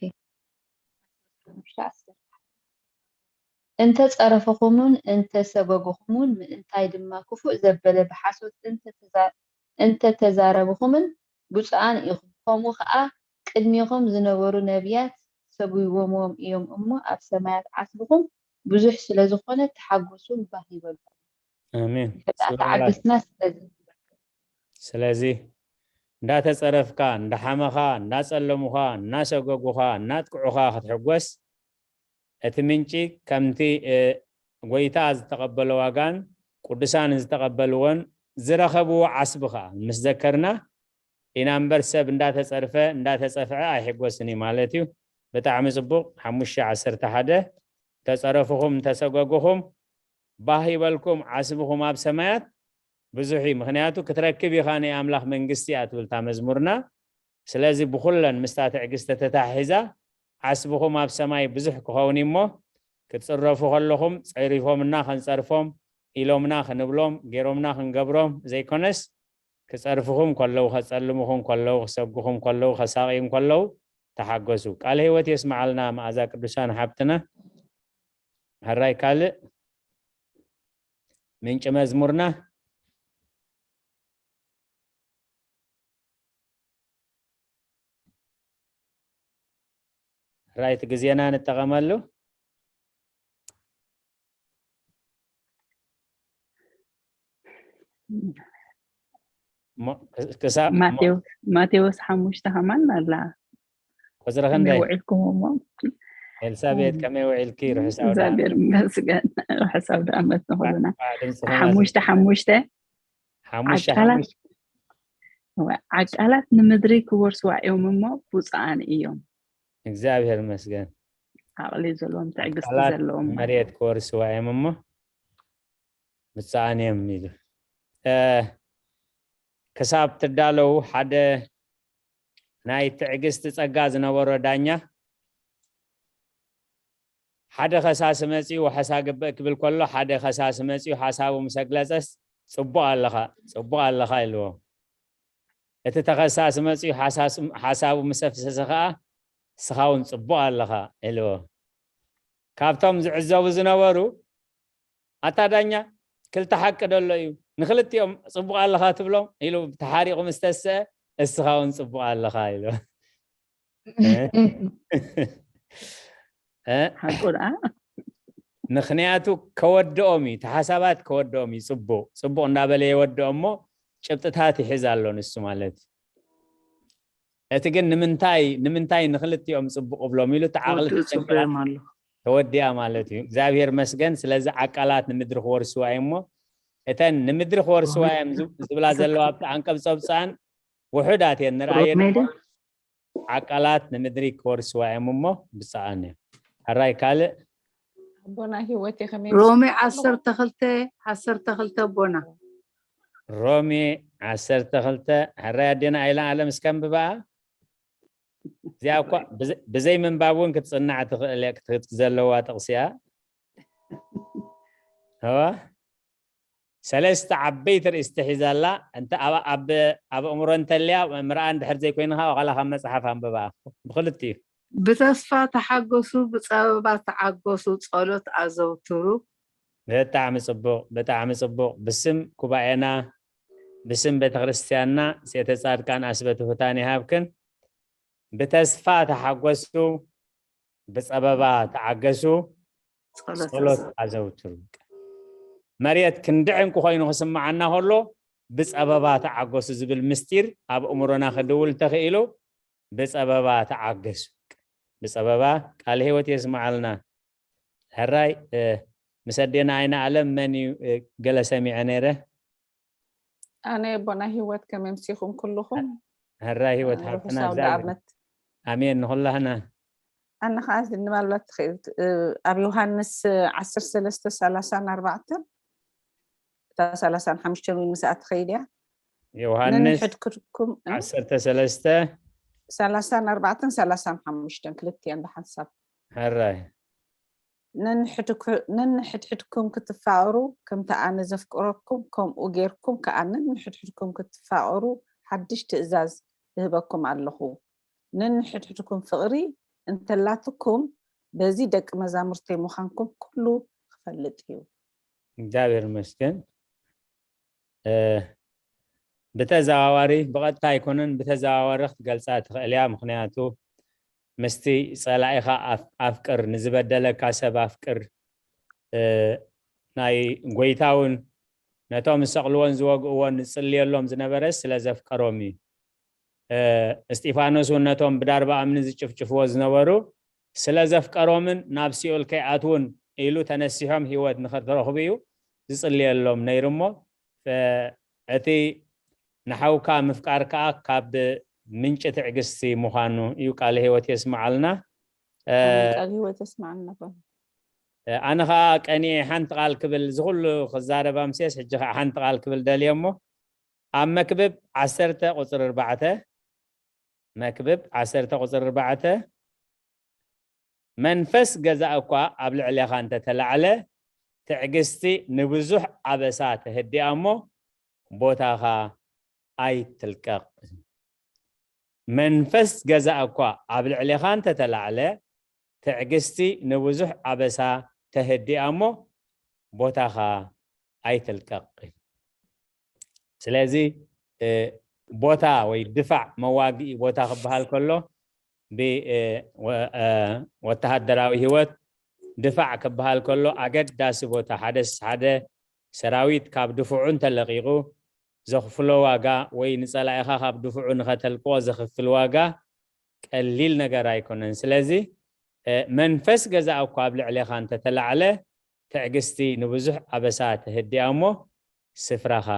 እንተ ጸረፈኹምን እንተ ሰጎገኹምን ምእንታይ ድማ ክፉእ ዘበለ ብሓሶት እንተ ተዛረብኹምን ብጹኣን ኢኹም። ከምኡ ኸኣ ቅድሚኹም ዝነበሩ ነቢያት ሰጒጎምዎም እዮም እሞ፣ ኣብ ሰማያት ዓስብኹም ብዙሕ ስለ ዝኾነ፣ ተሓጎሱን ባህ ይበልኩም። ኣሜን። በቃ ተዓግስና ስለዚ ስለዚ እንዳተጸረፍካ፣ እንዳሓመኻ፣ እንዳጸለሙኻ፣ እናሰገጉኻ፣ እናጥቅዑኻ ክትሕጎስ፣ እቲ ምንጪ ከምቲ እ፣ ጎይታ ዝተቐበሎ ዋጋን ቅዱሳን ዝተቐበልዎን ዝረኸብዎ ዓስቢ ኸኣ ምስ ዘከርና ኢና እምበር፣ ሰብ እንዳተጸርፈ እንዳተጸፍዐ ኣይሕጎስን እዩ ማለት እዩ። ብጣዕሚ ጽቡቕ። ሓሙሽተ ዓሰርተ ሓደ ተጸረፍኹም እንተሰገጉኹም ባህ ይበልኩም፣ ዓስብኹም ኣብ ሰማያት ብዙሕ እዩ። ምኽንያቱ ክትረክብ ኢኻ ናይ ኣምላኽ መንግስቲ እያ ትብል እታ መዝሙርና። ስለዚ ብኹለን ምስታ ትዕግስቲ ተታሒዛ ዓስብኹም ኣብ ሰማይ ብዙሕ ክኸውን እዩ እሞ፣ ክትጽረፉ ከለኹም ጸሪፎምና ከንጸርፎም፣ ኢሎምና ክንብሎም፣ ገይሮምና ክንገብሮም ዘይኮነስ፣ ክጸርፍኹም ከለዉ፣ ከጸልምኹም ከለዉ፣ ክሰጉኹም ከለዉ፣ ከሳቕዩም ከለዉ ተሓገሱ። ቃለ ህይወት የስምዓልና መኣዛ ቅዱሳን ሓብትና። ሕራይ ካልእ ምንጪ መዝሙርና። ሕራይ እቲ ግዜና ንጠቐመሉ። እሞ ክሳብ ማቴዎስ ሓሙሽተ ከማን ኣላ ቁፅሪ ክንደይ ውዒልኩም እሞ ኤልሳቤጥ ከመይ ውዒልኪ? ርሑስ ኣውዳ እግዚኣብሔር ይመስገን። ርሑስ ኣውደ ዓመት ንኹልና። እንኳዕ ድምፅኺ ሓሙሽተ ሓሙሽተ ሓሙሽተ ዓቃላት ሓሙሽተ ዓቃላት ንምድሪ ክወርስዋ እዮም እሞ ብፁዓን እዮም። እግዚኣብሔር ይመስገን። ዓቕሊ ዘለዎም ትዕግስቲ ዓቃላት ዘለዎም ማለት መሬት ክወርስዋ እዮም እሞ ብፁዓን እዮም ኢሉ። እ፣ ክሳብ ትዳለዉ ሓደ ናይ ትዕግስቲ ጸጋ ዝነበሮ ዳኛ ሓደ ከሳሲ መጺኡ ወሐሳ ግበእ ክብል ከሎ ሓደ ከሳሲ መጺኡ ሓሳቡ ምስ ኣግለጸስ ጽቡቕ ኣለኻ ጽቡቕ ኣለኻ ኢልዎ። እቲ ተኸሳሲ መጺኡ ሓሳስ- ሓሳቡ ምስ ኣፍሰሰ ኸኣ ንስኻ እውን ጽቡቕ ኣለኻ ኢልዎ። ካብቶም ዝዕዘቡ ዝነበሩ ኣታ ዳኛ ክልተ ሓቂ ደሎ እዩ ንክልቲኦም ጽቡቕ ኣለኻ ትብሎም ኢሉ ተሓሪቑ ምስ ተስአ እስኻ እውን ጽቡቕ ኣለኻ ኢሉ እ? ሓቁ ደኣ ምክንያቱ ከወድኦም እዩ ተሓሳባት ከወድኦም እዩ ጽቡቕ ጽቡቕ እንዳበለ የወድኦ እሞ ጭብጥታት ይሕዝ ኣሎ ንሱ ማለት እዩ እቲ ግን ንምንታይ ንምንታይ ንክልቲኦም ጽቡቕ እብሎም ኢሉ ተዓቕሊ ወዲኡ ጽቡዮም ኣሎ ተወዲኣ ማለት እዩ እግዚኣብሔር መስገን ስለዚ ዓቃላት ንምድሪ ክወርስዋ እዩ እሞ እተን ንምድሪ ክወርስዋ እዮም ዝብ- ዝብላ ዘለዋ ኣብቲ ኣንቀብ ፀብፃን ውሑዳት እየን ንርኣየ ሮሜ ዶ? ዓቃላት ንምድሪ ክወርስዋ እዮም እሞ ብፅዓን እዮም ሕራይ ካልእ ኣቦና ህይወት ከመይ ሮሜ ዓሰርተ ክልተ ዓሰርተ ክልተ ኣቦና ሮሜ ዓሰርተ ክልተ ሕራይ ኣዴና ኣይላ ኣለም እስከንብባ እዚኣ እኳ ብዘ- ብዘይ ምንባብ እውን ክትፅናዕ ትኽእል እያ ክትክት ዘለዋ ጥቕሲ እያ እዋ ሰለስተ ዓበይቲ ርእስቲ ሒዛ ኣላ እንተ ኣብ- ኣብ ኣብ ኣእምሮ እንተልያ ምርኣ እንድሕር ዘይኮይንኻ ዋላ ካብ መፅሓፍ ኣንብባ ብክልቲኡ ብተስፋ ተሓገሱ ብፀበባ ተዓገሱ ጸሎት ኣዘውትሩ ብጣዕሚ ጽቡቕ ብጣዕሚ ጽቡቕ ብስም ኩባኤና ብስም ቤተክርስትያንና ሴተ ጻድቃን ኣስበ ትሑታን ይሃብክን ብተስፋ ተሓጎሱ ብጸበባ ተዓገሱ ጸሎት ኣዘውትሩ መሬት ክንዲ ዕንቁ ኮይኑ ክስምዓና ከሎ ብጸበባ ተዓገሱ ዝብል ምስጢር ኣብ እምሮና ክድውል ተኽኢሉ ብጸበባ ተዓገሱ ብጸበባ ቃል ህይወት የስምዓልና ሕራይ ምስ ኣዴና ኣይነ ኣለም መን እዩ ገለ ሰሚዐ ነይረ ኣነ ኣቦና ህይወት ከመምሲኹም ኩልኹም ሕራይ ህይወት ሓብትና ርሑስ ኣውደ እግዚኣብሔር ዓመት ኣሜን ንኹላህና ኣነ ከዓ ንባልባት ትኽእል እ፣ ኣብ ዮሃንስ ዓሰርተ ሰለስተ ሰላሳን ኣርባዕተን እታ ሰላሳን ሓሙሽተን እውን ምስኣ ትኸይድ እያ ዮሃንስ ነንሕድሕድኩም እ፣ ዓሰርተ ሰለስተ ሰላሳን ኣርባዕተን ሰላሳን ሓሙሽተን ክልቲኣን ብሓንሳብ ሕራይ ነንሕድኩ- ነንሕድሕድኩም ክትፋቐሩ ከምቲ ኣነ ዘፍቅረኩም ከምኡ ጌርኩም ከዓ ነንሕድሕድኩም ክትፋቐሩ ሓድሽ ትእዛዝ እህበኩም ኣለኹ ነንሕድሕድኩም ፍቕሪ እንተላትኩም በዚ ደቂ መዛሙርተይ ምዃንኩም ኩሉ ክፈልጥ እዩ እግዚኣብሔር ይመስገን እ፣ ብተዘዋዋሪ፣ ብቐጥታ ኣይኮነን፣ ብተዘዋዋሪ ክትገልጻ ትኽእል እያ። ምኽንያቱ ምስቲ ጸላኢኻ ኣፍ-፣ ኣፍቅር፣ ንዝበደለካ ሰብ ኣፍቅር፣ እ፣ ናይ ጎይታ እውን ነቶም ዝሰቕልዎን ዝወግእዎን ዝጽልየሎም ዝነበረ ስለ ዘፍቀሮም እዩ። እ፣ እስጢፋኖስ እውን ነቶም ብዳርባ እምኒ ዝጭፍጭፍዎ ዝነበሩ ስለ ዘፍቀሮምን ናብ ሲኦል ከይኣትውን ኢሉ ተነሲሖም ህይወት ንኽረኽቡ እዩ ዝጽልየሎም ነይሩ እሞ፣ እ፣ እቲ ንሓውካ ምፍቃር ከኣ ካብ ምንጪ ትዕግስቲ ምዃኑ እዩ። ቃለ ህይወት የስምዓልና። እ፣ ኣሜን። ቃለ ህይወት የስምዓልና። ኣነ ኸኣ ቀኒኤ ሓንቲ ቃል ክብል፣ እዚ ኹሉ ክዛረብ ኣምስየስ፣ ሕጂ ኸኣ ሓንቲ ቃል ክብል ደልየ እሞ፣ ኣብ መክብብ ዓሰርተ ቁጽሪ ኣርባዕተ፣ መክብብ ዓሰርተ ቁጽሪ ኣርባዕተ፣ "መንፈስ ገዛእ እኳ ኣብ ልዕሌኻ እንተተላዕለ፣ ትዕግስቲ ንብዙሕ ኣበሳ ተህድኣ እሞ፣ ቦታኻ ኣይትልቀቕ። መንፈስ ገዛእ እኳ ኣብ ልዕሌኻ እንተተላዕለ፣ ትዕግስቲ ንብዙሕ ኣበሳ ተህድኣ እሞ፣ ቦታኻ ኣይትልቀቕ." ስለዚ፣ እ፣ ቦታ ወይ ድፋዕ፣ መዋግኢ ቦታ ክበሃል ከሎ፣ ብ-፣ እ፣ ወ-፣ እ፣ ወተሃደራዊ ህይወት ድፋዕ ክበሃል ከሎ፣ ኣገዳሲ ቦታ፣ ሓደ ስ-፣ ሓደ ሰራዊት ካብ ድፉዑ እንተለቂቑ ዘኽፍሎ ዋጋ ወይ ንጸላኢኻ ካብ ድፉዑ ንኸተልቅቖ ዘኽፍል ዋጋ ቀሊል ነገር ኣይኮነን። ስለዚ፣ እ፣ መንፈስ ገዛእ እኳ ኣብ ልዕሌኻ እንተተላዕለ፣ ትዕግስቲ ንብዙሕ ኣበሳ ተህድኣ እሞ፣ ስፍራኻ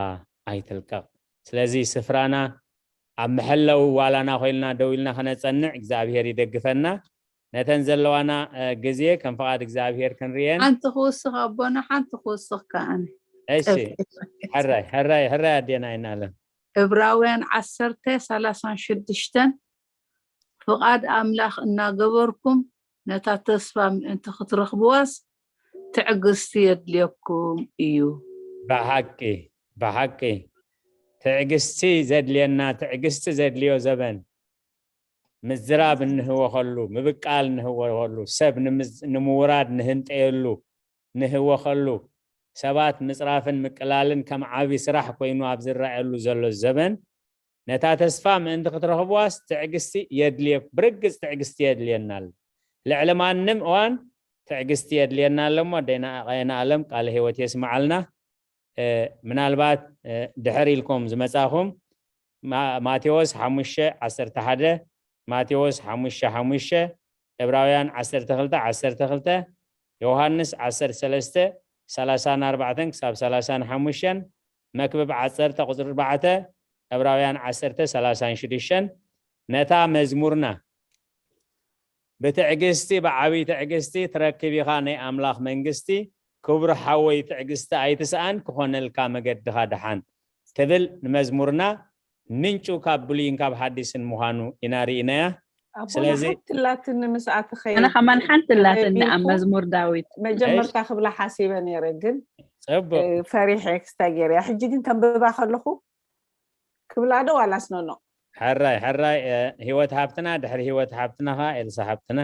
ኣይትልቀቕ። ስለዚ ስፍራና ኣብ መሐለዊ ዋላና ኮይልና ደው ኢልና ከነጸንዕ እግዚኣብሔር ይደግፈና። ነተን ዘለዋና፣ እ፣ ግዜ ከም ፍቓድ እግዚኣብሔር ክንርእየን። ሓንቲ ክውስኽ ኣቦና፣ ሓንቲ ክውስኽ ከኣ ኣነ። እሺ። ጸብሒ። ሕራይ፣ ሕራይ፣ ሕራይ ኣዴና ኣይናለም። ዕብራውያን ዓሰርተ ሰላሳን ሽዱሽተን፣ ፍቓድ ኣምላኽ እናገበርኩም ነታ ተስፋ ምእንቲ ክትረኽብዋስ ትዕግስቲ የድልየኩም እዩ። ብሓቂ፣ ብሓቂ። ትዕግስቲ ዘድልየና፣ ትዕግስቲ ዘድልዮ ዘበን። ምዝራብ እንህወኸሉ፣ ምብቃል እንህወኸሉ፣ ሰብ ንምዝ-፣ ንምውራድ ንህንጠየሉ፣ ንህወኸሉ፣ ሰባት ምጽራፍን ምቅላልን ከም ዓቢ ስራሕ ኮይኑ ኣብ ዝረኣየሉ ዘሎ ዘበን፣ ነታ ተስፋ ምእንቲ ክትረኽብዋስ ትዕግስቲ የድልየ-፣ ብርግጽ ትዕግስቲ የድልየና ኣሎ። ልዕሊ ማንም እዋን ትዕግስቲ የድልየና ኣሎ እሞ፣ ኣዴና ቀየና ኣለም ቃለ ህይወት የስምዓልና። እ፣ ምናልባት፣ እ፣ ድሕር ኢልኩም ዝመጻኹም፣ ማ-፣ ማቴዎስ ሓሙሽተ ዓሰርተ ሓደ፣ ማቴዎስ ሓሙሽተ ሓሙሽተ፣ ዕብራውያን ዓሰርተ ክልተ ዓሰርተ ክልተ፣ ዮሃንስ ዓሰርተ ሰለስተ ሰላሳን ኣርባዕተን ክሳብ ሰላሳን ሓሙሽተን፣ መክብብ ዓሰርተ ቁጽሪ ኣርባዕተ፣ ዕብራውያን ዓሰርተ ሰላሳን ሽዱሽተን፣ ነታ መዝሙርና፣ "ብትዕግስቲ፣ ብዓብይ ትዕግስቲ ትረክብ ኢኻ ናይ ኣምላኽ መንግስቲ፣ ክቡር ሓወይ ትዕግስቲ ኣይትስኣን፣ ክኾነልካ መገድኻ ደሓን" ትብል ንመዝሙርና ምንጩ ካብ ብሉይን ካብ ሓዲስን ምዃኑ ኢና ርኢናያ። ኣቦና ስለዚ ሓንቲ ላትኒ ምስኣ ትኸይድ ኣነ ከማን ሓንቲ ላትኒ ኣብ ቢልኩ መዝሙር ዳዊት። መጀመርታ ክብላ ሓሲበ ነይረ፣ ግን፣ ጽቡቕ። እ፣ ፈሪሐ ክስታይ ገይረ እያ። ሕጂ ግን ከንብባ ከለኹ ክብላ ዶ ዋላ ስኖኖ? ሕራይ፣ ሕራይ፣ እ፣ ህይወት ሃብትና፣ ድሕሪ ህይወት ሃብትና ኸኣ ኤልሳ ሃብትና።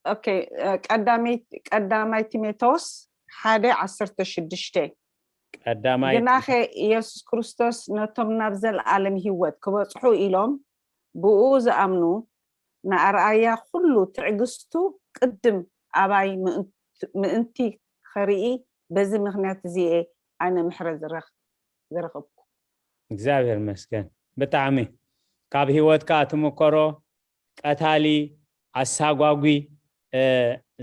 ኦኬ፣ እ፣ ቀዳመይ-፣ ቀዳማይ ቲሞቴዎስ ሓደ ዓሰርተ ሽዱሽተ። ቀዳማይ ግናኸ ኢየሱስ ክርስቶስ ነቶም ናብ ዘለኣለም ህይወት ክበጽሑ ኢሎም ብኡ ዝኣምኑ ንኣርኣያ ኩሉ ትዕግስቱ ቅድም ኣባይ ምእንት-፣ ምእንቲ ኸርኢ በዚ ምኽንያት እዚ እየ ኣነ ምሕረት ዝረኽ-፣ ዝረኸብኩ። እግዚኣብሔር ይመስገን። ብጣዕሚ ካብ ህይወትካ ትምከሮ ቀታሊ፣ ኣሳጓጒ፣ እ፣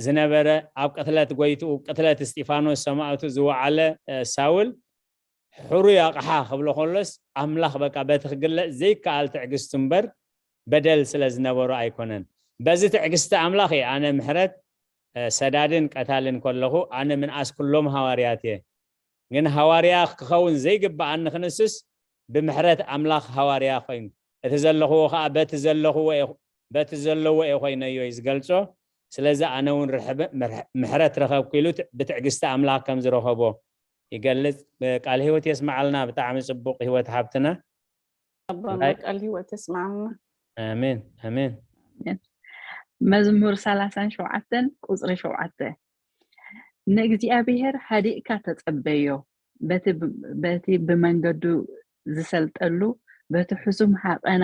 ዝነበረ፣ ኣብ ቅትለት ጎይትኡ፣ ቅትለት እስጢፋኖስ ሰማእቱ ዝወዓለ፣ እ፣ ሳውል፣ ሕሩይ ኣቕሓ ክብሎ ከሎስ፣ ኣምላኽ በቃ በቲ ክግለጽ ዘይከኣል ትዕግስቲ እምበር በደል ስለ ዝነበሮ ኣይኮነን። በዚ ትዕግስቲ ኣምላኽ እየ ኣነ ምሕረት፣ እ፣ ሰዳድን ቀታልን ከለኹ ኣነ ምንኣስ ኩሎም ሃዋርያት እየ። ግን ሃዋርያ ክኸውን ዘይግብኣኒ ክንስስ ብምሕረት ኣምላኽ ሃዋርያ ኮይኑ፣ እቲ ዘለኽዎ ኸኣ በቲ ዘለኽዎ እየ፣ በቲ ዘለዎ እየ ኮይነዮ እዩ ዝገልጾ። ስለዚ ኣነ እውን ርሕብ-፣ ምርሕ-፣ ምሕረት ረኸብኩ ኢሉ ት-፣ ብትዕግስቲ ኣምላኽ ከም ዝረኸቦ ይገልጽ። ቃል ህይወት የስምዓልና። ብጣዕሚ ጽቡቕ ህይወት ሃብትና። ኣቦና ናይ ቃል ህይወት የስምዓልና። ኣሜን፣ ኣሜን። ኣሜን። መዝሙር ሰላሳን ሸውዓተን ቁጽሪ ሸውዓተ፣ "ንእግዚኣብሔር ሃዲእካ ተጸበዮ፣ በቲ ብ-፣ በቲ ብመንገዱ ዝሰልጠሉ በቲ ሕሱም ሓቐና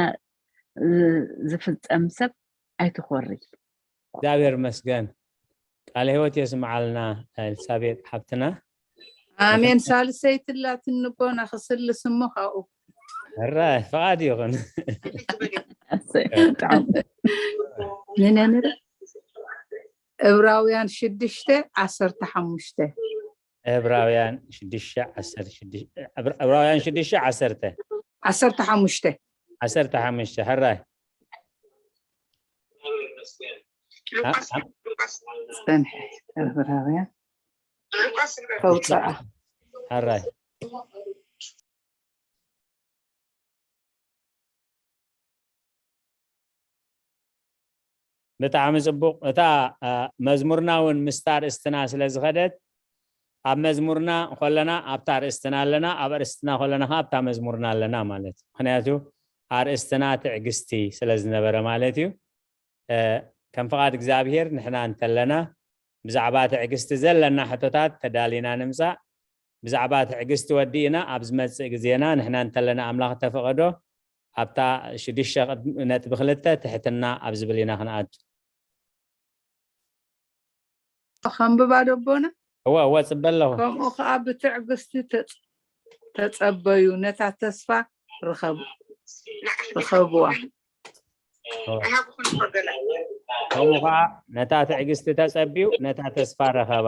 ዝፍጸም ሰብ ኣይትኾሪ። እግዚኣብሔር ይመስገን። ቃለ ህይወት የስምዓልና ኤልሳቤጥ ሓብትና። ኣሜን። ሳልሰይቲ ላትኒ እኮ ናክስልስ እሞ ካብኡ ሕረ ፍቓድ ይኹን። ንነንረ እብራውያን ሽዱሽተ ዓሰርተ ሓሙሽተ ዕብራውያን ሽዱሽተ ዓሰርተ ሽዱሽተ ዕብራውያን ሽዱሽተ ዓሰርተ ዓሰርተ ሓሙሽተ ዓሰርተ ሓሙሽተ ሕራይ ፀንሐ ዕብራውያን ከውፅኣ ሕራይ ብጣዕሚ ፅቡቅ። እታ መዝሙርና እውን ምስታ ኣርእስትና ስለ ዝኸደት ኣብ መዝሙርና ከለና ኣብታ ኣርእስትና ኣለና፣ ኣብ ኣርእስትና ከለና ከዓ ኣብታ መዝሙርና ኣለና ማለት እዩ። ምክንያቱ ኣርእስትና ትዕግስቲ ስለ ዝነበረ ማለት እዩ። ከም ፍቓድ እግዚኣብሄር ንሕና እንተለና ብዛዕባ ትዕግስቲ ዘለና ሕቶታት ተዳሊና ንምፃእ፣ ብዛዕባ ትዕግስቲ ወዲእና ኣብ ዝመፅእ ግዜና ንሕና እንተለና ኣምላኽ ተፈቐዶ ኣብታ ሽዱሽተ ነጥቢ ክልተ ትሕትና ኣብ ዝብል ኢና ክንኣቱ። ከንብባ ደቦና እወ እወ ፅበ ኣለኹ። ከምኡ ከዓ ብትዕግስቲ ተፀበዩ፣ ነታ ተስፋ ርኸብዋ። ከምኡ ከዓ ነታ ትዕግስቲ ተፀብዩ ነታ ተስፋ ረኸባ።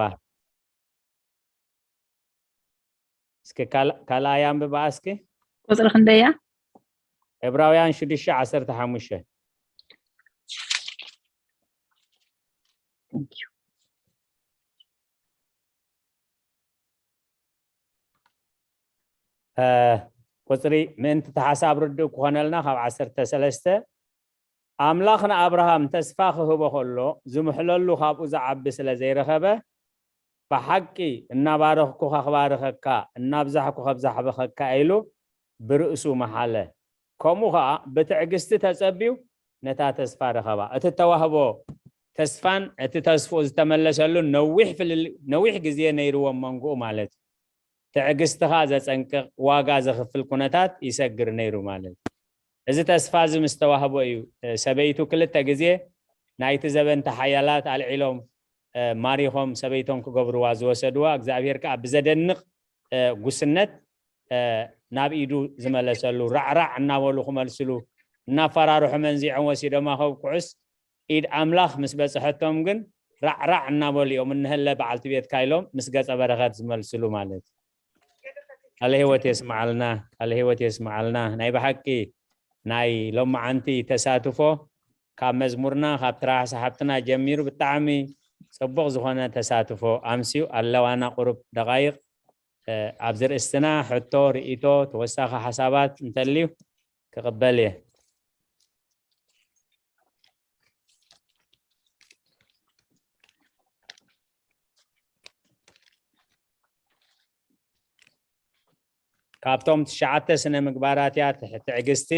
እስኪ ካልኣይ ኣንብባ እስኪ። ቁፅሪ ክንደያ? ዕብራውያን ሽዱሽተ ዓሰርተ ሓሙሽተ ቁፅሪ ምእንቲ እቲ ሓሳብ ርድእ ክኾነልና ካብ ዓሰርተ ሰለስተ ኣምላኽ ንኣብርሃም ተስፋ ክህቦ ከሎ ዝምሕለሉ ካብኡ ዝዓቢ ስለ ዘይረኸበ ብሓቂ እናባረኽኩኻ ክባርኸካ እናብዛሕኩ ከብዛሕበኸካ ኢሉ ብርእሱ መሓለ። ከምኡ ኸዓ ብትዕግስቲ ተጸብዩ ነታ ተስፋ ረኸባ። እቲ እተዋህቦ ተስፋን እቲ ተስፍኡ ዝተመለሰሉን ነዊሕ ፍልል ነዊሕ ግዜ ነይርዎ ኣብ መንጎኡ ማለት እዩ። ትዕግስትኻ ዘጸንቅቕ ዋጋ ዘኽፍል ኩነታት ይሰግር ነይሩ ማለት እዩ። እዚ ተስፋ እዚ ምስ ተዋህቦ እዩ ሰበይቱ ክልተ ግዜ ናይቲ ዘበንተ ሓያላት ኣልዒሎም ማሪኾም ሰበይቶም ክገብርዋ ዝወሰድዋ እግዚኣብሔር ከዓ ብዘደንቕ ጉስነት ናብ ኢዱ ዝመለሰሉ ራዕራዕ እናበሉ ክመልስሉ እናፈራርሑ መንዚዖም ወሲዶማ ከብኩዑስ ኢድ ኣምላኽ ምስ በፅሐቶም ግን ራዕራዕ እናበሉ እዮም እንሀለ በዓልቲ ቤትካ ኢሎም ምስ ገፀ በረኸት ዝመልስሉ ማለት እዩ። ቃለ ህይወት የስምዓልና፣ ቃለ ህይወት የስምዓልና። ናይ ብሓቂ ናይ ሎማዓንቲ ተሳትፎ ካብ መዝሙርና ካብ ትራህ ሰሓብትና ጀሚሩ ብጣዕሚ ፅቡቕ ዝኾነ ተሳትፎ ኣምስዩ ኣለዋና ቁሩብ ደቃይቕ ኣብዚ ርእስትና ሕቶ፣ ርእይቶ፣ ተወሳኺ ሓሳባት እንተልዩ ክቕበል እየ። ካብቶም ትሽዓተ ስነ ምግባራት እያ ትዕግስቲ።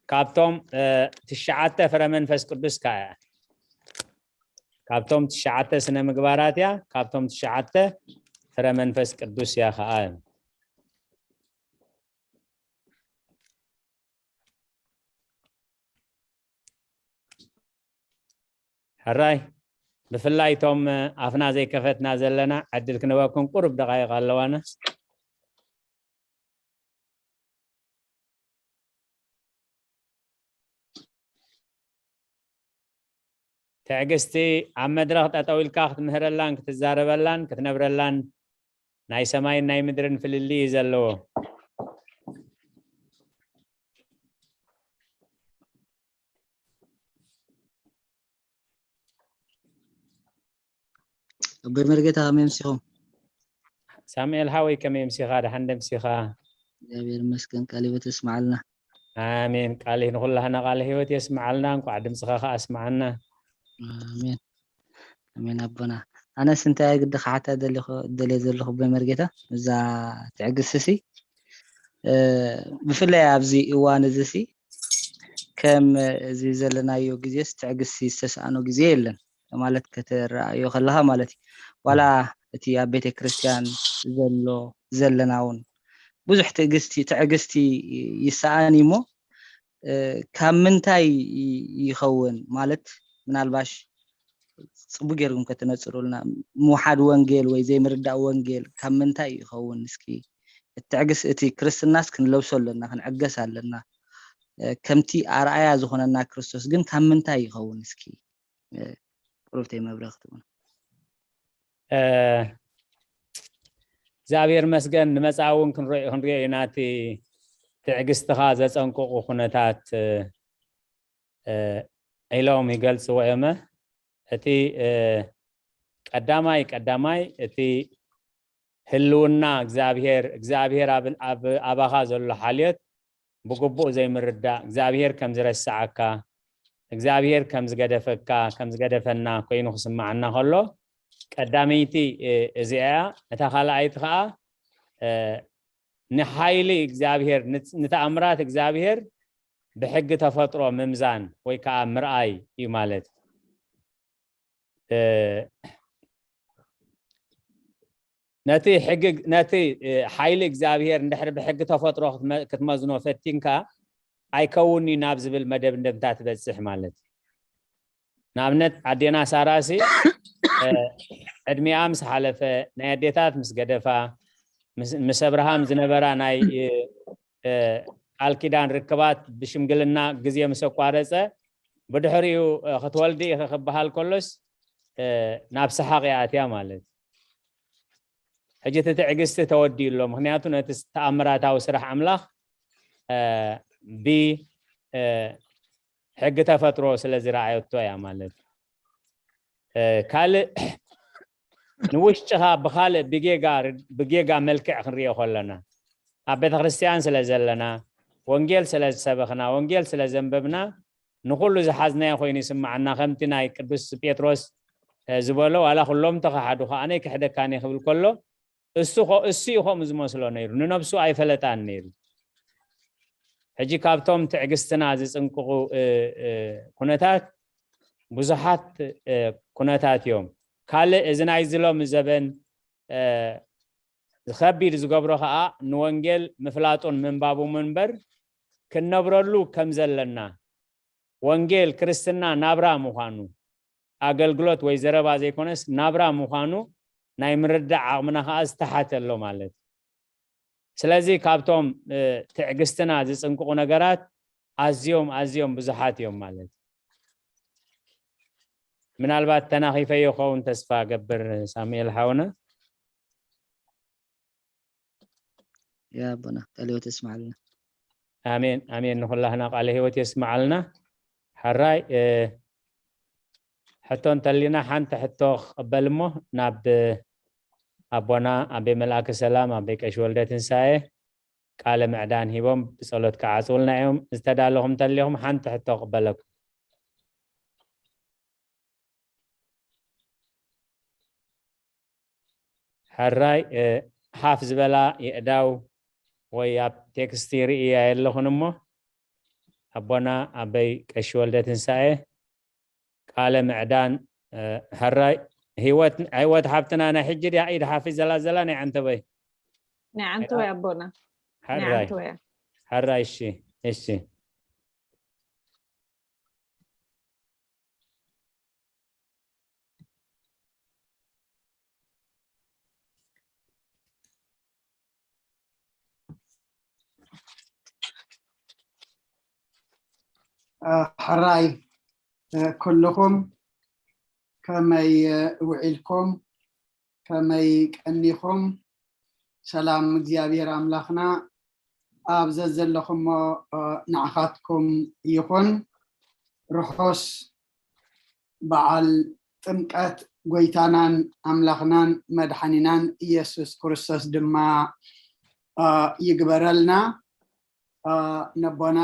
ካብቶም ትሽዓተ ፍረ መንፈስ ቅዱስ ከኣ እያ። ካብቶም ትሽዓተ ስነ ምግባራት እያ። ካብቶም ትሽዓተ ፍረ መንፈስ ቅዱስ እያ ከኣ። ሕራይ ብፍላይ እቶም ኣፍና ዘይከፈትና ዘለና ዕድል ክንበኩም ቁሩብ ደቃይቕ ኣለዋና። ትዕግስቲ ኣብ መድረኽ ጠጠው ኢልካ ክትምህረላን ክትዛረበላን ክትነብረላን ናይ ሰማይን ናይ ምድርን ፍልልይ እዩ ዘለዎ። ኣቦይ መርጌታ ከመይ ኣምሲኹም? ሳሙኤል ሓወይ ከመይ ኣምሲኻ? ደሓን ዶ ኣምሲኻ? እግዚኣብሔር ይመስገን። ቃለ ህይወት የስምዓልና። ኣሜን። ቃል ንኹላህና ቃለ ህይወት የስምዓልና። እንኳዕ ድምፅኻ ከዓ ኣስምዓና። ኣሜን ኣሜን ኣቦና። ኣነስ እንታይ ግዲ ክሓታ ደልየ ዘለኹ ኣቦይ መርጌታ እዛ ትዕግስቲ ሲ ብፍላይ ኣብዚ እዋን እዚ ሲ ከም እዚ ዘለናዮ ግዜስ ትዕግስቲ ዝተስኣኖ ግዜ የለን ማለት ከተረኣዮ ከለኻ ማለት እዩ። ዋላ እቲ ኣብ ቤተ ክርስቲያን ዘሎ ዘለና እውን ብዙሕ ትዕግስቲ ትዕግስቲ ይሰኣን እዩ እሞ ካብ ምንታይ ይኸውን ማለት ምናልባሽ ፅቡቅ ጌርኩም ከተነፅሩልና ምውሓድ ወንጌል ወይ ዘይምርዳእ ወንጌል ካብ ምንታይ ይኸውን እስኪ ትዕግስ እቲ ክርስትናስ ክንለብሶ ኣለና ክንዕገስ ኣለና ከምቲ ኣርኣያ ዝኾነና ክርስቶስ ግን ካብ ምንታይ ይኸውን እስኪ ቁሩብተይ መብረኽቲ እውን እግዚኣብሔር መስገን ንመፃ እውን ክንሪኦ ኢና እቲ ትዕግስትኻ ዘፀንቅቑ ኩነታት ኢሎም ይገልፅዎ እዮመ እቲ ቀዳማይ ቀዳማይ እቲ ህልውና እግዚኣብሔር እግዚኣብሔር ኣባኻ ዘሎ ሓልዮት ብግቡእ ዘይምርዳእ እግዚኣብሔር ከም ዝረስዓካ እግዚኣብሔር ከም ዝገደፈካ ከም ዝገደፈና ኮይኑ ክስማዓና ከሎ ቀዳመይቲ እዚኣ እያ እታ ካልኣይቲ ከዓ ንሓይሊ እግዚኣብሔር ንተኣምራት እግዚኣብሔር ብሕጊ ተፈጥሮ ምምዛን ወይ ከዓ ምርኣይ እዩ ማለት ነቲ ነቲ ሓይሊ እግዚኣብሔር እንድሕር ብሕጊ ተፈጥሮ ክትመዝኖ ፈቲንካ ኣይከውን እዩ ናብ ዝብል መደብ እንደምታ ትበፅሕ ማለት እዩ ንኣብነት ኣዴና ሳራሲ ዕድሚኣ ምስ ሓለፈ ናይ ኣዴታት ምስ ገደፋ ምስ ኣብርሃም ዝነበራ ናይ ቃል ኪዳን ርክባት ብሽምግልና ግዜ ምስ ኣቋረፀ ብድሕሪኡ ክትወልዲ ኢኺ ክበሃል ከሎስ ናብ ሰሓቕ እያ ኣትያ ማለት ሕጂ እቲ ትዕግስቲ ተወዲኡ ኣሎ ምክንያቱ ነቲ ተኣምራታዊ ስራሕ ኣምላኽ ብ ሕጊ ተፈጥሮ ስለ ዝረኣየቶ እያ ማለት ካልእ ንውሽጥኻ ብኻልእ ብጌጋ ብጌጋ መልክዕ ክንሪኦ ከለና ኣብ ቤተክርስትያን ስለ ዘለና ወንጌል ስለ ዝሰበኽና ወንጌል ስለ ዘንበብና ንኩሉ ዝሓዝናዮ ኮይኑ ይስማዓና ከምቲ ናይ ቅዱስ ጴጥሮስ ዝበሎ ዋላ ኩሎም ተኸሓዱ ከዓነይ ክሕደካኒ ክብል ከሎ እሱ እሱ እዩ ከምኡ ዝመስሎ ነይሩ ንነብሱ ኣይፈለጣን ነይሩ ሕጂ ካብቶም ትዕግስትና ዝፅንቅቑ ኩነታት ብዙሓት ኩነታት እዮም ካልእ እዚ ናይ ዝሎም ዘበን ዝከቢድ ዝገብሮ ከዓ ንወንጌል ምፍላጡን ምንባቡ ምንበር ክንነብረሉ ከም ዘለና ወንጌል ክርስትና ናብራ ምዃኑ ኣገልግሎት ወይ ዘረባ ዘይኮነስ ናብራ ምዃኑ ናይ ምርዳእ ዓቕምና ከዓ ዝተሓተ ኣሎ ማለት እዩ ስለዚ ካብቶም ትዕግስትና ዝፅንቅቑ ነገራት ኣዝዮም ኣዝዮም ብዙሓት እዮም ማለት ምናልባት ተናኺፈዮ ኸውን ተስፋ ገብር ሳሙኤል ሓውና ያ ኣቦና ቃለ ህይወት የስማዓልና ኣሜን ኣሜን ንኩላህና ቃለ ህይወት የስማዓልና ሕራይ ሕቶ እንተሊና ሓንቲ ሕቶ ክቕበል እሞ ናብ ኣቦና ኣበይ መልኣከ ሰላም ኣበይ ቀሺ ወልደ ትንሳኤ ቃለ ምዕዳን ሂቦም ብጸሎት ክዓጽውልና እዮም ዝተዳለኹም እንተሊኹም ሓንቲ ሕቶ ክቕበለኩም ሕራይ ሓፍ ዝበላ የእዳው ወይ ኣብ ቴክስቲ ርእያ የለኹን እሞ ኣቦና ኣበይ ቀሺ ወልደ ትንሳኤ ቃለ ምዕዳን ሕራይ ህይወት ህይወት ሓብትና ናይ ሕጂ ድያ ኢድ ሓፊ ዘላ ዘላ ናይ ዓንተበይ ናይ ዓንተወይ ኣቦና ሕራይ ሕራይ እሺ እሺ ሕራይ ኩልኹም ከመይ ውዒልኩም ከመይ ቀኒኹም ሰላም እግዚኣብሔር ኣምላኽና ኣብ ዘዘለኹሞ ንዓኻትኩም ይኹን ርሑስ በዓል ጥምቀት ጎይታናን ኣምላኽናን መድሓኒናን ኢየሱስ ክርስቶስ ድማ ይግበረልና ነቦና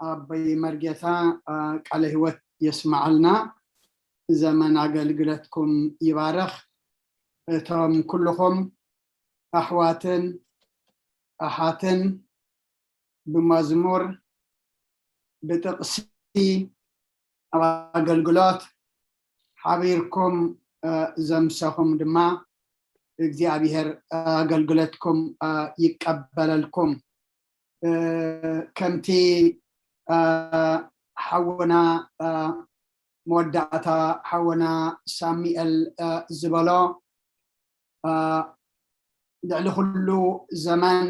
ኣቦይ መርጌታ ቃለ ህይወት የስማዓልና ዘመን ኣገልግለትኩም ይባርኽ እቶም ኩልኹም ኣሕዋትን ኣሓትን ብመዝሙር ብጥቕሲ ኣብ ኣገልግሎት ሓቢርኩም ዘምሰኹም ድማ እግዚኣብሔር ኣገልግሎትኩም ይቀበለልኩም። ከምቲ ሓውና መወዳእታ ሓውና ሳሙኤል ዝበሎ፣ ልዕሊ ኩሉ ዘመን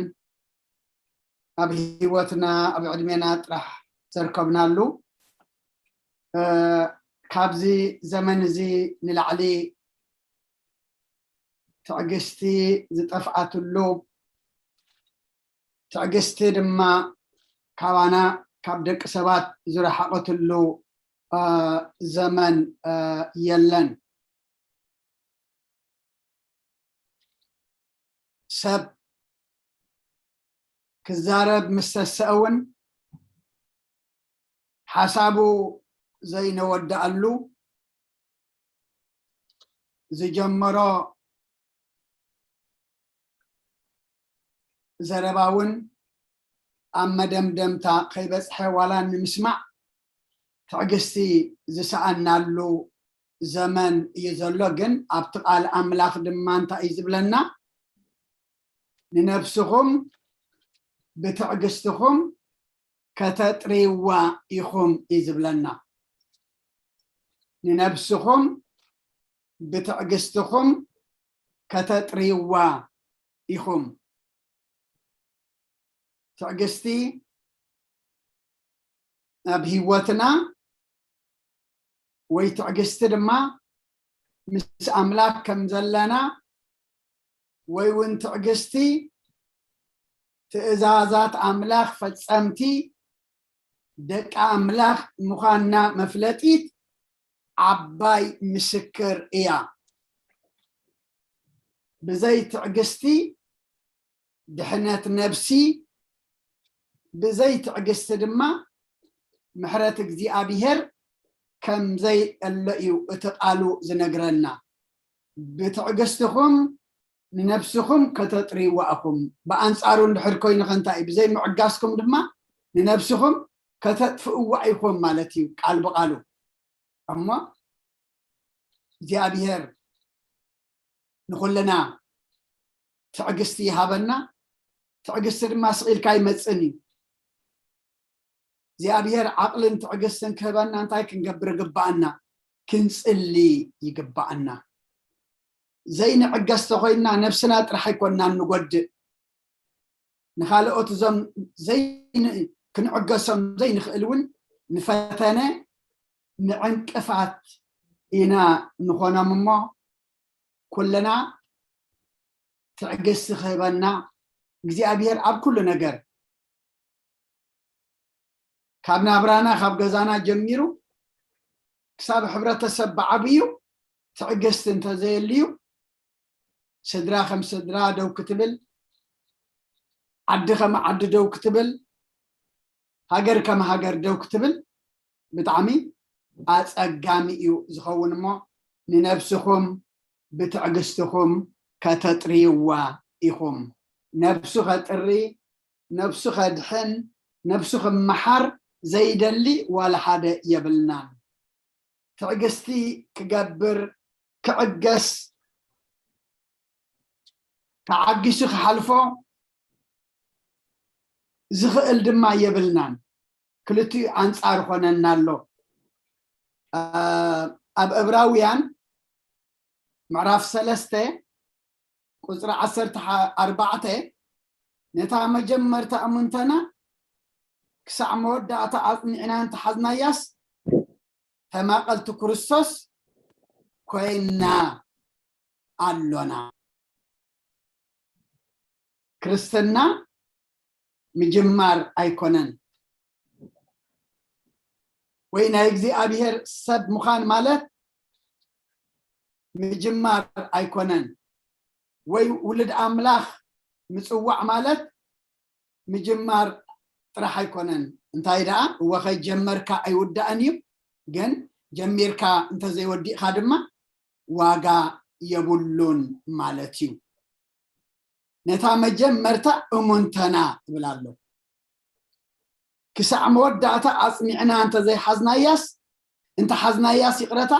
ኣብ ህይወትና ኣብ ዕድሜና ጥራሕ ዘርከብናሉ፣ ካብዚ ዘመን እዚ ንላዕሊ ትዕግስቲ ዝጠፍኣትሉ፣ ትዕግስቲ ድማ ካባና ካብ ደቂ ሰባት ዝረሓቐትሉ ዘመን የለን። ሰብ ክዛረብ ምስ ተስአ እውን ሓሳቡ ዘይነወድኣሉ፣ ዝጀመሮ ዘረባ እውን ኣብ መደምደምታ ከይበፅሐ ዋላ ንምስማዕ ትዕግስቲ ዝሰኣናሉ ዘመን እዩ ዘሎ። ግን ኣብቲ ቃል ኣምላኽ ድማ እንታይ እዩ ዝብለና? ንነብስኹም ብትዕግስትኹም ከተጥርይዋ ኢኹም እዩ ዝብለና። ንነብስኹም ብትዕግስትኹም ከተጥርይዋ ኢኹም። ትዕግስቲ ኣብ ህይወትና ወይ ትዕግስቲ ድማ ምስ ኣምላኽ ከም ዘለና ወይ እውን ትዕግስቲ ትእዛዛት ኣምላኽ ፈጸምቲ ደቂ ኣምላኽ ምዃንና መፍለጢት ዓባይ ምስክር እያ። ብዘይ ትዕግስቲ ድሕነት ነብሲ፣ ብዘይ ትዕግስቲ ድማ ምሕረት እግዚኣብሔር ከም ዘይእለ እዩ እቲ ቃሉ ዝነግረና። ብትዕግስትኹም ንነብስኹም ከተጥርይዋ ኢኹም። ብኣንጻሩ እንድሕር ኮይኑ ከ እንታይ እዩ? ብዘይ ምዕጋስኩም ድማ ንነብስኹም ከተጥፍእዋ ኢኹም ማለት እዩ ቃል ብቓሉ። እሞ እግዚኣብሔር ንኹልና ትዕግስቲ ይሃበና። ትዕግስቲ ድማ ስቕ ኢልካ ኣይመጽእን እዩ። እግዚኣብሔር ዓቕልን ትዕግስትን ክህበና እንታይ ክንገብር ይግባኣና? ክንጽሊ ይግባኣና። ዘይንዕገስ ተኾይንና ነብስና ጥራሕ ኣይኮንናን ንጎድእ። ንኻልኦት እዞም ዘይን-፣ ክንዕገሶም ዘይንኽእል እውን ንፈተነ ንዕንቅፋት ኢና ንኾኖም እሞ ኩልና ትዕግስቲ ክህበና እግዚኣብሔር ኣብ ኩሉ ነገር ካብ ናብራና ካብ ገዛና ጀሚሩ ክሳብ ሕብረተሰብ ብዓብዩ ትዕግስቲ እንተዘየልዩ ስድራ ከም ስድራ ደው ክትብል፣ ዓዲ ከም ዓዲ ደው ክትብል፣ ሃገር ከም ሃገር ደው ክትብል ብጣዕሚ ኣጸጋሚ እዩ ዝኸውን እሞ ንነብስኹም ብትዕግስትኹም ከተጥርይዋ ኢኹም። ነብሱ ከጥሪ፣ ነብሱ ከድሕን፣ ነብሱ ክመሓር ዘይደሊ ዋላ ሓደ የብልናን። ትዕግስቲ ክገብር፣ ክዕገስ፣ ተዓጊሱ ክሓልፎ ዝኽእል ድማ የብልናን። ክልቲኡ ኣንጻር ኾነና ኣሎ። ኣብ እብራውያን ምዕራፍ ሰለስተ ቁጽሪ ዓሰርተ ኣርባዕተ፣ ነታ መጀመርታ እሙንተና ክሳዕ መወዳእታ ኣጽኒዕና እንተሓዝናያስ ተማቐልቲ ክርስቶስ ኮይና ኣሎና። ክርስትና ምጅማር ኣይኮነን። ወይ ናይ እግዚኣብሔር ሰብ ምዃን ማለት ምጅማር ኣይኮነን። ወይ ውሉድ ኣምላኽ ምጽዋዕ ማለት ምጅማር ጥራሕ ኣይኮነን። እንታይ ደኣ፣ እወ፣ ከይጀመርካ ኣይውዳእን እዩ፣ ግን ጀሚርካ እንተዘይወዲእካ ድማ ዋጋ የብሉን ማለት እዩ። ነታ መጀመርታ እሙንተና እብል ኣሎ። ክሳዕ መወዳእታ ኣጽኒዕና እንተዘይሓዝናያስ፣ እንተሓዝናያስ፣ ይቕረታ፣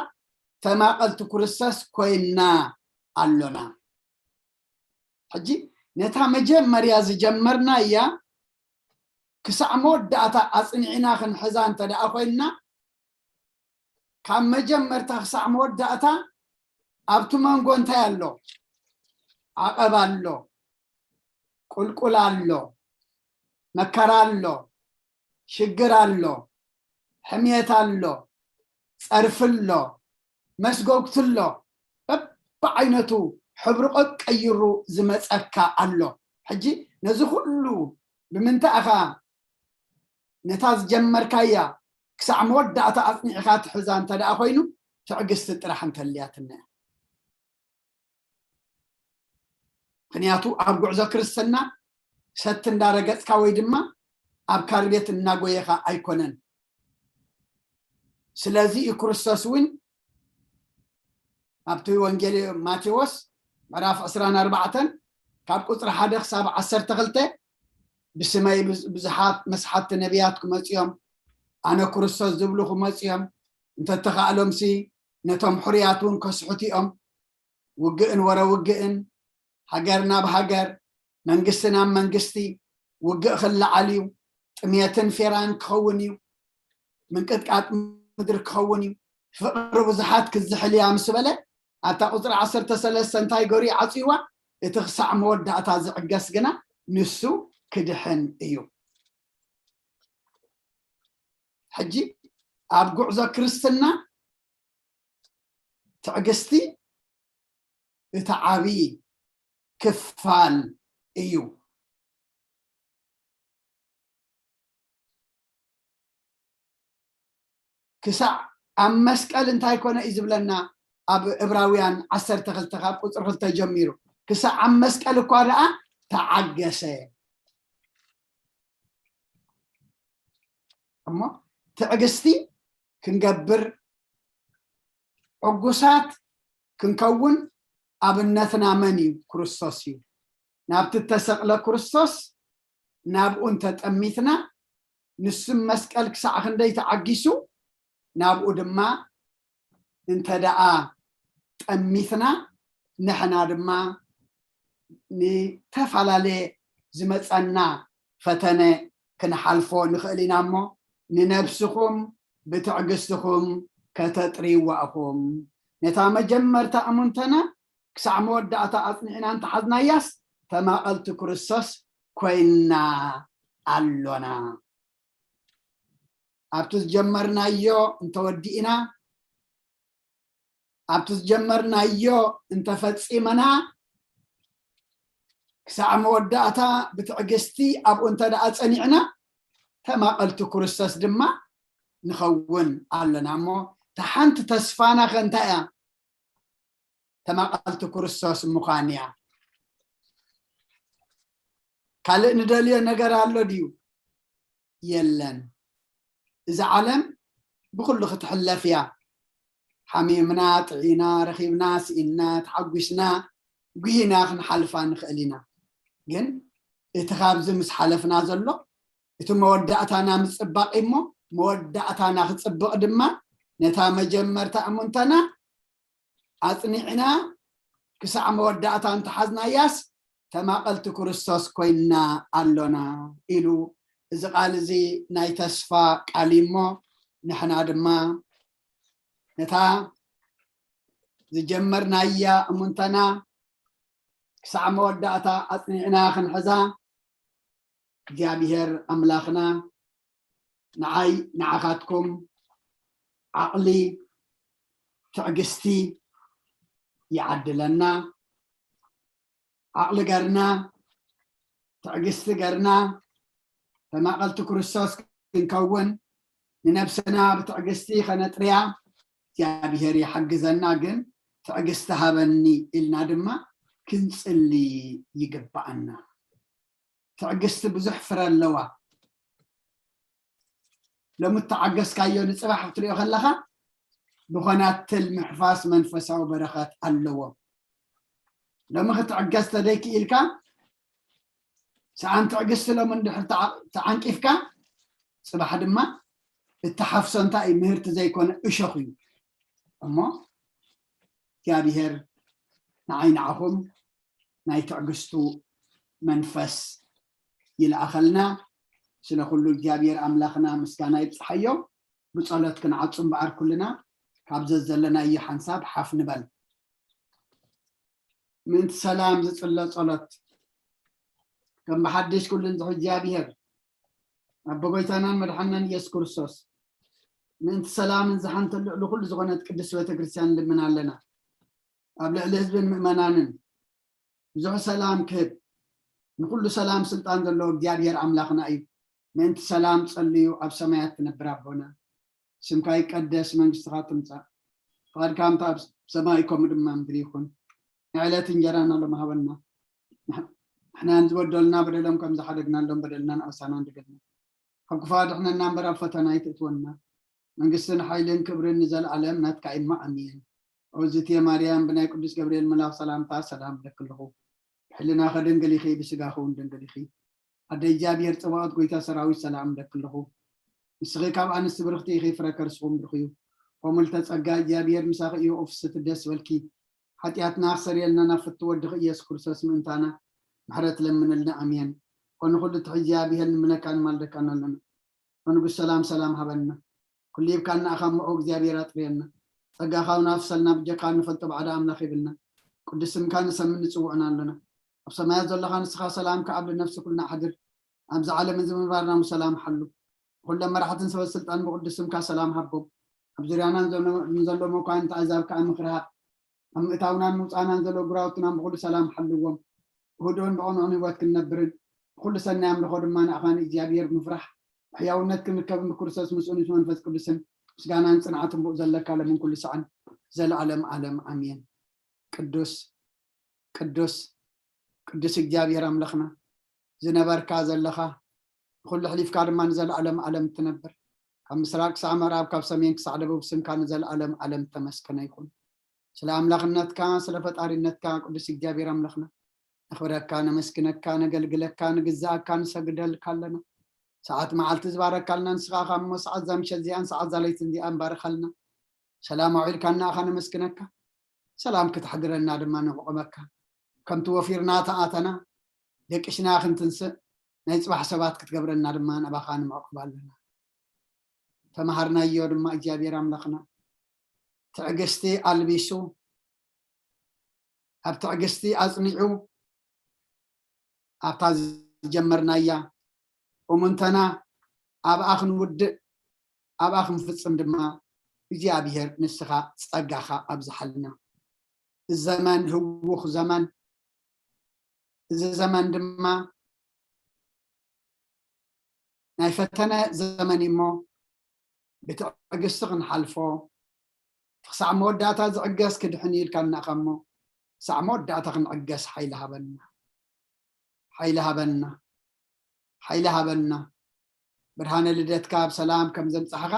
ተማቐልቲ ክርስቶስ ኮይና ኣሎና። ሕጂ ነታ መጀመርያ ዝጀመርናያ ክሳዕ መወዳእታ ኣጽኒዕና ክንሕዛ እንተ ደኣ ኮይንና፣ ካብ መጀመርታ ክሳዕ መወዳእታ ኣብቲ መንጎ እንታይ ኣሎ? ዓቐብ ኣሎ፣ ቁልቁል ኣሎ፣ መከራ ኣሎ፣ ሽግር ኣሎ፣ ሕምየት ኣሎ፣ ጸርፊ ኣሎ፣ መስጎግቲ ኣሎ፣ በብዓይነቱ ሕብሩ ቀቀይሩ ዝመጸካ ኣሎ። ሕጂ ነዚ ኩሉ ብምንታይ ኢኻ ነታ ዝጀመርካያ ክሳዕ መወዳእታ ኣጽኒዕካ ትሕዛ እንተ ደኣ ኮይኑ፣ ትዕግስቲ ጥራሕ እንተልያትና እያ። ምኽንያቱ ኣብ ጉዕዞ ክርስትና ሰቲ እንዳረገጽካ ወይ ድማ ኣብ ካርቤት እናጎየኻ ኣይኮነን። ስለዚ እዩ ክርስቶስ እውን ኣብቲ ወንጌል ማቴዎስ ምዕራፍ ዕስራን ኣርባዕተን ካብ ቁጽሪ ሓደ ክሳብ ዓሰርተ ክልተ፣ ብስመይ ብዙ-፣ ብዙሓት መስሓትቲ ነቢያት ክመጹ እዮም፣ ኣነ ክርስቶስ ዝብሉ ክመጹ እዮም፣ እንተተኻእሎምሲ ነቶም ሕሩያት እውን ከስሕቱ እዮም። ውግእን ወረ ውግእን፣ ሃገር ናብ ሃገር፣ መንግስቲ ናብ መንግስቲ፣ ውግእ ክለዓል እዩ፣ ጥሜትን ፌራን ክኸውን እዩ፣ ምንቅጥቃጥ ምድሪ ክኸውን እዩ፣ ፍቕሪ ብዙሓት ክዝሕል እያ ምስ በለ፣ ኣብታ ቁጽሪ ዓሰርተ ሰለስተ እንታይ ገሩ ይዓጽይዋ? እቲ ክሳዕ መወዳእታ ዝዕገስ ግና ንሱ ክድሕን እዩ። ሕጂ ኣብ ጉዕዞ ክርስትና ትዕግስቲ እቲ ዓብዪ ክፋል እዩ። ክሳዕ ኣብ መስቀል እንታይ ኮነ እዩ ዝብለና? ኣብ ዕብራውያን ዓሰርተ ክልተ ካብ ቁጽሪ ክልተ ጀሚሩ፣ ክሳዕ ኣብ መስቀል እኳ ደኣ ተዓገሰ። እሞ ትዕግስቲ ክንገብር ዕጉሳት ክንከውን ኣብነትና መን እዩ? ክርስቶስ እዩ። ናብቲ እተሰቕለ ክርስቶስ ናብኡ እንተጠሚትና፣ ንሱ መስቀል ክሳዕ ክንደይ ተዓጊሱ፣ ናብኡ ድማ እንተ ደኣ ጠሚትና፣ ንሕና ድማ ንተፈላለየ ዝመጸና ፈተነ ክንሓልፎ ንኽእል ኢና እሞ፣ ንነብስኹም ብትዕግስትኹም ከተጥርይዋ ኢኹም። ነታ መጀመርታ እሙንተና ክሳዕ መወዳእታ ኣጽኒዕና እንተሓዝናያስ፣ ተማቐልቲ ክርስቶስ ኮይንና ኣሎና። ኣብቲ ዝጀመርናዮ እንተወዲእና፣ ኣብቲ ዝጀመርናዮ እንተፈጺመና፣ ክሳዕ መወዳእታ ብትዕግስቲ ኣብኡ እንተ ደኣ ጸኒዕና፣ ተማቐልቲ ክርስቶስ ድማ ንኸውን ኣለና። እሞ፣ እታ ሓንቲ ተስፋና ኸ እንታይ እያ? ተማቐልቲ ክርስቶስ ምዃን እያ። ካልእ ንደልዮ ነገር ኣሎ ድዩ? የለን። እዛ ዓለም ብኹሉ ክትሕለፍ እያ። ሓሚምና፣ ጥዒና፣ ረኺብና፣ ስኢንና፣ ተሓጒስና፣ ጉሂና ክንሓልፋ ንኽእል ኢና። ግን እቲ ካብዚ ምስ ሓለፍና ዘሎ፣ እቲ መወዳእታና ምጽባቕ እሞ፣ መወዳእታና ክጽብቕ ድማ፣ ነታ መጀመርታ እሙንተና ኣጽኒዕና ክሳዕ መወዳእታ እንተሓዝናያስ፣ ተማቐልቲ ክርስቶስ ኮይንና ኣሎና ኢሉ። እዚ ቃል እዚ ናይ ተስፋ ቃል እዩ እሞ፣ ንሕና ድማ ነታ ዝጀመርናያ እሙንተና ክሳዕ መወዳእታ ኣጽኒዕና ክንሕዛ፣ እግዚኣብሔር ኣምላኽና ንዓይ ንዓኻትኩም ዓቕሊ፣ ትዕግስቲ ይዓድለና። ዓቕሊ ገርና፣ ትዕግስቲ ገርና፣ ተማቐልቲ ክርስቶስ ክንከውን፣ ንነብስና ብትዕግስቲ ከነጥርያ እግዚኣብሔር ይሓግዘና። ግን ትዕግስቲ ሃበኒ ኢልና ድማ ክንጽሊ ይግብኣና። ትዕግስቲ ብዙሕ ፍረ ኣለዋ። ሎሚ እተዓገስካዮ ንጽባሕ ክትሪኦ ከለኻ፣ ብኾናት ትል ምሕፋስ መንፈሳዊ በረኸት ኣለዎ። ሎሚ ክትዕገስ ተደይክኢልካ፣ ሰኣን ትዕግስቲ ሎሚ እንድሕር ተዓ-፣ ተዓንቂፍካ፣ ጽባሕ ድማ እተሓፍሶ እንታይ እዩ? ምህርቲ ዘይኮነ እሾኽ እዩ። እሞ እግዚኣብሔር ንዓይ ንዓኹም ናይ ትዕግስቱ መንፈስ ይልኣኸልና። ስለ ኩሉ እግዚኣብሔር ኣምላኽና ምስጋና ይብፅሓዮ። ብጸሎት ክንዓጹ እምበኣር ኩልና ካብ ዘዘለናዮ ሓንሳብ ሓፍ ንበል። ምእንቲ ሰላም ዝጽለ ጸሎት። ከም ብሓድሽ ኩሉን ዝሕ እግዚኣብሔር ኣቦ ጎይታናን መድሓናን ኢየሱስ ክርስቶስ ምእንቲ ሰላምን ዝሓንትን ልዕሊ ኩሉ ዝኾነት ቅድስት ቤተክርስትያን ንልምን ኣለና። ኣብ ልዕሊ ህዝብን ምእመናንን ብዙሕ ሰላም ክህብ ንኩሉ ሰላም ስልጣን ዘለዎ እግዚኣብሔር ኣምላኽና እዩ። ምእንቲ ሰላም ጸልዩ ኣብ ሰማያት ትነብር ኣቦና፣ ስምካ ይቀደስ፣ መንግስትኻ ትምጻእ፣ ፍቓድካ ከምታ ኣብ ሰማይ ከምኡ ድማ ምድሪ ይኹን። ንዕለት እንጀራና ሎም ሃበና፣ ንሕናን ዝበደሉና በደሎም ከም ዝሓደግናሎም በደልና ንኣሳና ንድገልና፣ ካብ ክፉእ ኣድሕነና እምበር ኣብ ፈተና ኣይትእትወና። መንግስትን ሓይልን ክብርን ንዘለኣለም ናትካ ኢማ ኣሜን። ኦዝትየ ማርያም ብናይ ቅዱስ ገብርኤል መልኣኽ ሰላምታ ሰላም እብለኪ ኣለኹ። ብሕልናኸ ድንግል ኢኺ፣ ብስጋኸ እውን ድንግል ኢኺ። ኣደ እግዚኣብሔር ጸባኦት ጎይታ ሰራዊት ሰላም እብለኪ ኣለኹ። ንስኺ ካብ ኣንስቲ ብርኽቲ ኢኺ፣ ፍረ ከርስኹም ብሩኽ እዩ። ኦሙ ልተጸጋ እግዚኣብሔር ምሳኺ እዩ፣ ኦ ፍስሕቲ ደስ በልኪ። ሓጢኣትና ክሰርየልና ናብ ፍቱ ወድኺ ኢየሱስ ክርስቶስ ምእንታና ምሕረት ለምንልና። ኣሜን። ኮኑ ኩሉ ትሕዚ እግዚኣብሔር ንምነካ ንማልደካን ኣለና። መንጉስ ሰላም ሰላም ሃበና። ኩሉ ሂብካና ኣኻ እሞ እግዚኣብሔር ኣጥርየና። ጸጋኻ እውን ኣፍሰልና፣ ብጀካ ንፈልጦ ባዕዳ ኣምላኽ የብልና። ቅዱስ ስምካ ንሰምን ንጽውዕን ኣለና። ኣብ ሰማያት ዘለኻ ንስኻ ሰላምካ ኣብ ነፍሲ ኩልና ኣሕድር። ኣብዚ ዓለም እዚ ምንባርና ምስ ሰላም ሓሉ። ኩሎም መራሕትን ሰበ ስልጣን ብቅዱስ ስምካ ሰላም ሃቦም። ኣብ ዙርያና ንዘሎ- ንዘሎ መኳንንቲ ኣዛብ ከዓ ምክሪ ሃብ። ኣብ ምእታውናን ምውፃእናን ዘሎ ግራውትናን ብኩሉ ሰላም ሓልዎም። ብህዱእን ብቕኑዕን ህይወት ክንነብርን ብኩሉ ሰናይ ኣምልኾ ድማ ንኣኻ ንእግዚኣብሔር ብምፍራሕ ብሕያውነት ክንርከብን ብክርስቶስ ምስኡን ምስ መንፈስ ቅዱስን ምስጋናን ጽንዓትን ብኡ ዘለካ ለምን ኩሉ ሰዓን ዘለዓለም ዓለም ኣሜን። ቅዱስ ቅዱስ ቅዱስ እግዚኣብሔር ኣምላኽና ዝነበርካ ዘለኻ ንኹሉ ኣሕሊፍካ ድማ ንዘለዓለም ዓለም እትነብር ካብ ምስራቅ ክሳዕ ምዕራብ ካብ ሰሜን ክሳዕ ደቡብ ስምካ ንዘለዓለም ዓለም እተመስገነ ይኹን። ስለ ኣምላኽነትካ ስለ ፈጣሪነትካ ቅዱስ እግዚኣብሔር ኣምላኽና ነኽብረካ ነመስግነካ ነገልግለካ ንግዛኣካ ንሰግደልካ ኣለና። ሰዓት መዓልቲ ዝባረካልና ንስኻ እሞ ሰዓት እዛ ምሸት እዚኣን ሰዓት እዛ ለይቲ እዚኣን ባርኸልና። ሰላም ኣውዒልካና ኢኻ ነመስግነካ። ሰላም ክተሕድረና ድማ ንቕመካ። ከምቲ ወፊርና ተኣተና ደቂስና ክንትንስእ ናይ ጽባሕ ሰባት ክትገብረና ድማ ናባኻ ንምዕቁብ ኣለና። ተምሃርናዮ ድማ እግዚኣብሔር ኣምላኽና ትዕግስቲ ኣልቢሱ ኣብ ትዕግስቲ ኣጽኒዑ ኣብታ ዝጀመርናያ እሙንተና ኣብኣ ክንውድእ ኣብኣ ክንፍጽም ድማ እግዚኣብሔር ንስኻ ጸጋኻ ኣብዝሓልና። እዚ ዘመን ህውኽ ዘመን እዚ ዘመን ድማ ናይ ፈተነ ዘመን እሞ ብትዕግስቲ ክንሓልፎ ክሳዕ መወዳእታ ዝዕገስ ክድሕን ኢልካ እናኻ እሞ ክሳዕ መወዳእታ ክንዕገስ ሓይሊ ሃበና ሓይሊ ሃበና ሓይሊ ሃበና። ብርሃነ ልደትካ ብሰላም ከም ዘምጻሕኻ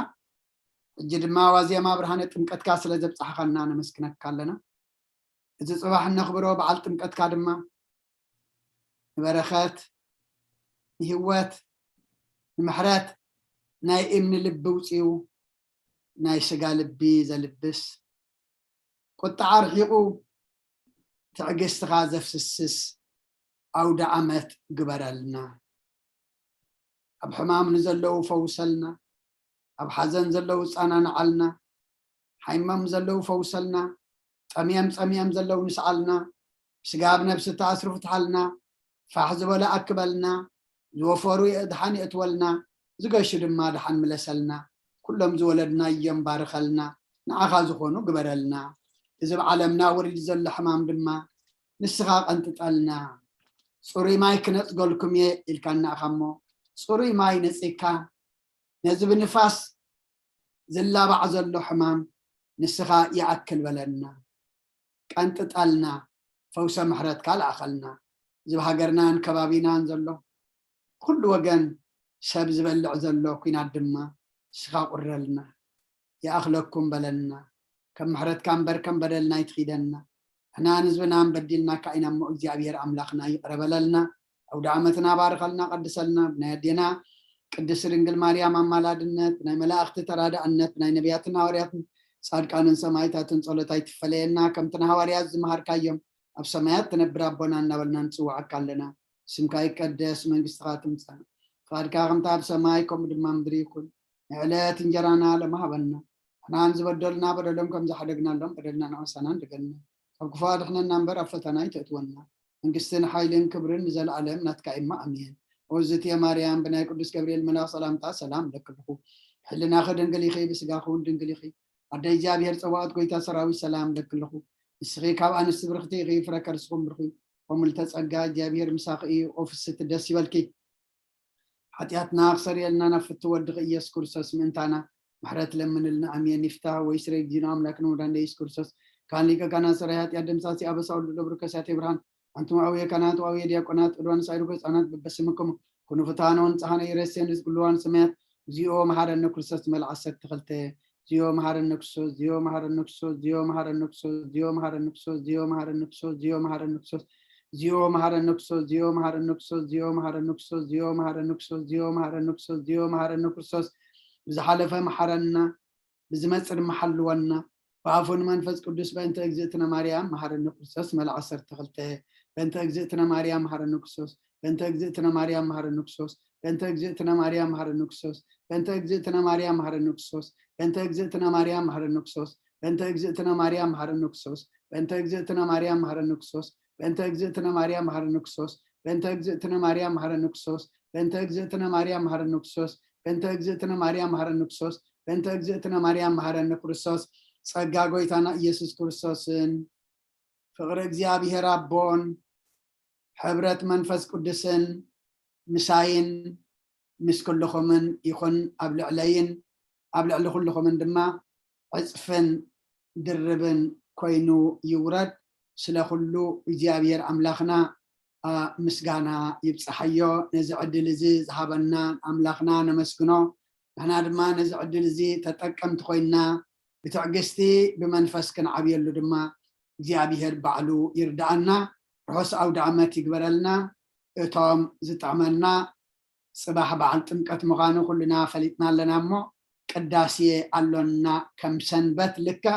ሕጂ ድማ ዋዜማ ብርሃነ ጥምቀትካ ስለ ዘብጻሕኻና ነመስግነካ ኣለና። እዚ ጽባሕ እነኽብሮ በዓል ጥምቀትካ ድማ ንበረኸት ንህይወት ንምሕረት ናይ እምኒ ልቢ ውፅኡ ናይ ስጋ ልቢ ዘልብስ ቁጣ ኣርሒቑ ትዕግስትኻ ዘፍስስስ ኣውደ ዓመት ግበረልና። ኣብ ሕማም ንዘለዉ ፈውሰልና፣ ኣብ ሓዘን ዘለዉ ፃናንዓልና፣ ሓይማም ዘለዉ ፈውሰልና፣ ጠምየም ፀሚየም ዘለዉ ንስዓልና፣ ስጋ ኣብ ነብሲ ተኣስሩ ፍትሓልና፣ ፋሕ ዝበለ ኣክበልና፣ ዝወፈሩ ድሓን የእትወልና፣ ዝገሹ ድማ ድሓን ምለሰልና፣ ኩሎም ዝወለድናዮም ባርኸልና፣ ንዓኻ ዝኾኑ ግበረልና። እዚ ኣብ ዓለምና ወሪዱ ዘሎ ሕማም ድማ ንስኻ ቀንጥጠልና። ፅሩይ ማይ ክነፅገልኩም እየ ኢልካና ኢኻ እሞ ፅሩይ ማይ ነፂግካ ነዚ ብንፋስ ዝላባዕ ዘሎ ሕማም ንስኻ ይኣክል በለና፣ ቀንጥጠልና፣ ፈውሰ ምሕረትካ ልኣኸልና። እዚ ኣብ ሃገርናን ከባቢናን ዘሎ ኩሉ ወገን ሰብ ዝበልዕ ዘሎ ኲናት ድማ ንስኻ ቁረልና፣ ይኣኽለኩም በለና። ከም ምሕረትካ እምበር ከም በደልና ኣይትኺደና። ንሕናን ህዝብናን በዲልናካ ኢና እሞ እግዚኣብሔር ኣምላኽና ይቕረ በለልና። ኣውደ ዓመትና ባርኸልና፣ ቀድሰልና። ብናይ ኣዴና ቅድስቲ ድንግል ማርያም ኣማላድነት፣ ብናይ መላእኽቲ ተራዳእነት፣ ብናይ ነቢያትን ሃዋርያትን ጻድቃንን ሰማዕታትን ጸሎት ኣይትፈለየና። ከምቲ ንሃዋርያት ዝመሃርካዮም ኣብ ሰማያት ትነብር ኣቦና እናበልና ንጽውዓካ ኣለና። ስምካ ይቀደስ፣ መንግስትኻ ትምጻእ፣ ፍቓድካ ከምታ ኣብ ሰማይ ከምኡ ድማ ምድሪ ይኹን። ንዕለት እንጀራና ሎሚ ሃበና። ንሕናን ዝበደሉና በደሎም ከም ዝሓደግናሎም በደልና ንዓሳና ንደገልና። ካብ ክፉ ኣድሕነና እምበር ኣብ ፈተና ኣይተእትወና። መንግስትን ሓይልን ክብርን ንዘለኣለም ናትካ እማ ኣሜን። ኦዝትየ ማርያም ብናይ ቅዱስ ገብርኤል መልኣኽ ሰላምታ ሰላም እለክልኹ። ሕልናኺ ድንግል ኢኺ፣ ብስጋኺ እውን ድንግል ኢኺ። ኣደ እግዚኣብሔር ጸባኦት ጎይታ ሰራዊት ሰላም እለክልኹ። ንስኺ ካብ ኣንስቲ ብርኽቲ ኢኺ፣ ፍረ ከርስኹም ብርኽ እዩ። ከምኡ ልተጸጋ እግዚኣብሔር ምሳኺ እዩ። ኦ ፍስቲ ደስ ይበልኪ። ሓጢኣትና ክሰርየልና ናብ ፍቱ ወድኺ ኢየሱስ ክርስቶስ ምእንታና ምሕረት ለምንልና። ኣሜን። ይፍታህ ወይ ስረ ጊዜና ኣምላክን ወዳንደ ኢየሱስ ክርስቶስ ካን ሊቀ ካህናት ሰራይ ሓጢኣት ደምሳሲ ኣበሳ ወልድ ገብሩ ከሳቴ ብርሃን ኣንቱም ኣውየ ካህናት ወኣውየ ዲያቆናት ቅዱዋን ሳይሩ ህፃናት በበስምኩም ኩኑ ፍትሃነ ወንፅሃነ ይረሴን ዝግልዋን ሰማያት እግዚኦ መሓረነ ክርስቶስ መልዓ ዓሰርተ ክልተ። ዚዮ መሃረነ ክርስቶስ፣ ዚዮ መሃረነ ክርስቶስ፣ ዚዮ መሃረነ ክርስቶስ፣ ዚዮ መሃረነ ክርስቶስ፣ ዚዮ መሃረነ ክርስቶስ፣ ዚዮ መሃረነ ክርስቶስ፣ ዚዮ መሃረነ ክርስቶስ፣ ዚዮ መሃረነ ክርስቶስ፣ ዚዮ መሃረነ ክርስቶስ፣ ዚዮ መሃረነ ክርስቶስ፣ ዚዮ መሃረነ ክርስቶስ፣ ዚዮ መሃረነ ክርስቶስ፣ ብዝሓለፈ መሓረና፣ ብዝመጽእ ድማ ሓልወና። ብኣፉን መንፈስ ቅዱስ በእንተ እግዝእትነ ማርያም መሃረነ ክርስቶስ መልዓ ዓሰርተ ክልተ። በእንተ እግዝእትነ ማርያም መሃረነ ክርስቶስ፣ በእንተ እግዝእትነ ማርያም መሃረነ ክርስቶስ፣ በእንተ እግዝእትነ ማርያም መሃረነ ክርስቶስ፣ በእንተ እግዝእትነ ማርያም መሃረነ ክርስቶስ፣ በእንተ እግዝእትነ ማርያም መሃረነ ክርስቶስ፣ በእንተ እግዝእትነ ማርያም መሃረነ ክርስቶስ፣ በእንተ እግዝእትነ ማርያም መሃረነ ክርስቶስ፣ በእንተ እግዝእትነ ማርያም መሃረነ ክርስቶስ፣ በእንተ እግዝእትነ ማርያም መሃረነ ክርስቶስ፣ በእንተ እግዝእትነ ማርያም መሃረነ ክርስቶስ፣ በእንተ እግዝእትነ ማርያም መሃረነ ክርስቶስ፣ በእንተ እግዝእትነ ማርያም መሃረነ ክርስቶስ። ጸጋ ጎይታና ኢየሱስ ክርስቶስን ፍቕሪ እግዚኣብሔር ኣቦን ሕብረት መንፈስ ቅዱስን ምሳይን ምስ ኩልኹምን ይኹን፣ ኣብ ልዕለይን ኣብ ልዕሊ ኩልኹምን ድማ ዕጽፍን ድርብን ኮይኑ ይውረድ። ስለ ኩሉ እግዚኣብሔር ኣምላኽና፣ ኣ፣ ምስጋና ይብጽሓዮ። ነዚ ዕድል እዚ ዝሃበና ኣምላኽና ነመስግኖ። ንሕና ድማ ነዚ ዕድል እዚ ተጠቀምቲ ኮይንና ብትዕግስቲ ብመንፈስ ክንዓብየሉ ድማ እግዚኣብሔር ባዕሉ ይርድኣና። ርሑስ ኣውደ ዓመት ይግበረልና። እቶም ዝጥዕመና ጽባሕ በዓል ጥምቀት ምዃኑ ኩልና ፈሊጥና ኣለና እሞ ቅዳሴ ኣሎና። ከም ሰንበት ልክዕ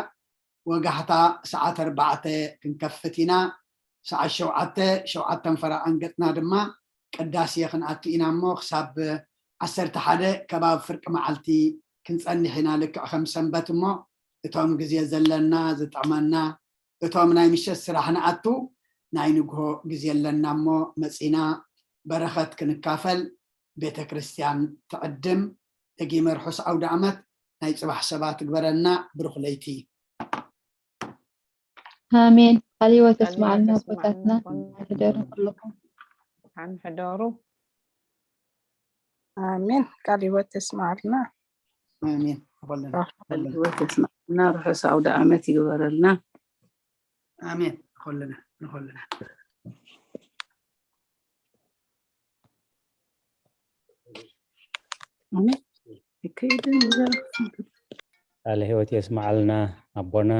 ወጋሕታ ሰዓት ኣርባዕተ ክንከፍት ኢና። ሰዓት ሸውዓተ፣ ሸውዓተን ፈረቓን ገጽና ድማ ቅዳሴ ክንኣቱ ኢና እሞ ክሳብ ዓሰርተ ሓደ ከባቢ ፍርቂ መዓልቲ ክንጸንሕ ኢና። ልክዕ ከም ሰንበት እሞ እቶም ግዜ ዘለና ዝጥዕመና፣ እቶም ናይ ምሸት ስራሕ ንኣቱ ናይ ንግሆ ግዜ ኣለና እሞ መጺና በረኸት ክንካፈል ቤተ ክርስቲያን ትዕድም። ደጊመ ርሑስ ኣውደ ዓመት ናይ ጽባሕ ሰባት ግበረና። ብሩኽ ለይቲ። ኣሜን። ቃል ህይወት የስማዓልና ኣቦታትና። ሕደሩ ኩልኹም። ሓን ሕደሩ። ኣሜን። ቃል ህይወት የስማዓልና። ኣሜን። ንኹልና ቃል ህይወት የስማዓልና። ርሑስ ኣውደ ዓመት ይግበረልና። ኣሜን። ንኹልና ንኹልና። ኣሜን። ይከይድን ይዘርግን። ቃለ ህይወት የስማዓልና ኣቦና።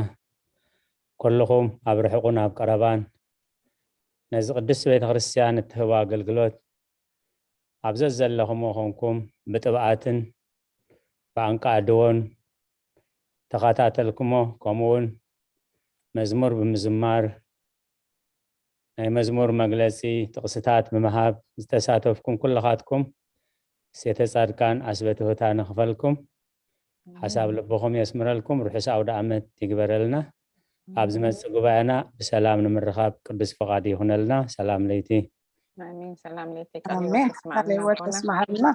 ኩልኹም ኣብ ርሑቕን ኣብ ቀረባን ነዚ ቅድስቲ ቤተ ክርስቲያን እትህቦ ኣገልግሎት ኣብ ዘዘለኹሞ ኾንኩም ብጥብኣትን ብኣንቃዕድዎን ተኸታተልኩሞ፣ ከምኡውን መዝሙር ብምዝማር ናይ መዝሙር መግለጺ ጥቕስታት ብምሃብ ዝተሳተፍኩም ኩልኻትኩም ሴተ ጻድቃን ኣስበትሁታ ንኽፈልኩም ሓሳብ ልብኹም የስምረልኩም። ርሑስ ኣውደ ዓመት ይግበረልና። ኣብ ዝመጽእ ጉባኤና ብሰላም ንምርኻብ ቅዱስ ፍቓድ ይኹነልና። ሰላም ለይቲ። ኣሜን። ሰላም ለይቲ። ኣሜን። ቃለ ህይወት ተስማሃልና።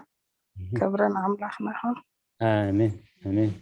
ክብርን ኣምላኽና ይኹን። ኣሜን ኣሜን።